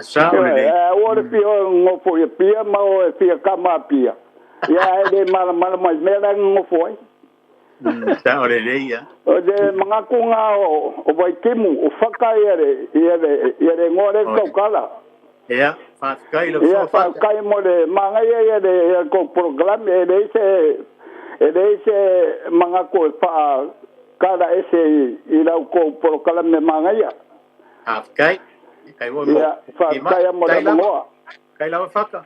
Sa o Ioe, lelei. ae aua le fia o e nonofo i Apia ma o e fia kama Apia. Ia ae le malamalama i mea la e nonofo ai. Sa o lelei ia. O le manatu ngā o, o Vaitimu, o Faka ia le, ia le, ia le igoa lea e tautala. Ia, faafetai i lau Ia, soa Faka. faafetai mo le manaia ia le, ia le tou polokalame, e leai se, e leai se manatu e faakala ese i, i lau tou polokalame manaia. Faafetai. Kai ua mo. Ia, faafetai lava mo le Faafetai lava. avanoa. Faafetai lava Faka.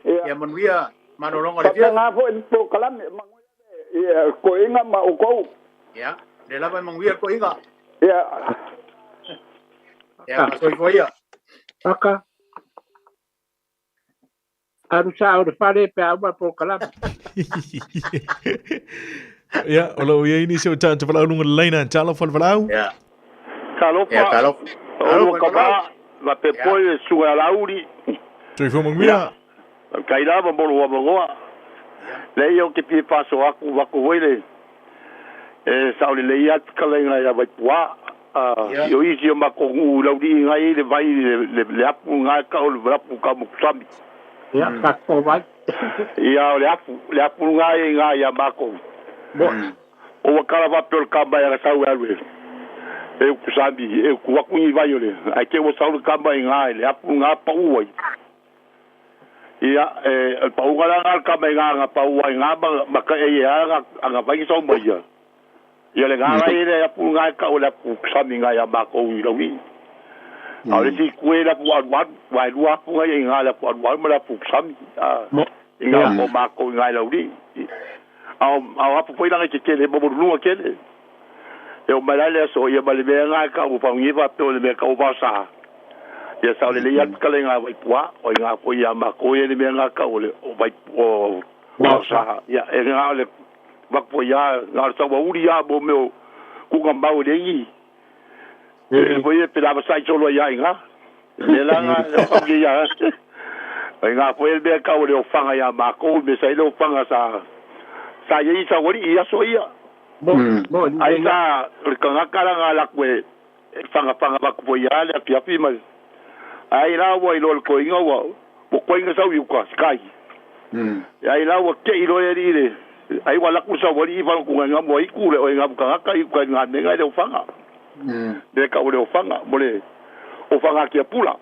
Ia. Ia manuia malologa o le afiafi. Faapena foi le polokalame, manuia le, ia, toeaiga ma outou. Ia, lea lava e manuia le toeaiga. Ia. Ia, soifua ia. Aka. Alu sa o le fale pe a uma polokalame. Ia, o lo o i ai nisi o tagata valaau luga o le laina. Talofa le valaau. Ia. Talofa. Ia, talofa. Oulua kava, faapea foi le susuga ia Laauli. Soifua manuia. Faafetai lava mo lou avanoa. Leai ou te fia faasoa atu atu foi le e sao lelei lava le fetalaiga ia Vaipuā. I o isi o matou nuu i Laulii na e i ai le vai le afu lena e tau o le afu taumotusami. Ia, tatou vai. Ia, o le afu, le afu lena e i ina ia matou. O ua tala faapea o le kama e agasau e alu e utusami, e utu atu ni vai o le, ae te i ua sau le kama i ina i le afu lena pau ai. Ia, e, o le pauga la lena a le kama i ina na pau ai ina ma, ma taʻi ai e a ana vai na sau mai ia. Ia le gala ia le apu nga e kau le apu sami nga ia makou i Laulii. A o le isi itu e le apu alualu, aua e lua apu nga ia i ina le apu alualu ma le apu sami i ina o makou i ina i Laulii. A o apu foi laga e tetele e momoluluga tele. E oo mai la le aso ia ma le mea nga e kau ua fagugia faapea o le mea e kau vaosa. Ia sao lelei lava le fetalaiga a Vaipuā, o ina foi ia makou ia le mea nga e kau o le vaosa. Ia e na o le Vaku foi a, na o le sauauli a mo mea o kuga mau e leai ni. E foi e pe lavasai solo ai a i ina. Le la nga o kau ia. O ina foi le mea kau o le ofaga ia makou, me sa i le ofaga sa sa i ai saualii i aso ia. Ai sa o le tagata la nga laku e fagafaga vaku foi a le afiafi ma ai la ua iloa le koiga ua ua koiga sau i uka sky. Ai la ua tei loa e alii le ai ua laku le saualii fagakuga i nga mua iku le oe nga tagata i uka i nga mega i le ofaga. Le kau o le ofaga mo le ofaga a kiapula.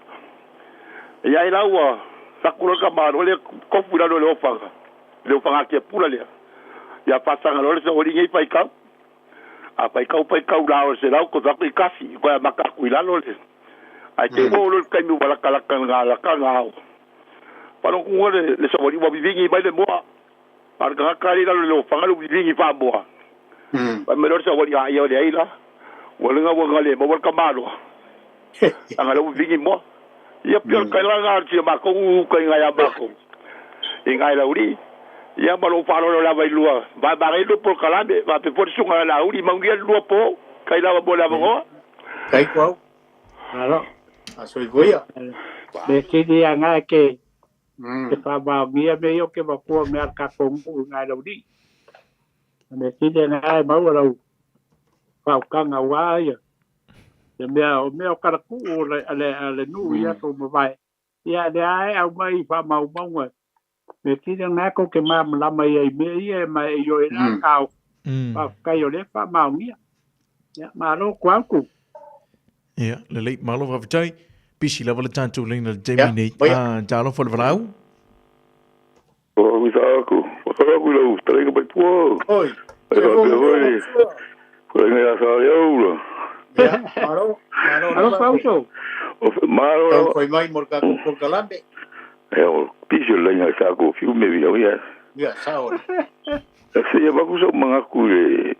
Ia ai la ua laku loa le tamaloa le kofu i lalo o le ofaga, le ofaga a kiapula lea. Ia faasaga loa le saualii nei faitau. A faitau faitau la o le 100 koe fai atu i kasi, koe amata atu i lalo le. Ae te i ua oo loa i le taimi ua latalata nga lata nga ao. Faalogo le le saualii ua vivigi mai le moa. A o le tagata lea i lalo i le ofaga le ua vivigi faamoa. Fai mai loa le saualii, a ia o leai la. Ua lega ua gale maua le tamaloa. Leaga lea ua vivigi moa. Ia pei o le tailaga a si a matou uka i ina ia matou i ina i Laulii. Ia ma lou faaaloalo lava i lua vaevaegai lua polokalame faapea foi le susuga ia Laauli maunia le lua po kai lava mo le avanoa. Kai ko au. Malo. A soifua ia. Me sili a ngae ke ke whaamaongia me io ke makua me al ka kongu i ngai lau li. Me sili a ngae maua lau whaukanga wā ia. Ia mea o mea o karaku'u o le, le, le nuu i aso mavae. Ia le ae au mai i whaamaumaunga. Me sili a ngae ko ke māmalama ia i mea ia e mai e io e rā kao. Whawhetai o le whaamaongia. Ia, malo ko au ku. Ia, lelei, malo faafetai. Pisi lava le tatou laina i le taimi nei. Ah, talofa le valaau. O au i aku, whakaraku i lau taringa mai pua. Oi, Ai whapea foi, whainga ia sa le aula. Ia, malo, malo Alo pauso. O malo. Tau foi mai mo le tatou polokalame. E o pisi o le laina i sa ko fiu me via ia. Ia, sao. E se ia maku sa mangaku i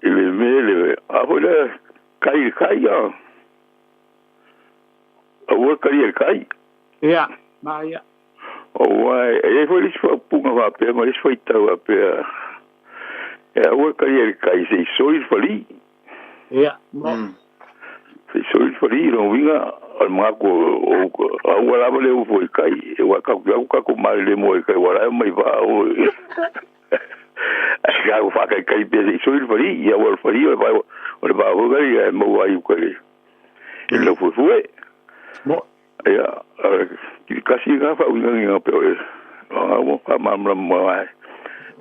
i le me le a foi le kai le kai a. A ua kai le kai. Ia, ma ia. O ua e e foi le isi faaupuga faapea ma le isi faitau faapea e aua le kai le kai se i soli le falī. Ia, mo. Se i soli le falī, lona uiga o le manatu o aua lava le ufo i kai e ua tatou te alu tatou malele moa i kai ua la e omai vaa o ae tatou faataitai pea se i soli le falī. Ia aua o le falī o le vaa o le vaa foi lea e maua ai i uka i le laufuefue. Mo. Ia, kasi lena faauigagiga pea o le ua faamalamalama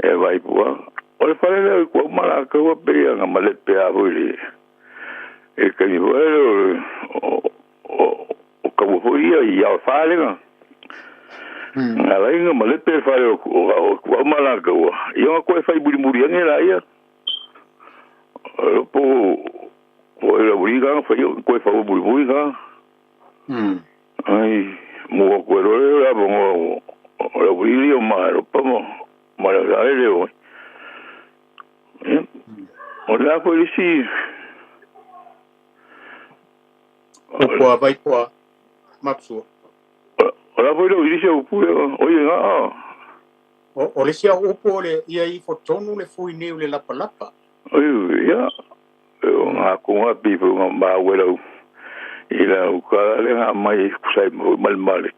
e Vaipua. O le fale lea o i Kuauma latou e pei ona malepe lava foi i le taimi foi lea o taua foi ia i ao falega. Na ala ai ona malepe le fale o Kuauma latou, ia ona toe fai mulimuli ane laia. Po o le auliga na fai toe fau mulimuli na. Ai, mua koe loa lea o le avanoa o le aualii o Maeropa ma le Saele o. Ia, o le a foi le isi Pua vai pua mapsua. O la foi lo ilisi o pu o ia nga. O le sia upu o le ia i fotonu le fui niu le lapalapa. O ia o ngā konga pipo ngā māwelau i la ukala le ngā mai kusai mal male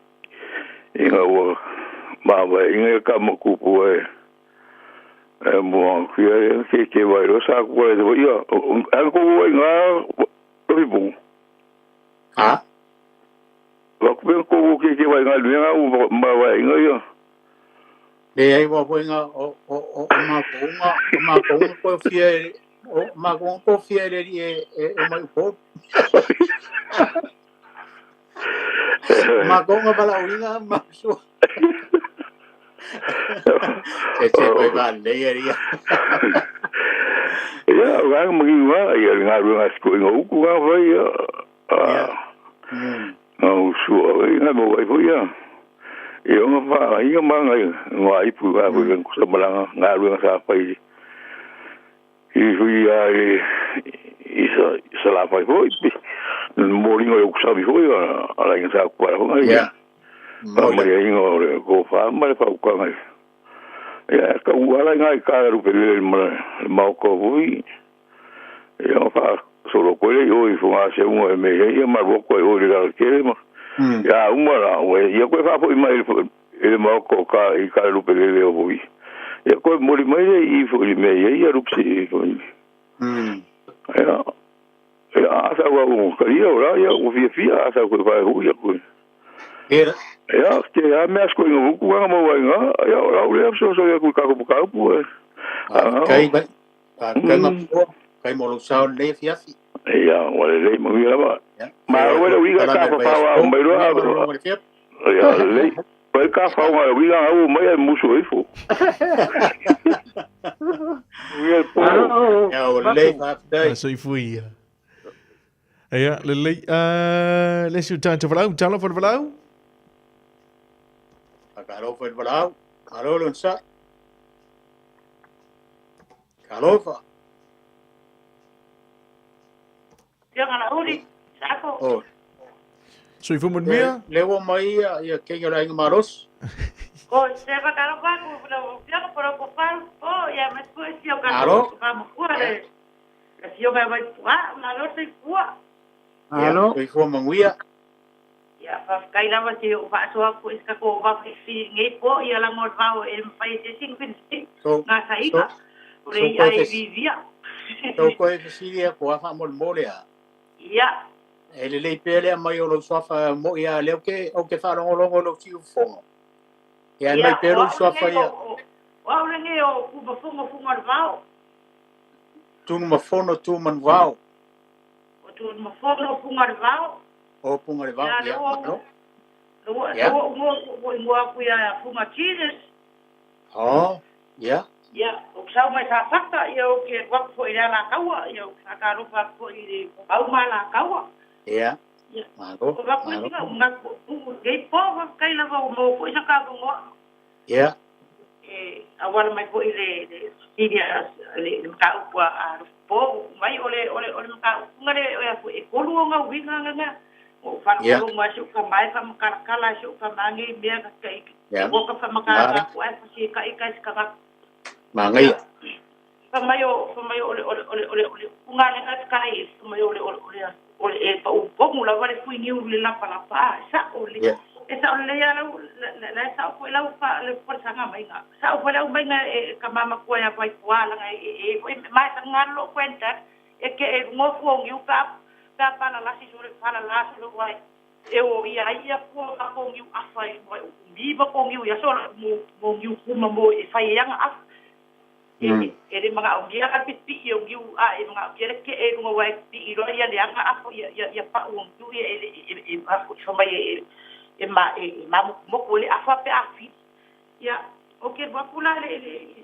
i ngā ua māwa i ngā ka makupu e mua kuia e ke ke wai ro sa kua e ia ang ko wai ngā rohipu. Ha? Wa kupe ko ke ke wai ngā luenga u māwa i ngā ia. Le ai wa wai ngā o mākonga o mākonga koe fia o mākonga koe fia le e mai upo. Mākonga pala uinga māsua. Te te koe vā lei ria. Ia, o ngā mangi ngā, ia ngā runga siko i ngā uku ngā whai ia. Ngā usua, ngā mō wai fo ia. Ia ngā whā, ia mā ngā ngā ipu ngā whai ngā kusa malanga, ngā runga sā whai. I hui a i sa la whai fo, mō ringa i ukusawi fo ia, ala inga sā kupara fo ngā ia. Wha mai e inga o le kō wha, ma le wha ukanga. Ia, ka uala inga i kāra rupe le le maoko fui. Ia, wha solo koe i oi fo ngā se unga e me ia ma roko e oi le gara kere ma. Ia, uma la, ia koe wha fo i mai e le maoko ka i kāra rupe le o fui. Ia koe mori mai le i fo i me ia ia rupe i fo i. Ia, ia, asa ua u karia o la, ia, ua fia fia, asa koe whae hui ia koe. Era. Ia, te a mea sko inga vuku ngā mau ai ngā, ia, o lau lea so so ia kui kako pakaupu e. Kai mai, kai mapua, kai mo lau sao nei fiafi. Ia, wa le lei mangi lava. Ma o le uiga ka whawha mai roa. Ia, lei. Pai ka whaunga uiga ngau mai ai musu ifo. Ia, po. Ia, o lei whafidai. So ifu ia. Ia, le lei, le siu tātou walau, talo whalau walau. Kalofa i walau, kalo lon sa. Kalofa. Ia ngana uri, sako. Oh. So ifu mun mea? Lewa mai ia kenga la inga maros. Ko se va kalofa ko ia ko poro ko faru, oh ia mas ko si o kalofa pa mo kuare. La si o ga vai pua, la lo se pua. Alo. So ifu manguia. Ia, whawhkai lava te o whaasoa ko iska ko whawhiwhi ngei po, ia la ngor wao e mwhai se sing pinsi, ngā saika, o re ia e vivia. So koe whasiria ko awha mole mole a. Ia. E le lei pele mai o lau suafa mo ia leo ke o ke whalongolongo lau tiu fongo. Ia mai pele suafa ia. O au lenge o kuba fongo fongo al wao. Tunu mafono tu man wao. O tunu mafono fongo al wao. O punga le vao, ia, no. Ia. O ingoa ku ia funga Jesus. Oh, ia. Ia, o kusau mai sa fakta, ia o ke waku fo i rea la kaua, ia o sakaropa fo i le auma la kaua. Ia, malo, O waku i tinga, unga ku, gei po, kai lava o mō ko isa ka vongoa. Ia. E, awala mai fo i le siria, le mka upua a po, mai o le mka upunga le, o ia fo e kolu o ngau winga nga. O whanau mai se uka mai whamakalakala se uka mangi mea ka kai woka whamakalakala ko ai whasi ka ika se kaka. Mangai. Whamai o ole ole ole ole ole unga le ka kai whamai ole ole ole ole e pa upongu la wale fui niu le lapa lapa sa ole. E sa ole ia lau la sa o lau pa le porsa nga mai nga. Sa o lau mai nga e ka mama ko ia pai kuala nga e mai sa ngalo kwenta e ke e ngofu o ngiu ka ka pala lasi sore pala lasi lo wai e o ia ia ko ka ko ngiu afa i mi ba ko ngiu ia so mo ngiu kuma mo e fai yang af e e le mga o ngia ka pi i o ngiu a e mga o ngia ke e runga wai pi i ro ia le anga afo ia ia pa o ngiu ia e e afo so mai e e ma e ma mo ko le afa pe afi ia o ke wa pula le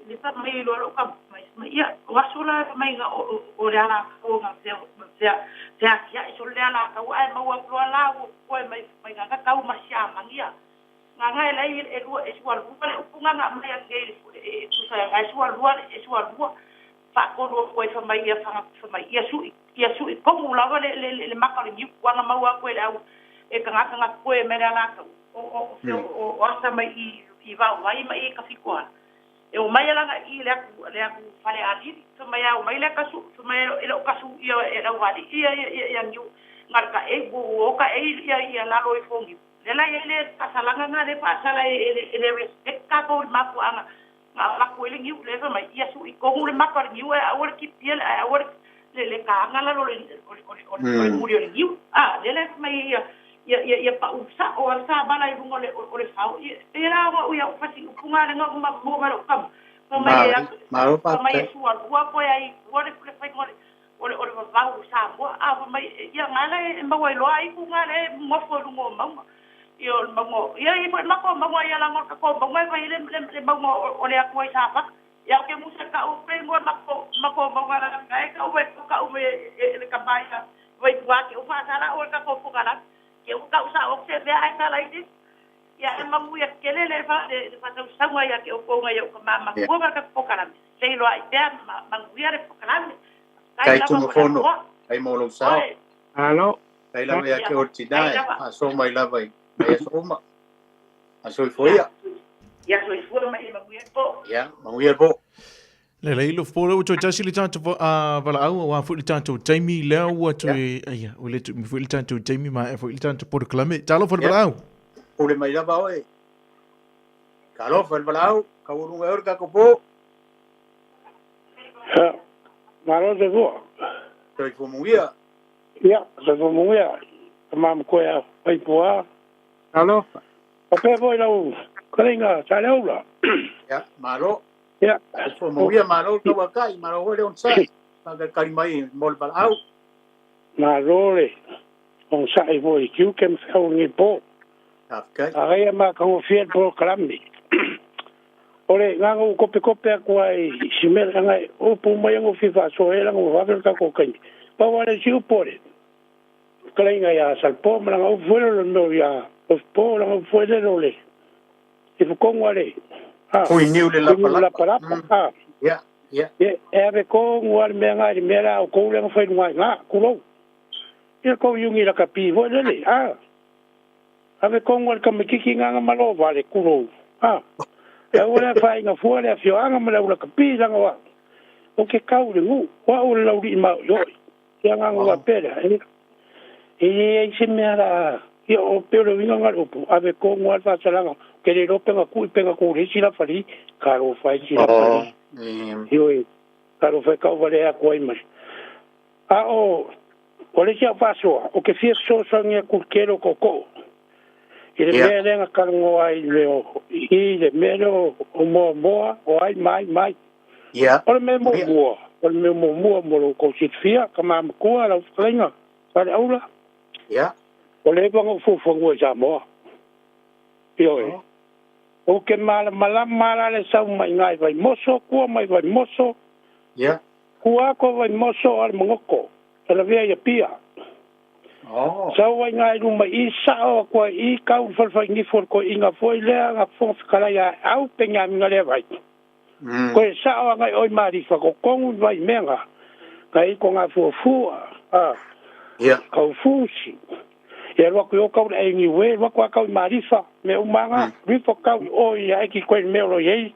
le fa mai lo lo ka mai ia wasula mai nga o le ala ko nga se se se ia so le ala ka wa ma wa lo ala ko mai mai nga ka ma sia mangia nga nga le e lu e sua lu le upunga nga mai nge e tu sa nga sua lu e sua lu Faatonu atu ai fai mai ia fai mai ia suʻi ia suʻi komu lava le le le maka o le niu ua na maua atu e le au e tagata na koe mai le Alataua o o o o asa mai i i Vaovai ma i Tafitoala e omai ala i le atu le atu fale alili fai mai a omai le kasu fai mai e le o kasu ia e lau vali ia ia ia niu na le taʻei ua o taʻei ia ia lalo ifo o niu le la i le faasalaga na le faasala e e le respect tatou i le mafuaaga na avatu ai le niu le fai mai ia suʻi tonu le maka o le niu ae aua le kipia ae aua le le taga lalo o le o le o le muli o le niu a le la fai mai ia ia ia ia paʻu saʻo a sa vala i luga o le o le fao ia pei la ona ui au fasi upu nga le nga ma mo ma lo kama fai mai e fai mai e sualua koe ai ua le le faiga o le o le o le vavau o Samoa a fai mai ia nga la e maua ai loa ai ku nga le nofo i luga o mauga ia o le mauga ia i foi mako mauga ia laga o le tatou mauga e fai le le mauga o le Atua i Safata ia o ke musa ka'u pe igoa mako mako mauga la e ka'u e ka'u me e le kama ia Vaipua ke u faasala o le tatou pokalame ke u ka'u sa'o se mea ae sala i le ia e manuia tele le fa le faatausauga ia te outou nai o'u tama matua ma le tatou pokalame se iloa'i pea manuia le pokalame. Faafetai lava mo le Tumafono, avanoa. Kai mo lou sao. Oe. Alo. Kai lava ia te Ia o le tina faafetai e lava. faasoa mai lava i nai aso uma. A soifua Ia ia. ia soifua ma ia manuia le po. Ia, manuia le po. Lelei lo fo lea ua toe tasi le tatou valaau aua foi le tatou taimi lea ua toe aia ua le tuumi foi le tatou taimi maea foi le tatou polokalame. Talofa le valaau. Pule mai lava oe. Talofa le valaau, taualuga e oe le tatou po. Ia, malo soifua. Soifua manuia. Ia, soifua manuia. Tama ma koe a Vaipua. Talofa. Faapea foi lau fetalaiga Saleaula. Ia, malo. Ia. Soifua manuia, malo le tauatai, malo foi le onosai. Faatalitali mai mo le valaau. Malo le onosai foi i tiute ma feau o lenei po. Faafetai. Agaia matagofie le polokalame. O le agaga ua kopekope atu ai i si mea leaga e upu mai ana fia faasoa ai leaga ua vave le tatou taimi. Pau lava le isi upu o le fetalaiga ia Salepo ma lana upu foi lea o le mea ia Lofipo, lana upu foi lele o le ifotonu a le a Fui niu le fui niu lapalapa. lapalapa a. Ia, ia. Ia, e ave tonu lava le mea lena i le mea lea a outou lea na fai i luga i ina, tulou. Ia tou iugi lakapi foi lele, a. Ave tonu a le tamaititi na na malo vale, tulou, a. E aua le afaina fua le afioaga ma le au lakapi leaga o au, ou te kau i le nuu, o au o le laulii maoioi. Te agaga faapea lea, e, e leai se mea la a, ia o pei o le uiga na o le upu, ave tonu lava le faasalaga, ou te le iloa pe na tui pe na tu i le isi lafali, talofa e isi lafali. Ioe, talofa e tauvalea atu ai ma le. A o, o le isi au faasoa, ou te fia fesoasoani atu i le tele o tootoo i le mea lea na talanoa ai i le i le mea lea o Moamoa, o ai ma ai ma ai. O le mea muamua, o le mea muamua mo lo outou silafia, tama matua, lau fetalaiga, Saleaula, ua leva ona ou fuafuaga i Samoa. Ioe. Ou te malamalama la le sau mai ina i Vaimoso, tua mai Vaimoso, tua atu o Vaimoso a le Magoto, e lavea i Apia. Sau ai ina i luma i i, sao atu ai i i, kau le falefainifo o le toeaina foi lea na Fofoga Fetalai a Aeau Peniamina Leavai. Koe sao agai oi Malifa totonu i Vaimea na i ko Gafuafua, a, Kaufusi. Ia alu atu i o kau le ai Niue, alu atu a kau i Malifa, mea uma lava na, rifo kau i o i ae ki koe i le mea o lo i ai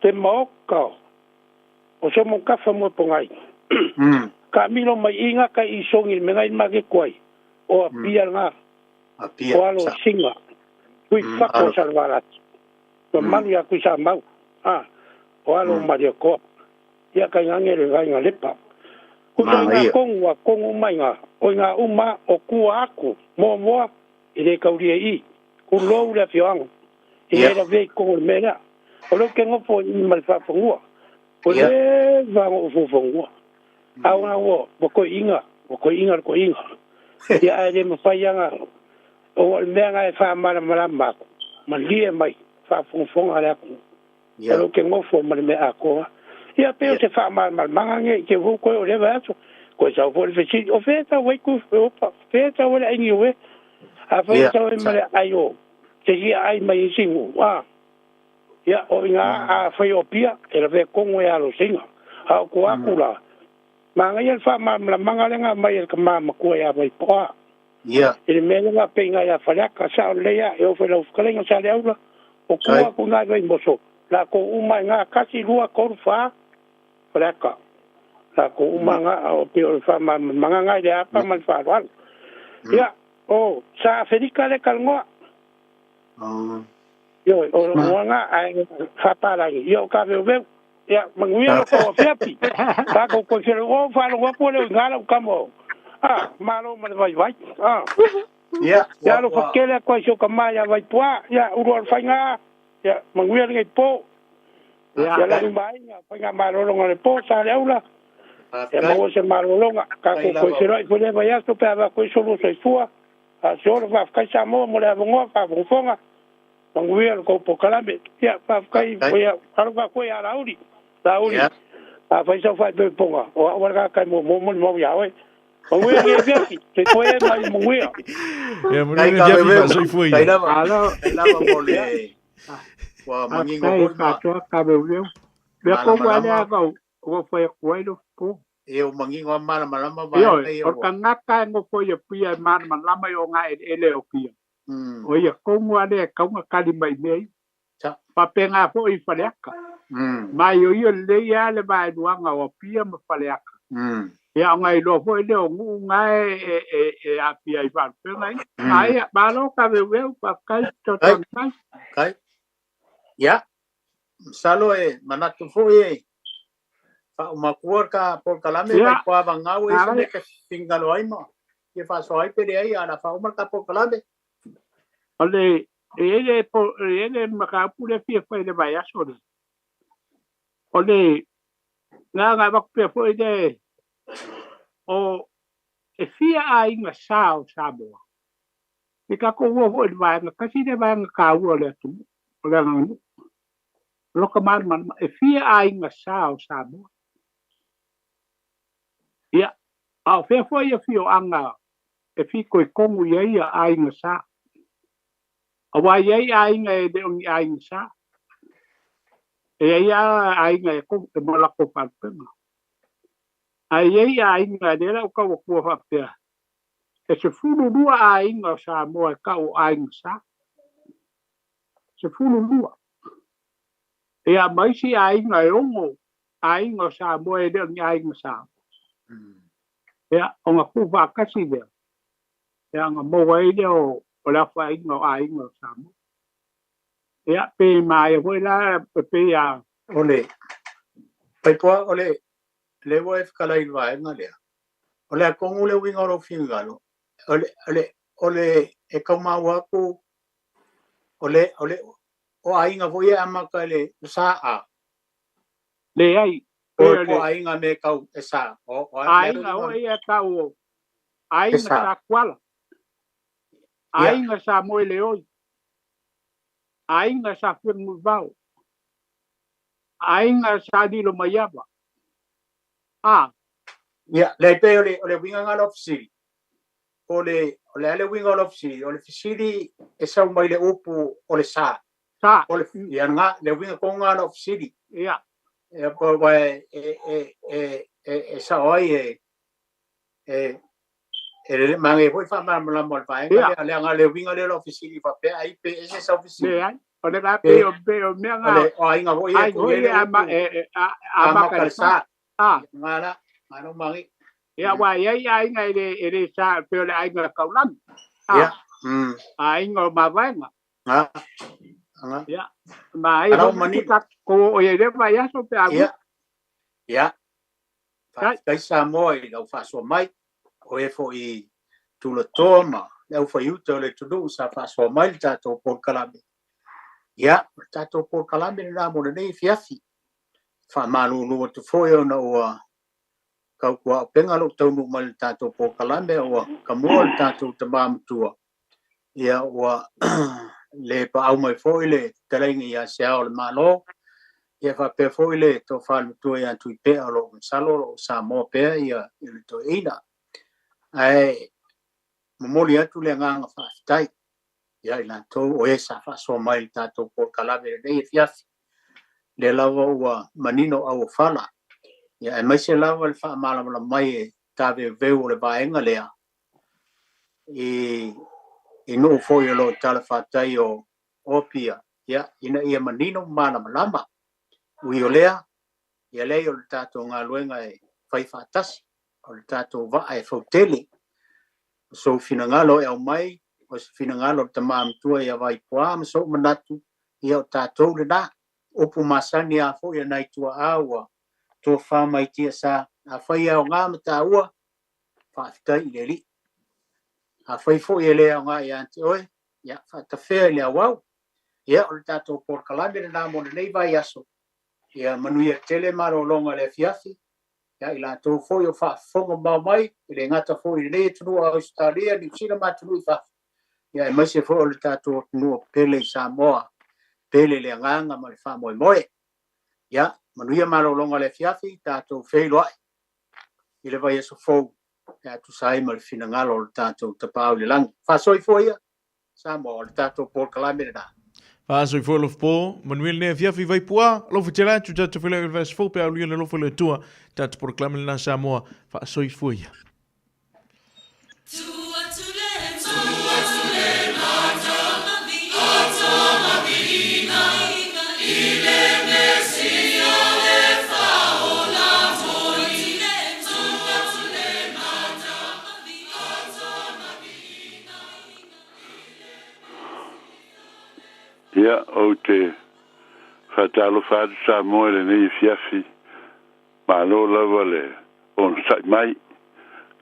te maoka o Somokafa mo Pongai. Ka milo mai i nga kai i songi le mea i make koai o Apia nga Apia, o alo sa. singa tui fako Alo. Salvalati. Mamalu ia kui sa mau a o alo Mariakoa. Ia kai ngange le vainga lepa. Kusa i nga Manaia. kongu a kongu mai nga o i nga uma o kua aku moamoa i le kaulia i ku lou le afioaga i le lavea i kongu o le mea lea. O lea ou te nofo i i ma le faafanua. Ua leva ona ou fuafanua. A ona ua ua koiiga, ua koiiga le koiiga. Ia ae le mafai lava ona o le mea lena e faamalamalama atu, malie mai faafogafoga le atunuu. O lea ou te nofo ma le mea atoa. Ia pei o se faamalamalamaga lenei i te ua toe o lea vaiaso. Toe sau foi le fesili, o fea e tau ai ku, opa, fea e tau ai le ai niue? Afai e tau ai ma le ai o se isi aai mai isi nuu, a, ia, o i ina afai o Apia, e lavea tonu e alo seiga. A o ko aku la. Manaia le faamalamalamaga lega mai e le tamā matua iā Vaipoa. I le mea lega peiga iā Faleata, sao lelei a, e oo foi lau fetalaiga sa le aula, o tua atu iina i Vaimoso, latou uma iina, 1, 2, 3, 4, Faleata. Latou uma na, o pei o le faamalamalamaga na i le apa ma le faaaloalo. Ia, o Sa Afelika le talanoa. Ioe, o lou igoa na, ae faapalagi, ia o Taveuveu. Ia, manuia lo tou afiafi. Tatou toe feiloai, ua ou faalogo atu ua le o i ina lau tama o, a, malo ma le vaivai. A. Ia, Ia alofa tele atu ai si ou tama ia Vaipuā, ia, ulu alofaiga, ia, manuia lenei po. Ia lagi ma aiga, faigamalologa o le po, sa le aula, ia maua se malologa. Tatou toe feiloai foi lea vaiaso pe a avatu ai so lua soifua. A se ola, faafetai Samoa mo le avanoa, faafogafoga, manuia le tou polokalame. Ia, faafetai, ia, alofa atu ia Laauli. Laauli, afai sau faaipoipoga, o au a le tagata e muamua molimau ia oe. Manuia lenei afiafi, soifua ia ma ia manuia. Ia, manuia lenei afiafi, faasoifua ia. Faafetai lava, faafetai lava mo le ua manino Faafetai foi ma faatoa Taveuveu. Lea kohu a lea malamalama. kau ua fai atu ai lo po. E o manino a malamalama vaega Ioe, ia o le ua. tagata e nofo i Apia e malamalama i oga eleele o Apia. O ia tonu lava lea e tatau ona tali mai i mea ia. Faapena foi i Faleata. Ma e ioio lelei lava le vaeluaga o Apia ma Faleata. Ia ona iloa foi lea o nuu na e aafia ai i faalupega ia. Ae malo Taveuveu, faafetai fesoasoani mai. Kai. Ia, masalo e manatu foi e faaumatua ka polokalame Ia, mai kwa vangau e se alai. me ke fingalo ai ma ke faasoa ai pe leai a la faauma le ka polokalame. O le e i ai le po e i ai le mataupu lea e fia fai i le vaiaso lea. O le na ona avatu pea foi le o e fia aiga sa o Samoa. I tatou ua foi i le vaega tasi lea vaega taua o le atunuu, o le aganuu. O lota malamalama, e fia aiga sa o Samoa. Ia, a o fea foi afioaga e fitoitonu i ai aiga sa. Aua e i ai aiga e le o ni aiga sa. E i ai lava aiga e e ma latou faalupega. Ae i ai aiga, lea la ua tau atua faapea, e 12 aiga o Samoa e tau o aiga sa. 12. Ia ma isi aiga e 6 aiga o Samoa e le o ni aiga sa. Ia, ona tuufaatasi lea, ia ona maua ai lea o le aofaiga o aiga o Samoa. Ia, pe maea foi la, pe a... O le Vaipoa, o le lea ua e fetalai i le vaega lea, o le a tonu le uiga o lou finagalo, o le, o le, o le e tau maua atu, o le, o le, o aiga foi e amata i le sa a. Leai, O pei o po le aiga me tau e sa. O, o a aiga foi ia e tau o E aiga sa. sa Tuala, aiga sa Moeleoi, aiga sa Fenunuivao, aiga sa Lilomaiava. A. Ia, leai pei o le, o le uiga lena o lau fesili, o le, o le a le uiga o lau fesili? O le fesili e sau mai le upu o le sa. Sa. O le, ia lena, le uiga tonu lena o lau fesili. Ia. Ia, po aua e, e, e, e, e, e sao ai e, e, e lele manaia foi le faamalamalama o le vaega lea, leaga le uiga lea o lau fesili faapea ai pe ese sau fesili. Leai, o le a Pe, pei o pei o mea o na le, o aiga foi e aiga tuu i foi ai le e ama upu e e a amata amata i i le le sa. sa. A. Ia, lena la, lena lou manaia. Ia, aua e i ai aiga e le sa pei o le aiga Taulagi. A. Ia. Aiga o Mavaega. A. Aga. Ia, ma ai Ala foi ua manino. tatou oo i ai i lea vaiaso pe a Ia. Ia. Faafetai Samoa i lau faasoa mai, o e foi tulatoa ma le aufaiuta o le atunuu sa faasoa mai le tatou polokalame. Ia, o le tatou polokalame lena mo lenei afiafi. Faamalulu atu foi ona ua tautuaupega lou taunuu mai i le tatou polokalame, ua tamua le tatou tama matua. Ia, ua le paau mai foi le fetalaiga ia Seao o le Malo, ia faapea foi le tofa le matua ia Tuipea o lo o masalo o lo o Samoa pea ia le toeaina. Ae momoli atu le agaga faafetai ia i latou o e sa faasoa mai i le tatou polokalame lenei afiafi. Lea lava ua manino auofala. Ia aemaise lava le faamalamalama mai e taveuveu o le vaega lea i nuu foi o lo o talafatai o Apia, ia ina ia manino ma malamalama. Ui o lea, ia leai o le tatou galuega e fai faatasi, o le tatou vaa e fautele. O sou finagalo e aumai, o se finagalo o le tama matua ia Vaipuā ma sou manatu, ia o tatou lena. Upu masani a foi a nai tuaa ua tofa mai tiasa, afai e aoga ma taua, faafetai i le Alii. Afai foi e le aoga ia te oe, ia faatafea i le auau. Ia o le tatou polokalame lena mo lenei vaiaso. Ia manuia tele malologa le afiafi. Ia i latou foi o faafofoga mamao mai, e le gata foi i lenei atunuu o Ausetalia, Niu Sila ma atunuu i fafo. Ia aemaise foi o le tatou atunuu pele i Samoa, pele le agaga ma le faamoemoe. Ia manuia malologa le afiafi, tatou feiloai i le vaiaso fou e tusa ai ma le finagalo o le tatou Tapaau i le lagi. Faasoifua ia Samoa, o le tatou polokalame lena. Faasoifua Alofapo, manuia lenei afiafi Vaipuā, alofa tele atu tatou feiloai i le vaiaso fou pe a aulia le alofa o le Atua. Tatou polokalame lena Samoa, faasoifua ia. Ia, ou te faatalofa atu Samoa i lenei afiafi. Malo lava le onosai mai.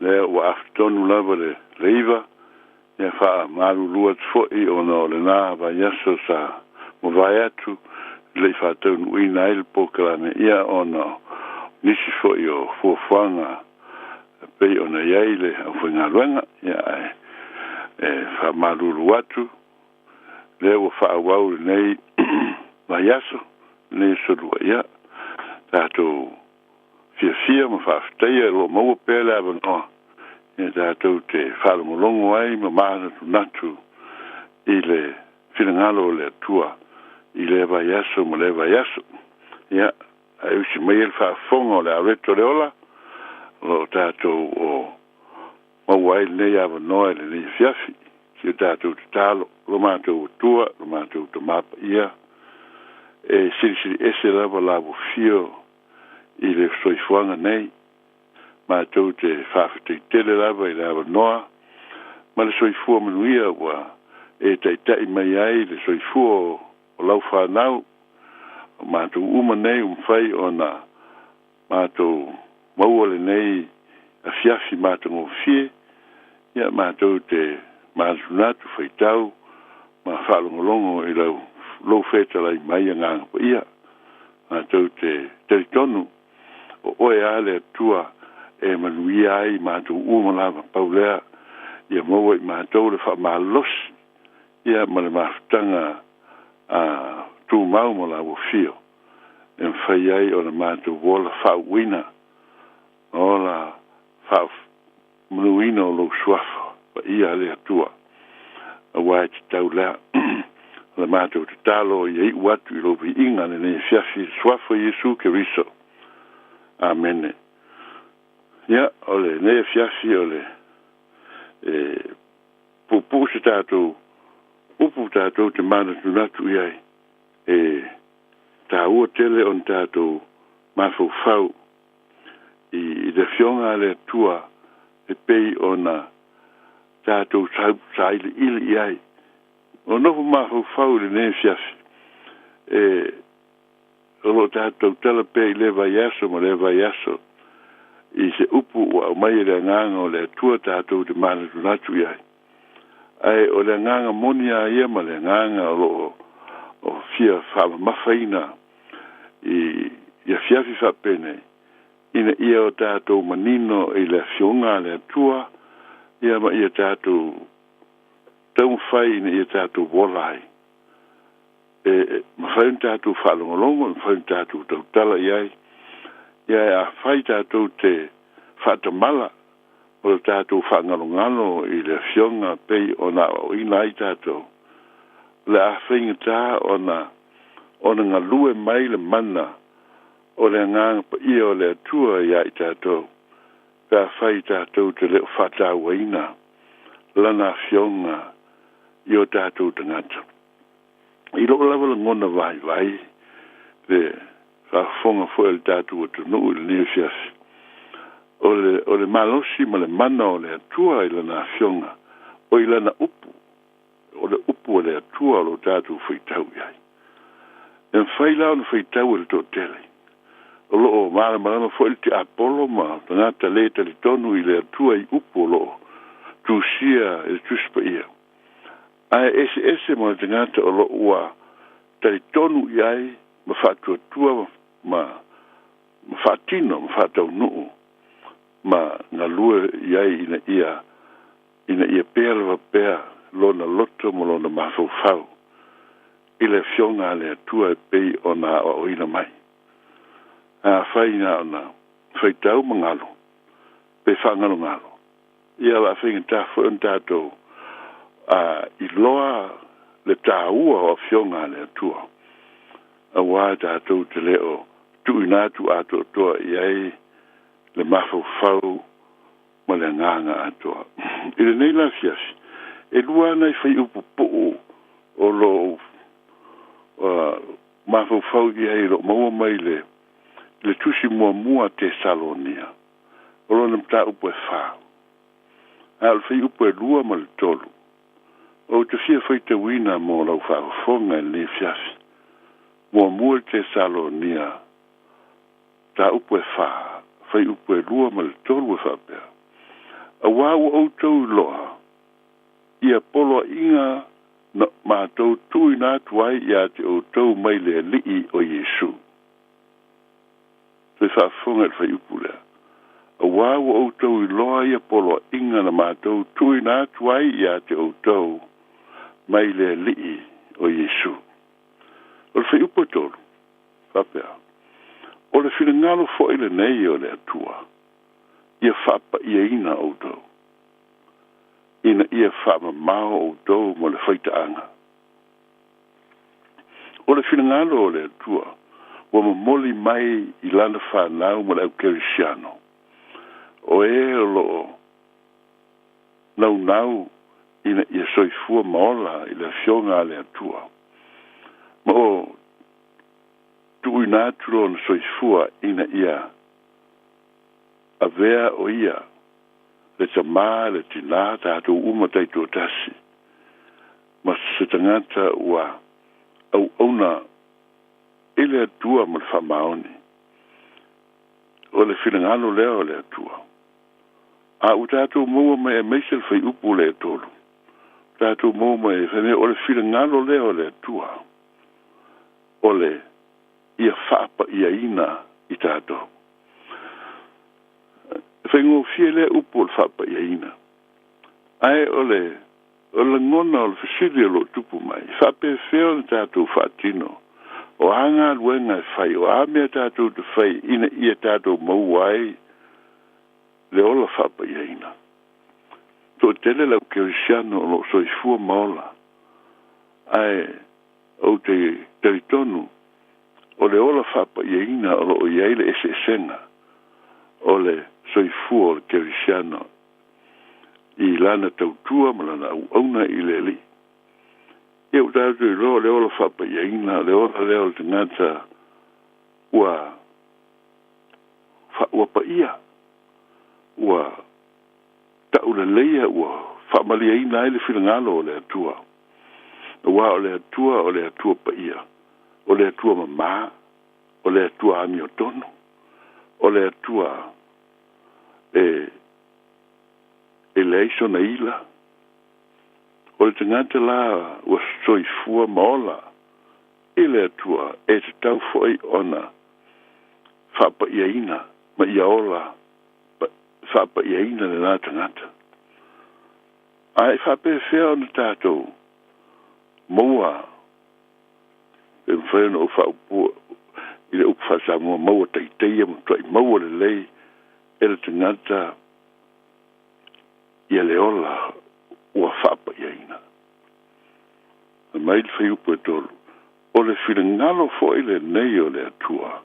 Lea ua afatonu lava le 9. Ia faamalulu atu foi ona o lena vaiaso sa mavae atu le i faataunuuina ai le polokalame, ia ona o nisi foi o fuafuaga pei ona i ai le aufaigaluega. Ia ae e faamalulu atu lea ua faaauau lenei vaiaso, lenei aso lua. Ia tatou fiafia ma faafetaia o lo o maua pea le avanoa ia tatou te faalogologo ai ma manatunatu i le finagalo o le Atua i lea vaiaso ma lea vaiaso. Ia ae usi mai le faafofoga o le auleto le ola o lo o tatou o maua ai lenei avanoa i lenei afiafi. Si o tatou tatalo, lo matou Atua, lo matou Tamā Paia, e silisili ese lava la ua fio i le soifuaga nei. Matou te faafetai lava i le avanoa ma le soifua manuia ua e taita'i mai ai le soifua o lau fanau. O matou uma nei ua mafai ona matou maua lenei afiafi matagofie. Ia matou te manatunatu faitau ma faalogologo i lau lou fetalai mai Agaga Paia. Matou te talitonu o oe a le Atua e manuia ai matou uma lava. Pau lea, ia maua i matou le faamalosi ia ma le mafutaga a tumau ma la ua fio e mafai ai ona matou ola faauuina ma ola faamanuina o lou suafa paia a le Atua, auā e tatau lea. O le matou tatalo ia iu atu i lou viiga lenei afiafi i le suafa o Iesu Keriso. Amene. Ia o lenei afiafi o le e puupuu se tatou upu tatou te manatunatu i ai e taua tele ona tatou mafaufau i le afioga a le Atua e pei ona tatou sailiili i ai. O nofo mafaufau i lenei afiafi e o lo o tatou tautala pea i lea vaiaso ma lea vaiaso i se upu ua aumai e le Agaga o le Atua tatou te manatunatu i ai. Ae o le agaga moni a ia ma le agaga o lo o fia faamamafaina i afiafi faapenei, ina ia o tatou manino i le afioga a le Atua, ia ma ia tatou taumafai ina ia tatou ola ai. E mafai ona tatou faalogologo, e mafai ona tatou tautala i ai. Ia ae afai tatou te faatamala o le tatou faagalogalo i le afioga pei ona aoaoina ai tatou, o le a faigata ona galue mai le mana O le agaga paia o le Atua iā i tatou, pe afai tatou te le o faatauaina Lana Afioga i o tatou tagata. I lou lava lagona vaivai, le faafofoga foi a le tatou atunuu i lenei afiafi, o le, o le malosi ma le mana o le Atua i Lana Afioga, o i Lana Upu, o le Upu a le Atua o lo o tatou faitau i ai. E mafai la ona faitau e le toatele. O lo o malamalama foi le tiapolo ma tagata lē talitonu i le Atua i upu o lo o tusia i le Tusi Paia. Ae eseese ma le tagata o lo o ua talitonu i ai ma faatuatua ma ma faatino ma faataunuu ma galue i ai ina ia ina ia pea lava pea lona loto ma lona mafaufau i le Afioga a le Atua e pei ona aoaoina mai. Afai na ona faitau ma galo, pe faagalogalo, ia o le a faigata foi ona tatou iloa le taua o Afioga a le Atua, auā tatou te le o tuuina atu atoatoa i ai le mafaufau ma le agaga atoa. I lenei la afiafi, e lua lava nai fuaiupu puu o lo o mafaufau i ai o lo o maua mai le le Tusi Muamua a Tesalonia, o lona mataupu e fa. A o le fuaiupu e lua ma le tolu, ou te fia faitauina mo lau faafofoga i lenei afiafi. Muamua i le Tesalonia, mataupu e fa, fuaiupu e lua ma le tolu e faapea, Auā ua outou iloa ia poloaiga na matou tuuina atu ai ia te outou mai le Alii o Iesu. Toe faafofoga i le fuaiupu lea, Auā ua outou iloa ia poloaiga na matou tuuina atu ai ia te outou mai le Alii o Iesu. O le fuaiupu e tolu, faapea, O le finagalo foi lenei o le Atua, ia faapaiaina outou, ina ia faamamao outou ma le faitaaga. O le finagalo o le Atua ua momoli mai i Lana fanau ma le au kerisiano, o e o lo o naunau ina ia soifua ma ola i le Afioga a le Atua, ma o tuuina atu lona soifua ina ia avea o ia le tamā, le tinā, tatou uma taitoatasi, ma se tagata ua auauna i le Atua ma le faamaoni. O le finagalo lea o le Atua. A ua tatou maua mai aemaise le fuaiupu lea e tolu, tatou maua mai fai mai o le finagalo lea o le Atua, o le ia faapaiaina i tatou. E faigofie lea upu o le faapaiaina, ae o le o le lagona o le fesili o lo o tupu mai, e faapefea ona tatou faatino, o a galuega e fai, o a mea tatou te fai ina ia tatou maua ai le ola faapaiaina. Toatele le au kerisiano o lo o soifua ma ola, ae ou te talitonu o le ola faapaiaina o lo o i ai le eseesega o le soifua o le kerisiano i lana tautua ma lana auauna i le Alii. Ia ua tatou iloa o le ola faapaiaina, o le ola lea o le tagata ua ua paia, ua tauleleia, ua faamalieina ai le finagalo o le Atua. Auā o le Atua o le Atua paia, o le Atua mamā, o le Atua amiotonu, o le Atua e e leai sona ila. O le tagata la ua soifua ma ola i le Atua e tatau foi ona faapaiaina ma ia ola faapaiaina lenā tagata. A e faapefea ona tatou maua pe mafai ona ou faaupua i le upu faa-Samoa maua taitaia ma matuai maua lelei e le tagata ia le ola ua faapaiaina. Fai mai le fuaiupu e tolu, O le finagalo foi lenei o le Atua,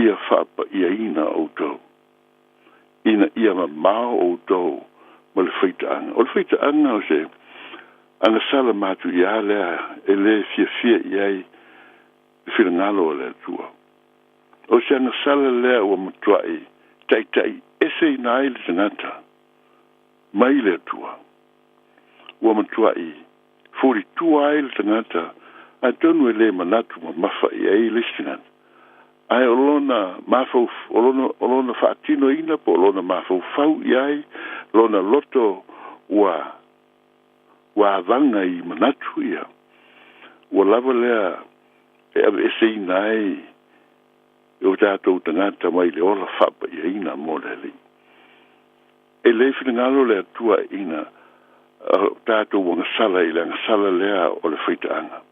ia faapa'iaina outou ina ia mamao outou ma le faitaaga. O le faitaaga o se agasala matuiā lea e lē fiafia i ai le finagalo o le Atua. O se agasala lea ua matua'i ta'ita'i eseina ai le tagata mai le Atua. Ua matua'i fulitua ai le tagata atonu e lē manatu mamafa i ai le isi tagata. Ae o lona mafau o lona o lona faatinoina po o lona mafaufau i ai lona loto ua ua avaga i manatu ia. Ua lava lea e aveeseina ai e o tatou tagata mai le ola faapa'iaina mo le Alii. E lē finagalo le Atua ina tatou agasala i le agasala lea o le faitaaga.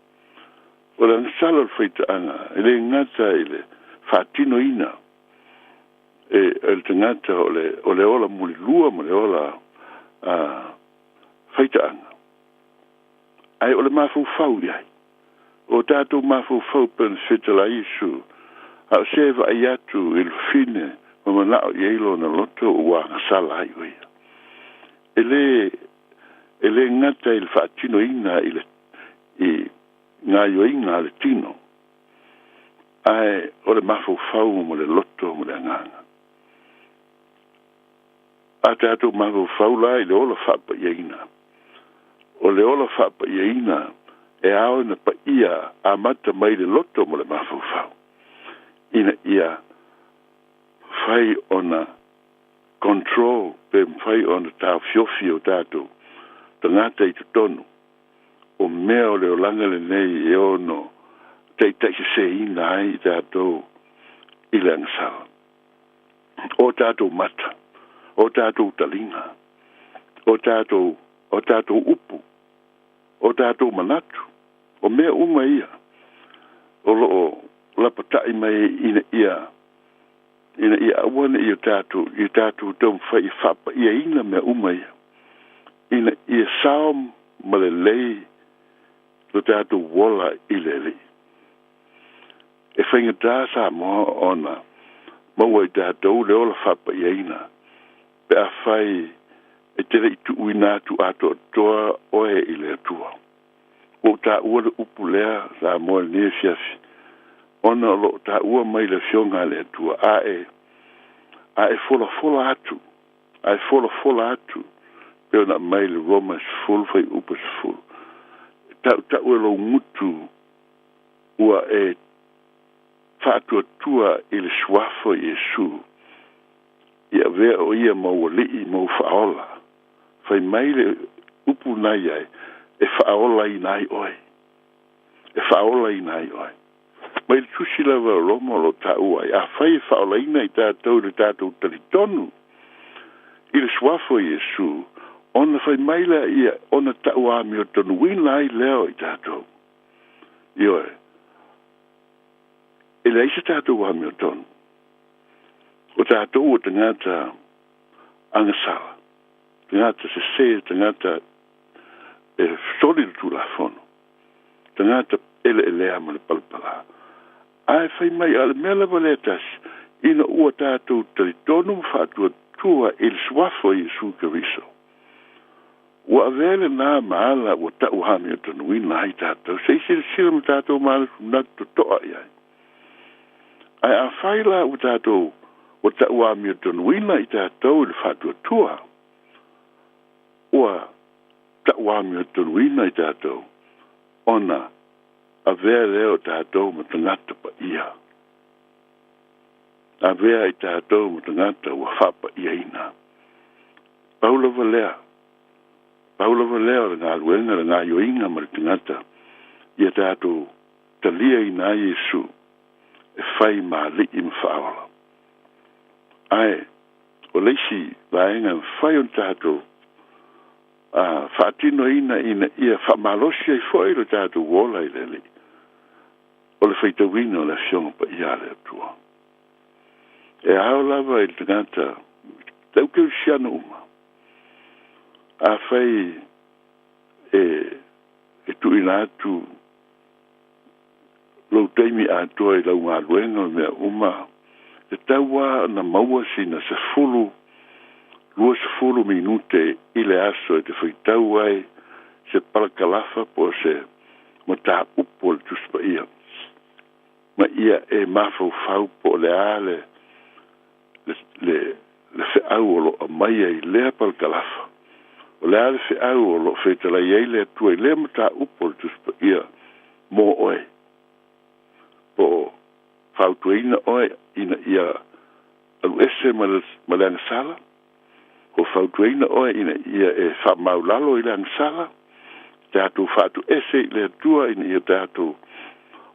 O le agasala o le faitaaga e lē gata i le faatinoina e le tagata o le o le ola mulilua ma le ola faitaaga ae o le mafaufau i ai. O tatou mafaufau pe ona fetalai Iesu a o se vaai atu i le fafine ma mana'o i ai lona loto ua agasala ai o ia. E lē e lē gata i le faatinoina i le i gaioiga a le tino ae o le mafaufau ma le loto ma le agaga. A tatou mafaufau la i le ola faapa'iaina. O le ola faapa'iaina e ao ina pa'ia amata mai le loto ma le mafaufau ina ia fai ona control pe mafai ona taofiofi o tatou tagata i totonu o mea o le olaga lenei e ono taʻitaʻiseseina ai i tatou i le agasala. O tatou mata, o tatou taliga, o tatou o tatou upu, o tatou manatu, o mea uma ia o loo lapata'i mai ina ia ina ia aua ne'i o tatou i tatou taumafai e faapa'iaina mea uma ia ina ia sao ma lelei lo tatou ola i le Alii. E faigatā Samoa ona maua i tatou le ola faapa'iaina pe afai e te le'i tu'uina atu atoatoa oe i le Atua. Ua ou tāua le upu lea Samoa i lenei afiafi ona o loo tāua mai le Afioga a le Atua a e a e folafola atu a e folafola atu pe ona aumai i le Roma 10 fuaiupu 10. E ta'uta'u e lou gutu ua e faatuatua i le suafa o Iesu i avea o ia ma ou Alii ma ou Faaola. Fai mai le upu na i ai e faaolaina ai oe. E faaolaina ai oe. Mai le tusi lava o Roma o loo taua ai afai e faaolaina i tatou i le tatou talitonu i le suafa o Iesu ona fai mai lea ia ona ta'uamiotonuina ai lea o i tatou. Ioe, e leai se tatou amiotonu. O tatou o tagata agasala, tagata sesē, tagata e soli le Tulafono, tagata eleelea ma le palapalā. Ae fai mai a o le mea lava lea e tasi, ina ua tatou talitonu ma faatuatua i le suafa o Iesu Keriso, ua avea lenā ma ala ua ta'u amiotonuina ai tatou. Se i silasila ma tatou manatunatu toto'a i ai. Ae afai la ua tatou ua ta'u amiotonuina i tatou i le faatuatua, ua ta'u amiotonuina i tatou ona avea lea o tatou ma tagata pa'ia. Avea i tatou ma tagata ua faapa'iaina. Pau lava lea, pau lava lea o le galuega le gaioiga ma le tagata ia tatou taliaina ai Iesu e fai ma Alii ma Faaola. Ae o le isi vaega e mafai ona tatou faatinoina ina ia faamalosi ai foi lo tatou ola i le Alii, o le faitauina o le Afioga Paia a le Atua. E ao lava i le tagata le au kerisiano uma afai e e tuuina atu lou taimi atoa i lau galuega ma mea uma Tatau lava ona maua sina 10, 20 minute i le aso e te faitau ai se palakalafa po o se mataupu o le Tusi Paia, ma ia e mafaufau po o le a le, le, le, le feau o lo o aumaia i lea palakalafa, o le a le feau o lo o fetalai ai le Atua i lea mataupu o le Tusi Paia mo oe, po o fautuaina oe ina ia aluese ma le, ma le agasala, o fautuaina oe ina ia e faamaulalo i le agasala, tatou faatuese i le Atua ina ia tatou,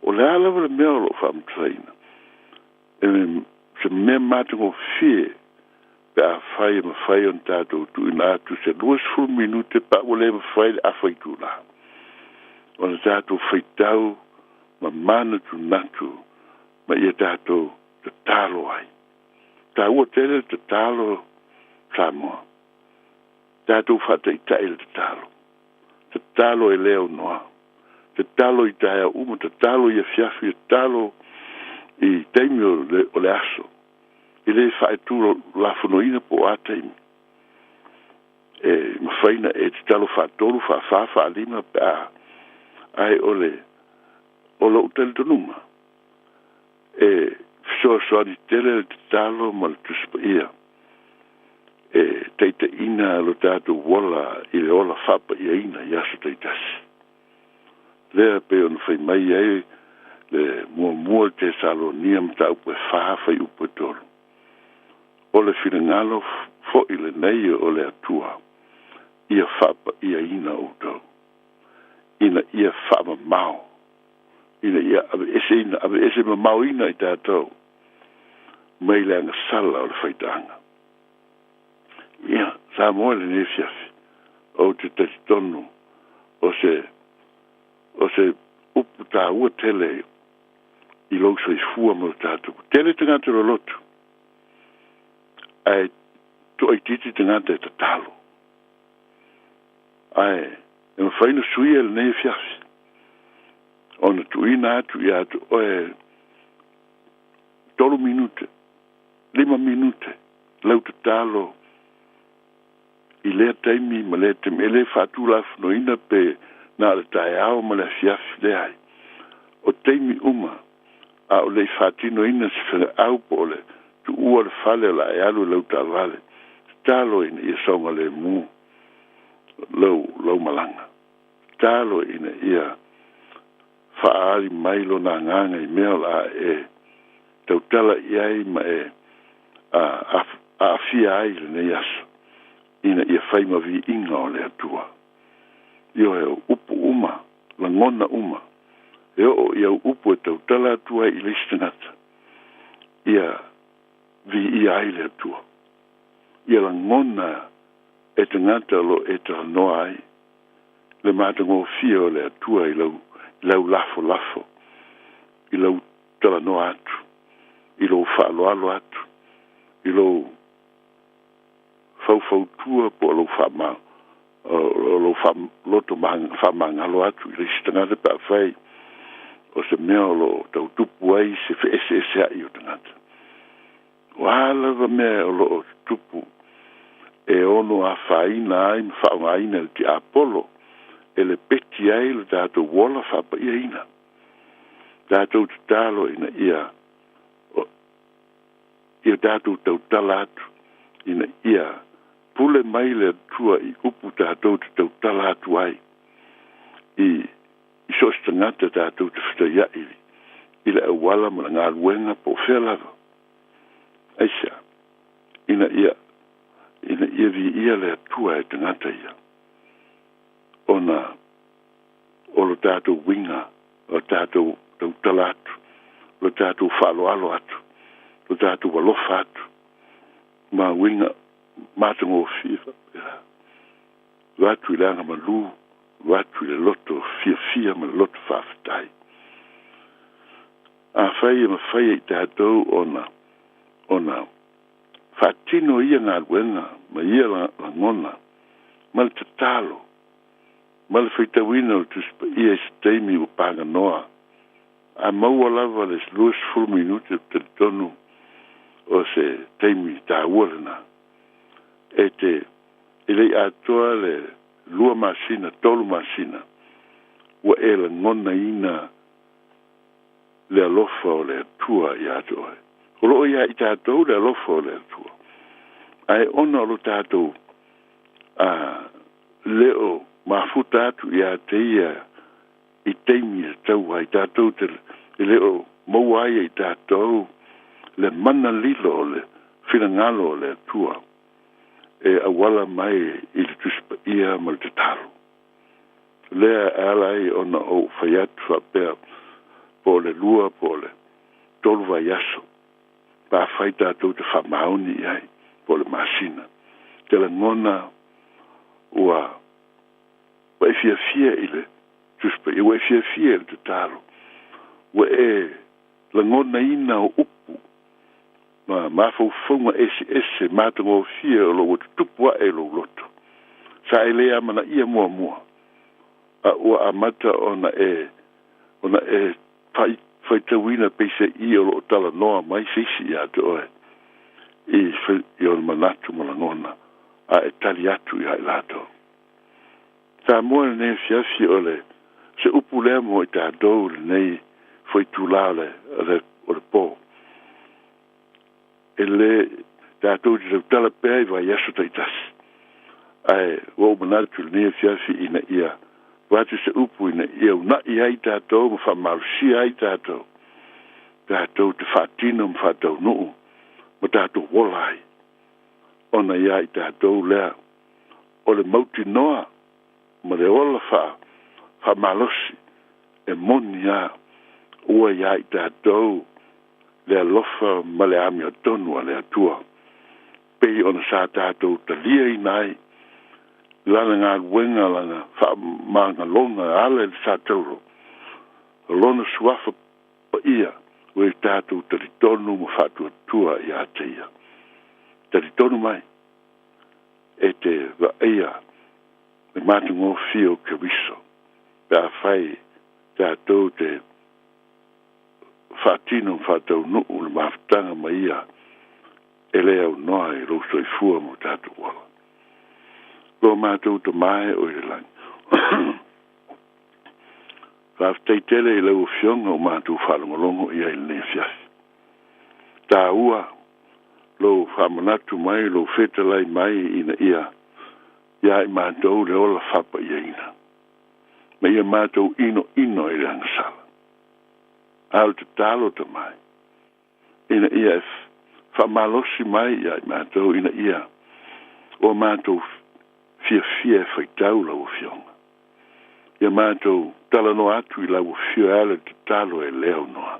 o le a lava le mea o lo o faamatalaina, e se mea matagofie pe afai e mafai ona tatou tuuina atu se 20 minute pe a ua le mafai le afa itula, ona tatou faitau ma manatunatu ma ia tatou tatalo ai. Taua tele le tatalo Samoa. Tatou faataitai le tatalo. Tatalo e le aunoa. Tatalo i taeao uma, tatalo i afiafi, tatalo i taimi o le, o le aso. E le faaitulafonoina po o a taimi. E mafai ona e tatalo faatolu, faafa, faalima pe a, ae o le, o lou talitonuga, e fesoasoani tele le tatalo ma le Tusi Paia e taitaiina lo tatou ola i le ola faapaiaina i aso taitasi. Lea pei ona fai mai ai le muamua le Tesalonia mataupu e 4 fuaiupu e 3. O le finagalo foi lenei o le Atua, ia faapaiaina outou, ina ia faamamao, ina ia aveeseina, aveese mamaoina i tatou mai le agasala o le faitaaga. Ia, Samoa i lenei afiafi, ou te talitonu o se, o se upu taua tele i lou soifua ma lo tatou. Tele tagata loloto, ae toaitiiti tagata e tatalo. Ae e mafai ona suia i lenei afiafi, ona tuuina atu ia te oe 3 minute, 5 minute, lau tatalo i lea taimi ma lea taimi. E le faatulafonoina pe na o le taeao ma le afiafi, leai. O taimi uma, a o le i faatinoina se fegaau po o le tuua le fale o le a e alu i lau taavale, tatalo ina ia saogalemu lau, lau malaga. Tatalo ina ia faaali mai lona agaga i mea o le a e tautala i ai ma e aafia ai i lenei aso, ina ia fai ma viiga o le Atua. Ioe, o upu uma, lagona uma, e oo i au upu e tautala atu ai i le isi tagata, ia viia ai le Atua. Ia lagona e tagata o lo o e talanoa ai le matagofie o le Atua i lau, i lau lafolafo, i lau talanoa atu, i lou faaaloalo atu, i lou faufautua po o lou faama, o lou loto faamagalo atu i le isi tagata pe afai o se mea o lo o tau tupu ai se feeseesea'i o tagata. O a lava mea o lo o tupu e ono afaina ai ma faaaogaina e le tiapolo e lepeti ai lo tatou ola faapaiaina. Tatou tatalo ina ia ia tatou tautala atu, ina ia pule mai le Atua i upu tatou te tautala atu ai i i so o se tagata tatou te fetaia'i i le auala ma le galuega po o fea lava. Aisea? Ina ia ina ia viia le Atua e tagata ia, ona o lo tatou uiga, o lo tatou tautala atu, o lo tatou faaaloalo atu, lo tatou alofa atu, ma uiga matagofie faapea. Avatu i le agamalu, avatu i le loto fiafia ma le loto faafetai. Afai e mafai e i tatou ona, ona faatino ia galuega ma ia lagona ma le tatalo ma le faitauina o le Tusi Paia i se taimi ua paganoa, a maua lava le 20 minute, ou te talitonu O se taimi taua lena. E te e le i atoa le 2 masina, 3 masina, ua e lagonaina le alofa o le Atua ia te oe. O loo ia i tatou le alofa o le Atua. Ae ona o lo tatou a leo mafuta atu ia te ia i taimi e tau ai tatou te e leo maua ai i tatou le mana lilo o le finagalo o le Atua e auala mai i le Tusi Paia ma le tatalo. Lea e ala ai ona ou fai atu faapea po o le 2 po o le 3 vaiaso pe afai tatou te faamaoni i ai po o le masina. Te lagona ua e fiafia i le Tusi Paia, ua e fiafia i le tatalo, ua e lagonaina o upu ma mafaufauga eseese matagofie o lo ua tutupu ae i lou loto. Sa e le amanaia muamua, a ua amata ona e faitauina peiseai o loo talanoa mai se isi ia te oe i ona manatu ma lagona, a e tali atu ia i latou. Samoa lenei afiafi o le se upu lea mo i tatou lenei faitulā o le pō. E le tatou te tautala pea i vaiaso taitasi. Ae ua ou manatu lenei afiafi ina ia avatu se upu ina ia una'i ai tatou ma faamalosia ai tatou. Tatou te faatino ma faataunuu ma tatou ola ai. Ona ia i tatou lea o le mautinoa ma le ola faamalosi e moni a ua ia i tatou le alofa ma le amiotonu a le Atua. Pei ona sa tatou taliaina ai lana galuega lana faamagaloga ala i le satauro. O lona suafa paia ua i tatou talitonu ma faatuatua ia te ia. Talitonu mai e te vaaia le matagofie o Keriso pe afai tatou te faatino ma faataunuu le mafutaga ma ia e le aunoa i lou soifua ma o tatou ola. Lo matou tamae o i le lagi. Faafetai tele i lau Afioga o matou faalogologo i ai lenei afiafi. Taua lou faamanatu mai, lou fetalai mai ina ia ia i matou le ola faapaiaina. Ma ia matou inoino i le agasala. A o le tatalo tamai, ina ia e faamalosi mai ia i matou, ina ia o matou fiafia e faitau lau Afioga. Ia matou talanoa atu i lau Afioga e ala i le tatalo e le aunoa.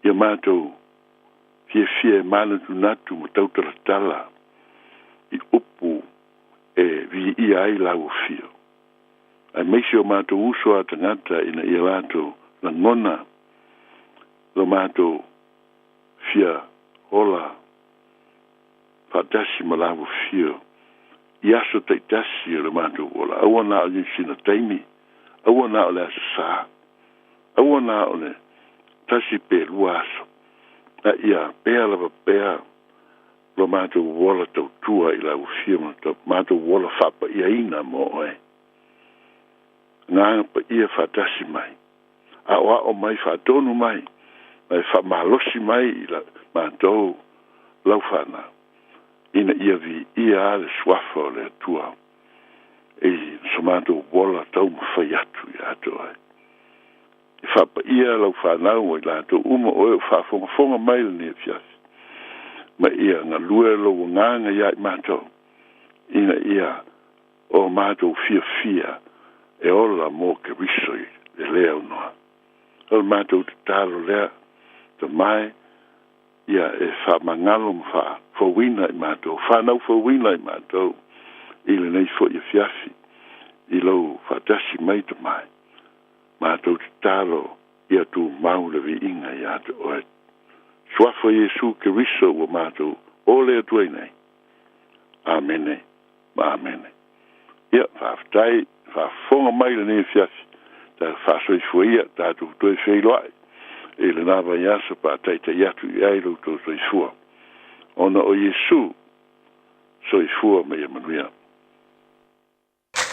Ia matou fiafia e manatunatu ma tautalatala i upu e viia ai lau Afioga. Aemaise o matou uso a tagata ina ia latou lagona lo matou fia ola faatasi ma lau Afioga i aso taitasi o le matou ola. Aua na o le sina taimi, aua na o le aso sa, aua na o le 1 pe 2 aso. A ia pea lava pea lo matou ola tautua i lau Afioga ma lo matou ola faapaiaina mo oe. Agaga paia faatasi mai, aoao mai, faatonu mai, ma e faamalosi mai i la matou lau fanau, ina ia viia a le suafa o le Atua i so matou ola taumafai atu ia te oe. E faapaia lau fanau ma i latou uma o e o faafogafoga mai lenei afiafi. Ma ia galue lou agaga ia i matou, ina ia o matou fiafia e ola mo Keriso i le le aunoa. O le matou tatalo lea, tamae, ia e faamagalo ma faafouina i matou, whanau fouina i matou, i lenei foi afiafi, i lou faatasi mai tamae. Matou tatalo ia tumau le viiga ia te oe. Suafa Iesu Keriso ua matou ole atu ai nei. Amene ma amene. Ia, faafetai, faafofoga mai lenei afiafi. Ta faasoifua ia, tatou toe feiloai. i lenā vaiaso pe a ta'ita'i atu i ai lo outou soifua ona o Iesu. Soifua ma ia manuia.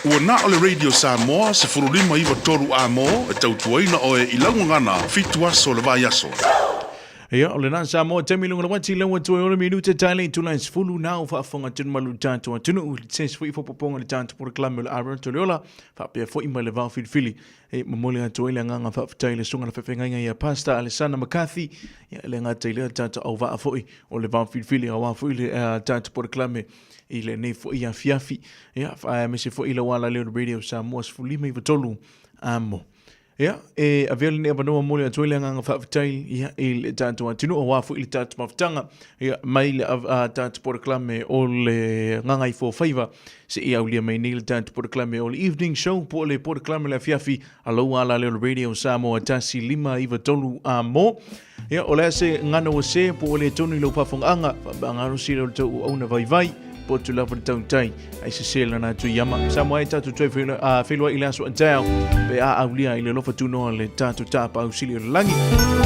Ua na o le Radio Samoa 1593 A mo e tautuaina oe i lau gagana fitu aso o le vaiaso. Ia, o lena Samoa taimi luga le wati leua toe ora minute tale tula 10 nau faafofoga tunu malu tatou atunuu i le test foi faaopoopoga le tatou polokalame o le Ara to le Ola faapea foi mai le vao filifili e momoli atu ai le agaga faafetai i le susuga le feafeagaiga ia Pastor Alessandra McCarthy ia le gata i lea tatou auvaa foi o le vao filifili aua foi le tatou polokalame i lenei foi afiafi ia aemaise foi lau ala leo Radio Samoa 15 93 amo. Ia, e avea lenei avanoa momoli atu ai le agaga faafetai ia, i le tatou atunuu aua foi le tatou mafutaga ia, mai le tatou polokalame o le Gagaifofaiva seia aulia mai nei le tatou polokalame o le Evening Show po o le polokalame le afiafi a lou ala leo le Radio Samoa 1593 a mo. Ia, o le a se gana ua se po ua le tonu i lau faafogaaga, faapaaga sili o le tou auauna vaivai, potu lava le tautai, ai sese lana atu i ama. Samoa e tatou toe feiloai i le aso a taeao, pe a aulia i le alofa tunoa le tatou tapaau sili o le lagi.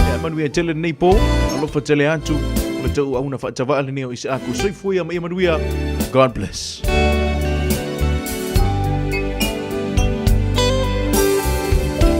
Ia manuia tele lenei po, alofa tele atu, o le tou auauna faatavaa lenei o Isaaku. Soifua ia ma ia manuia. God bless.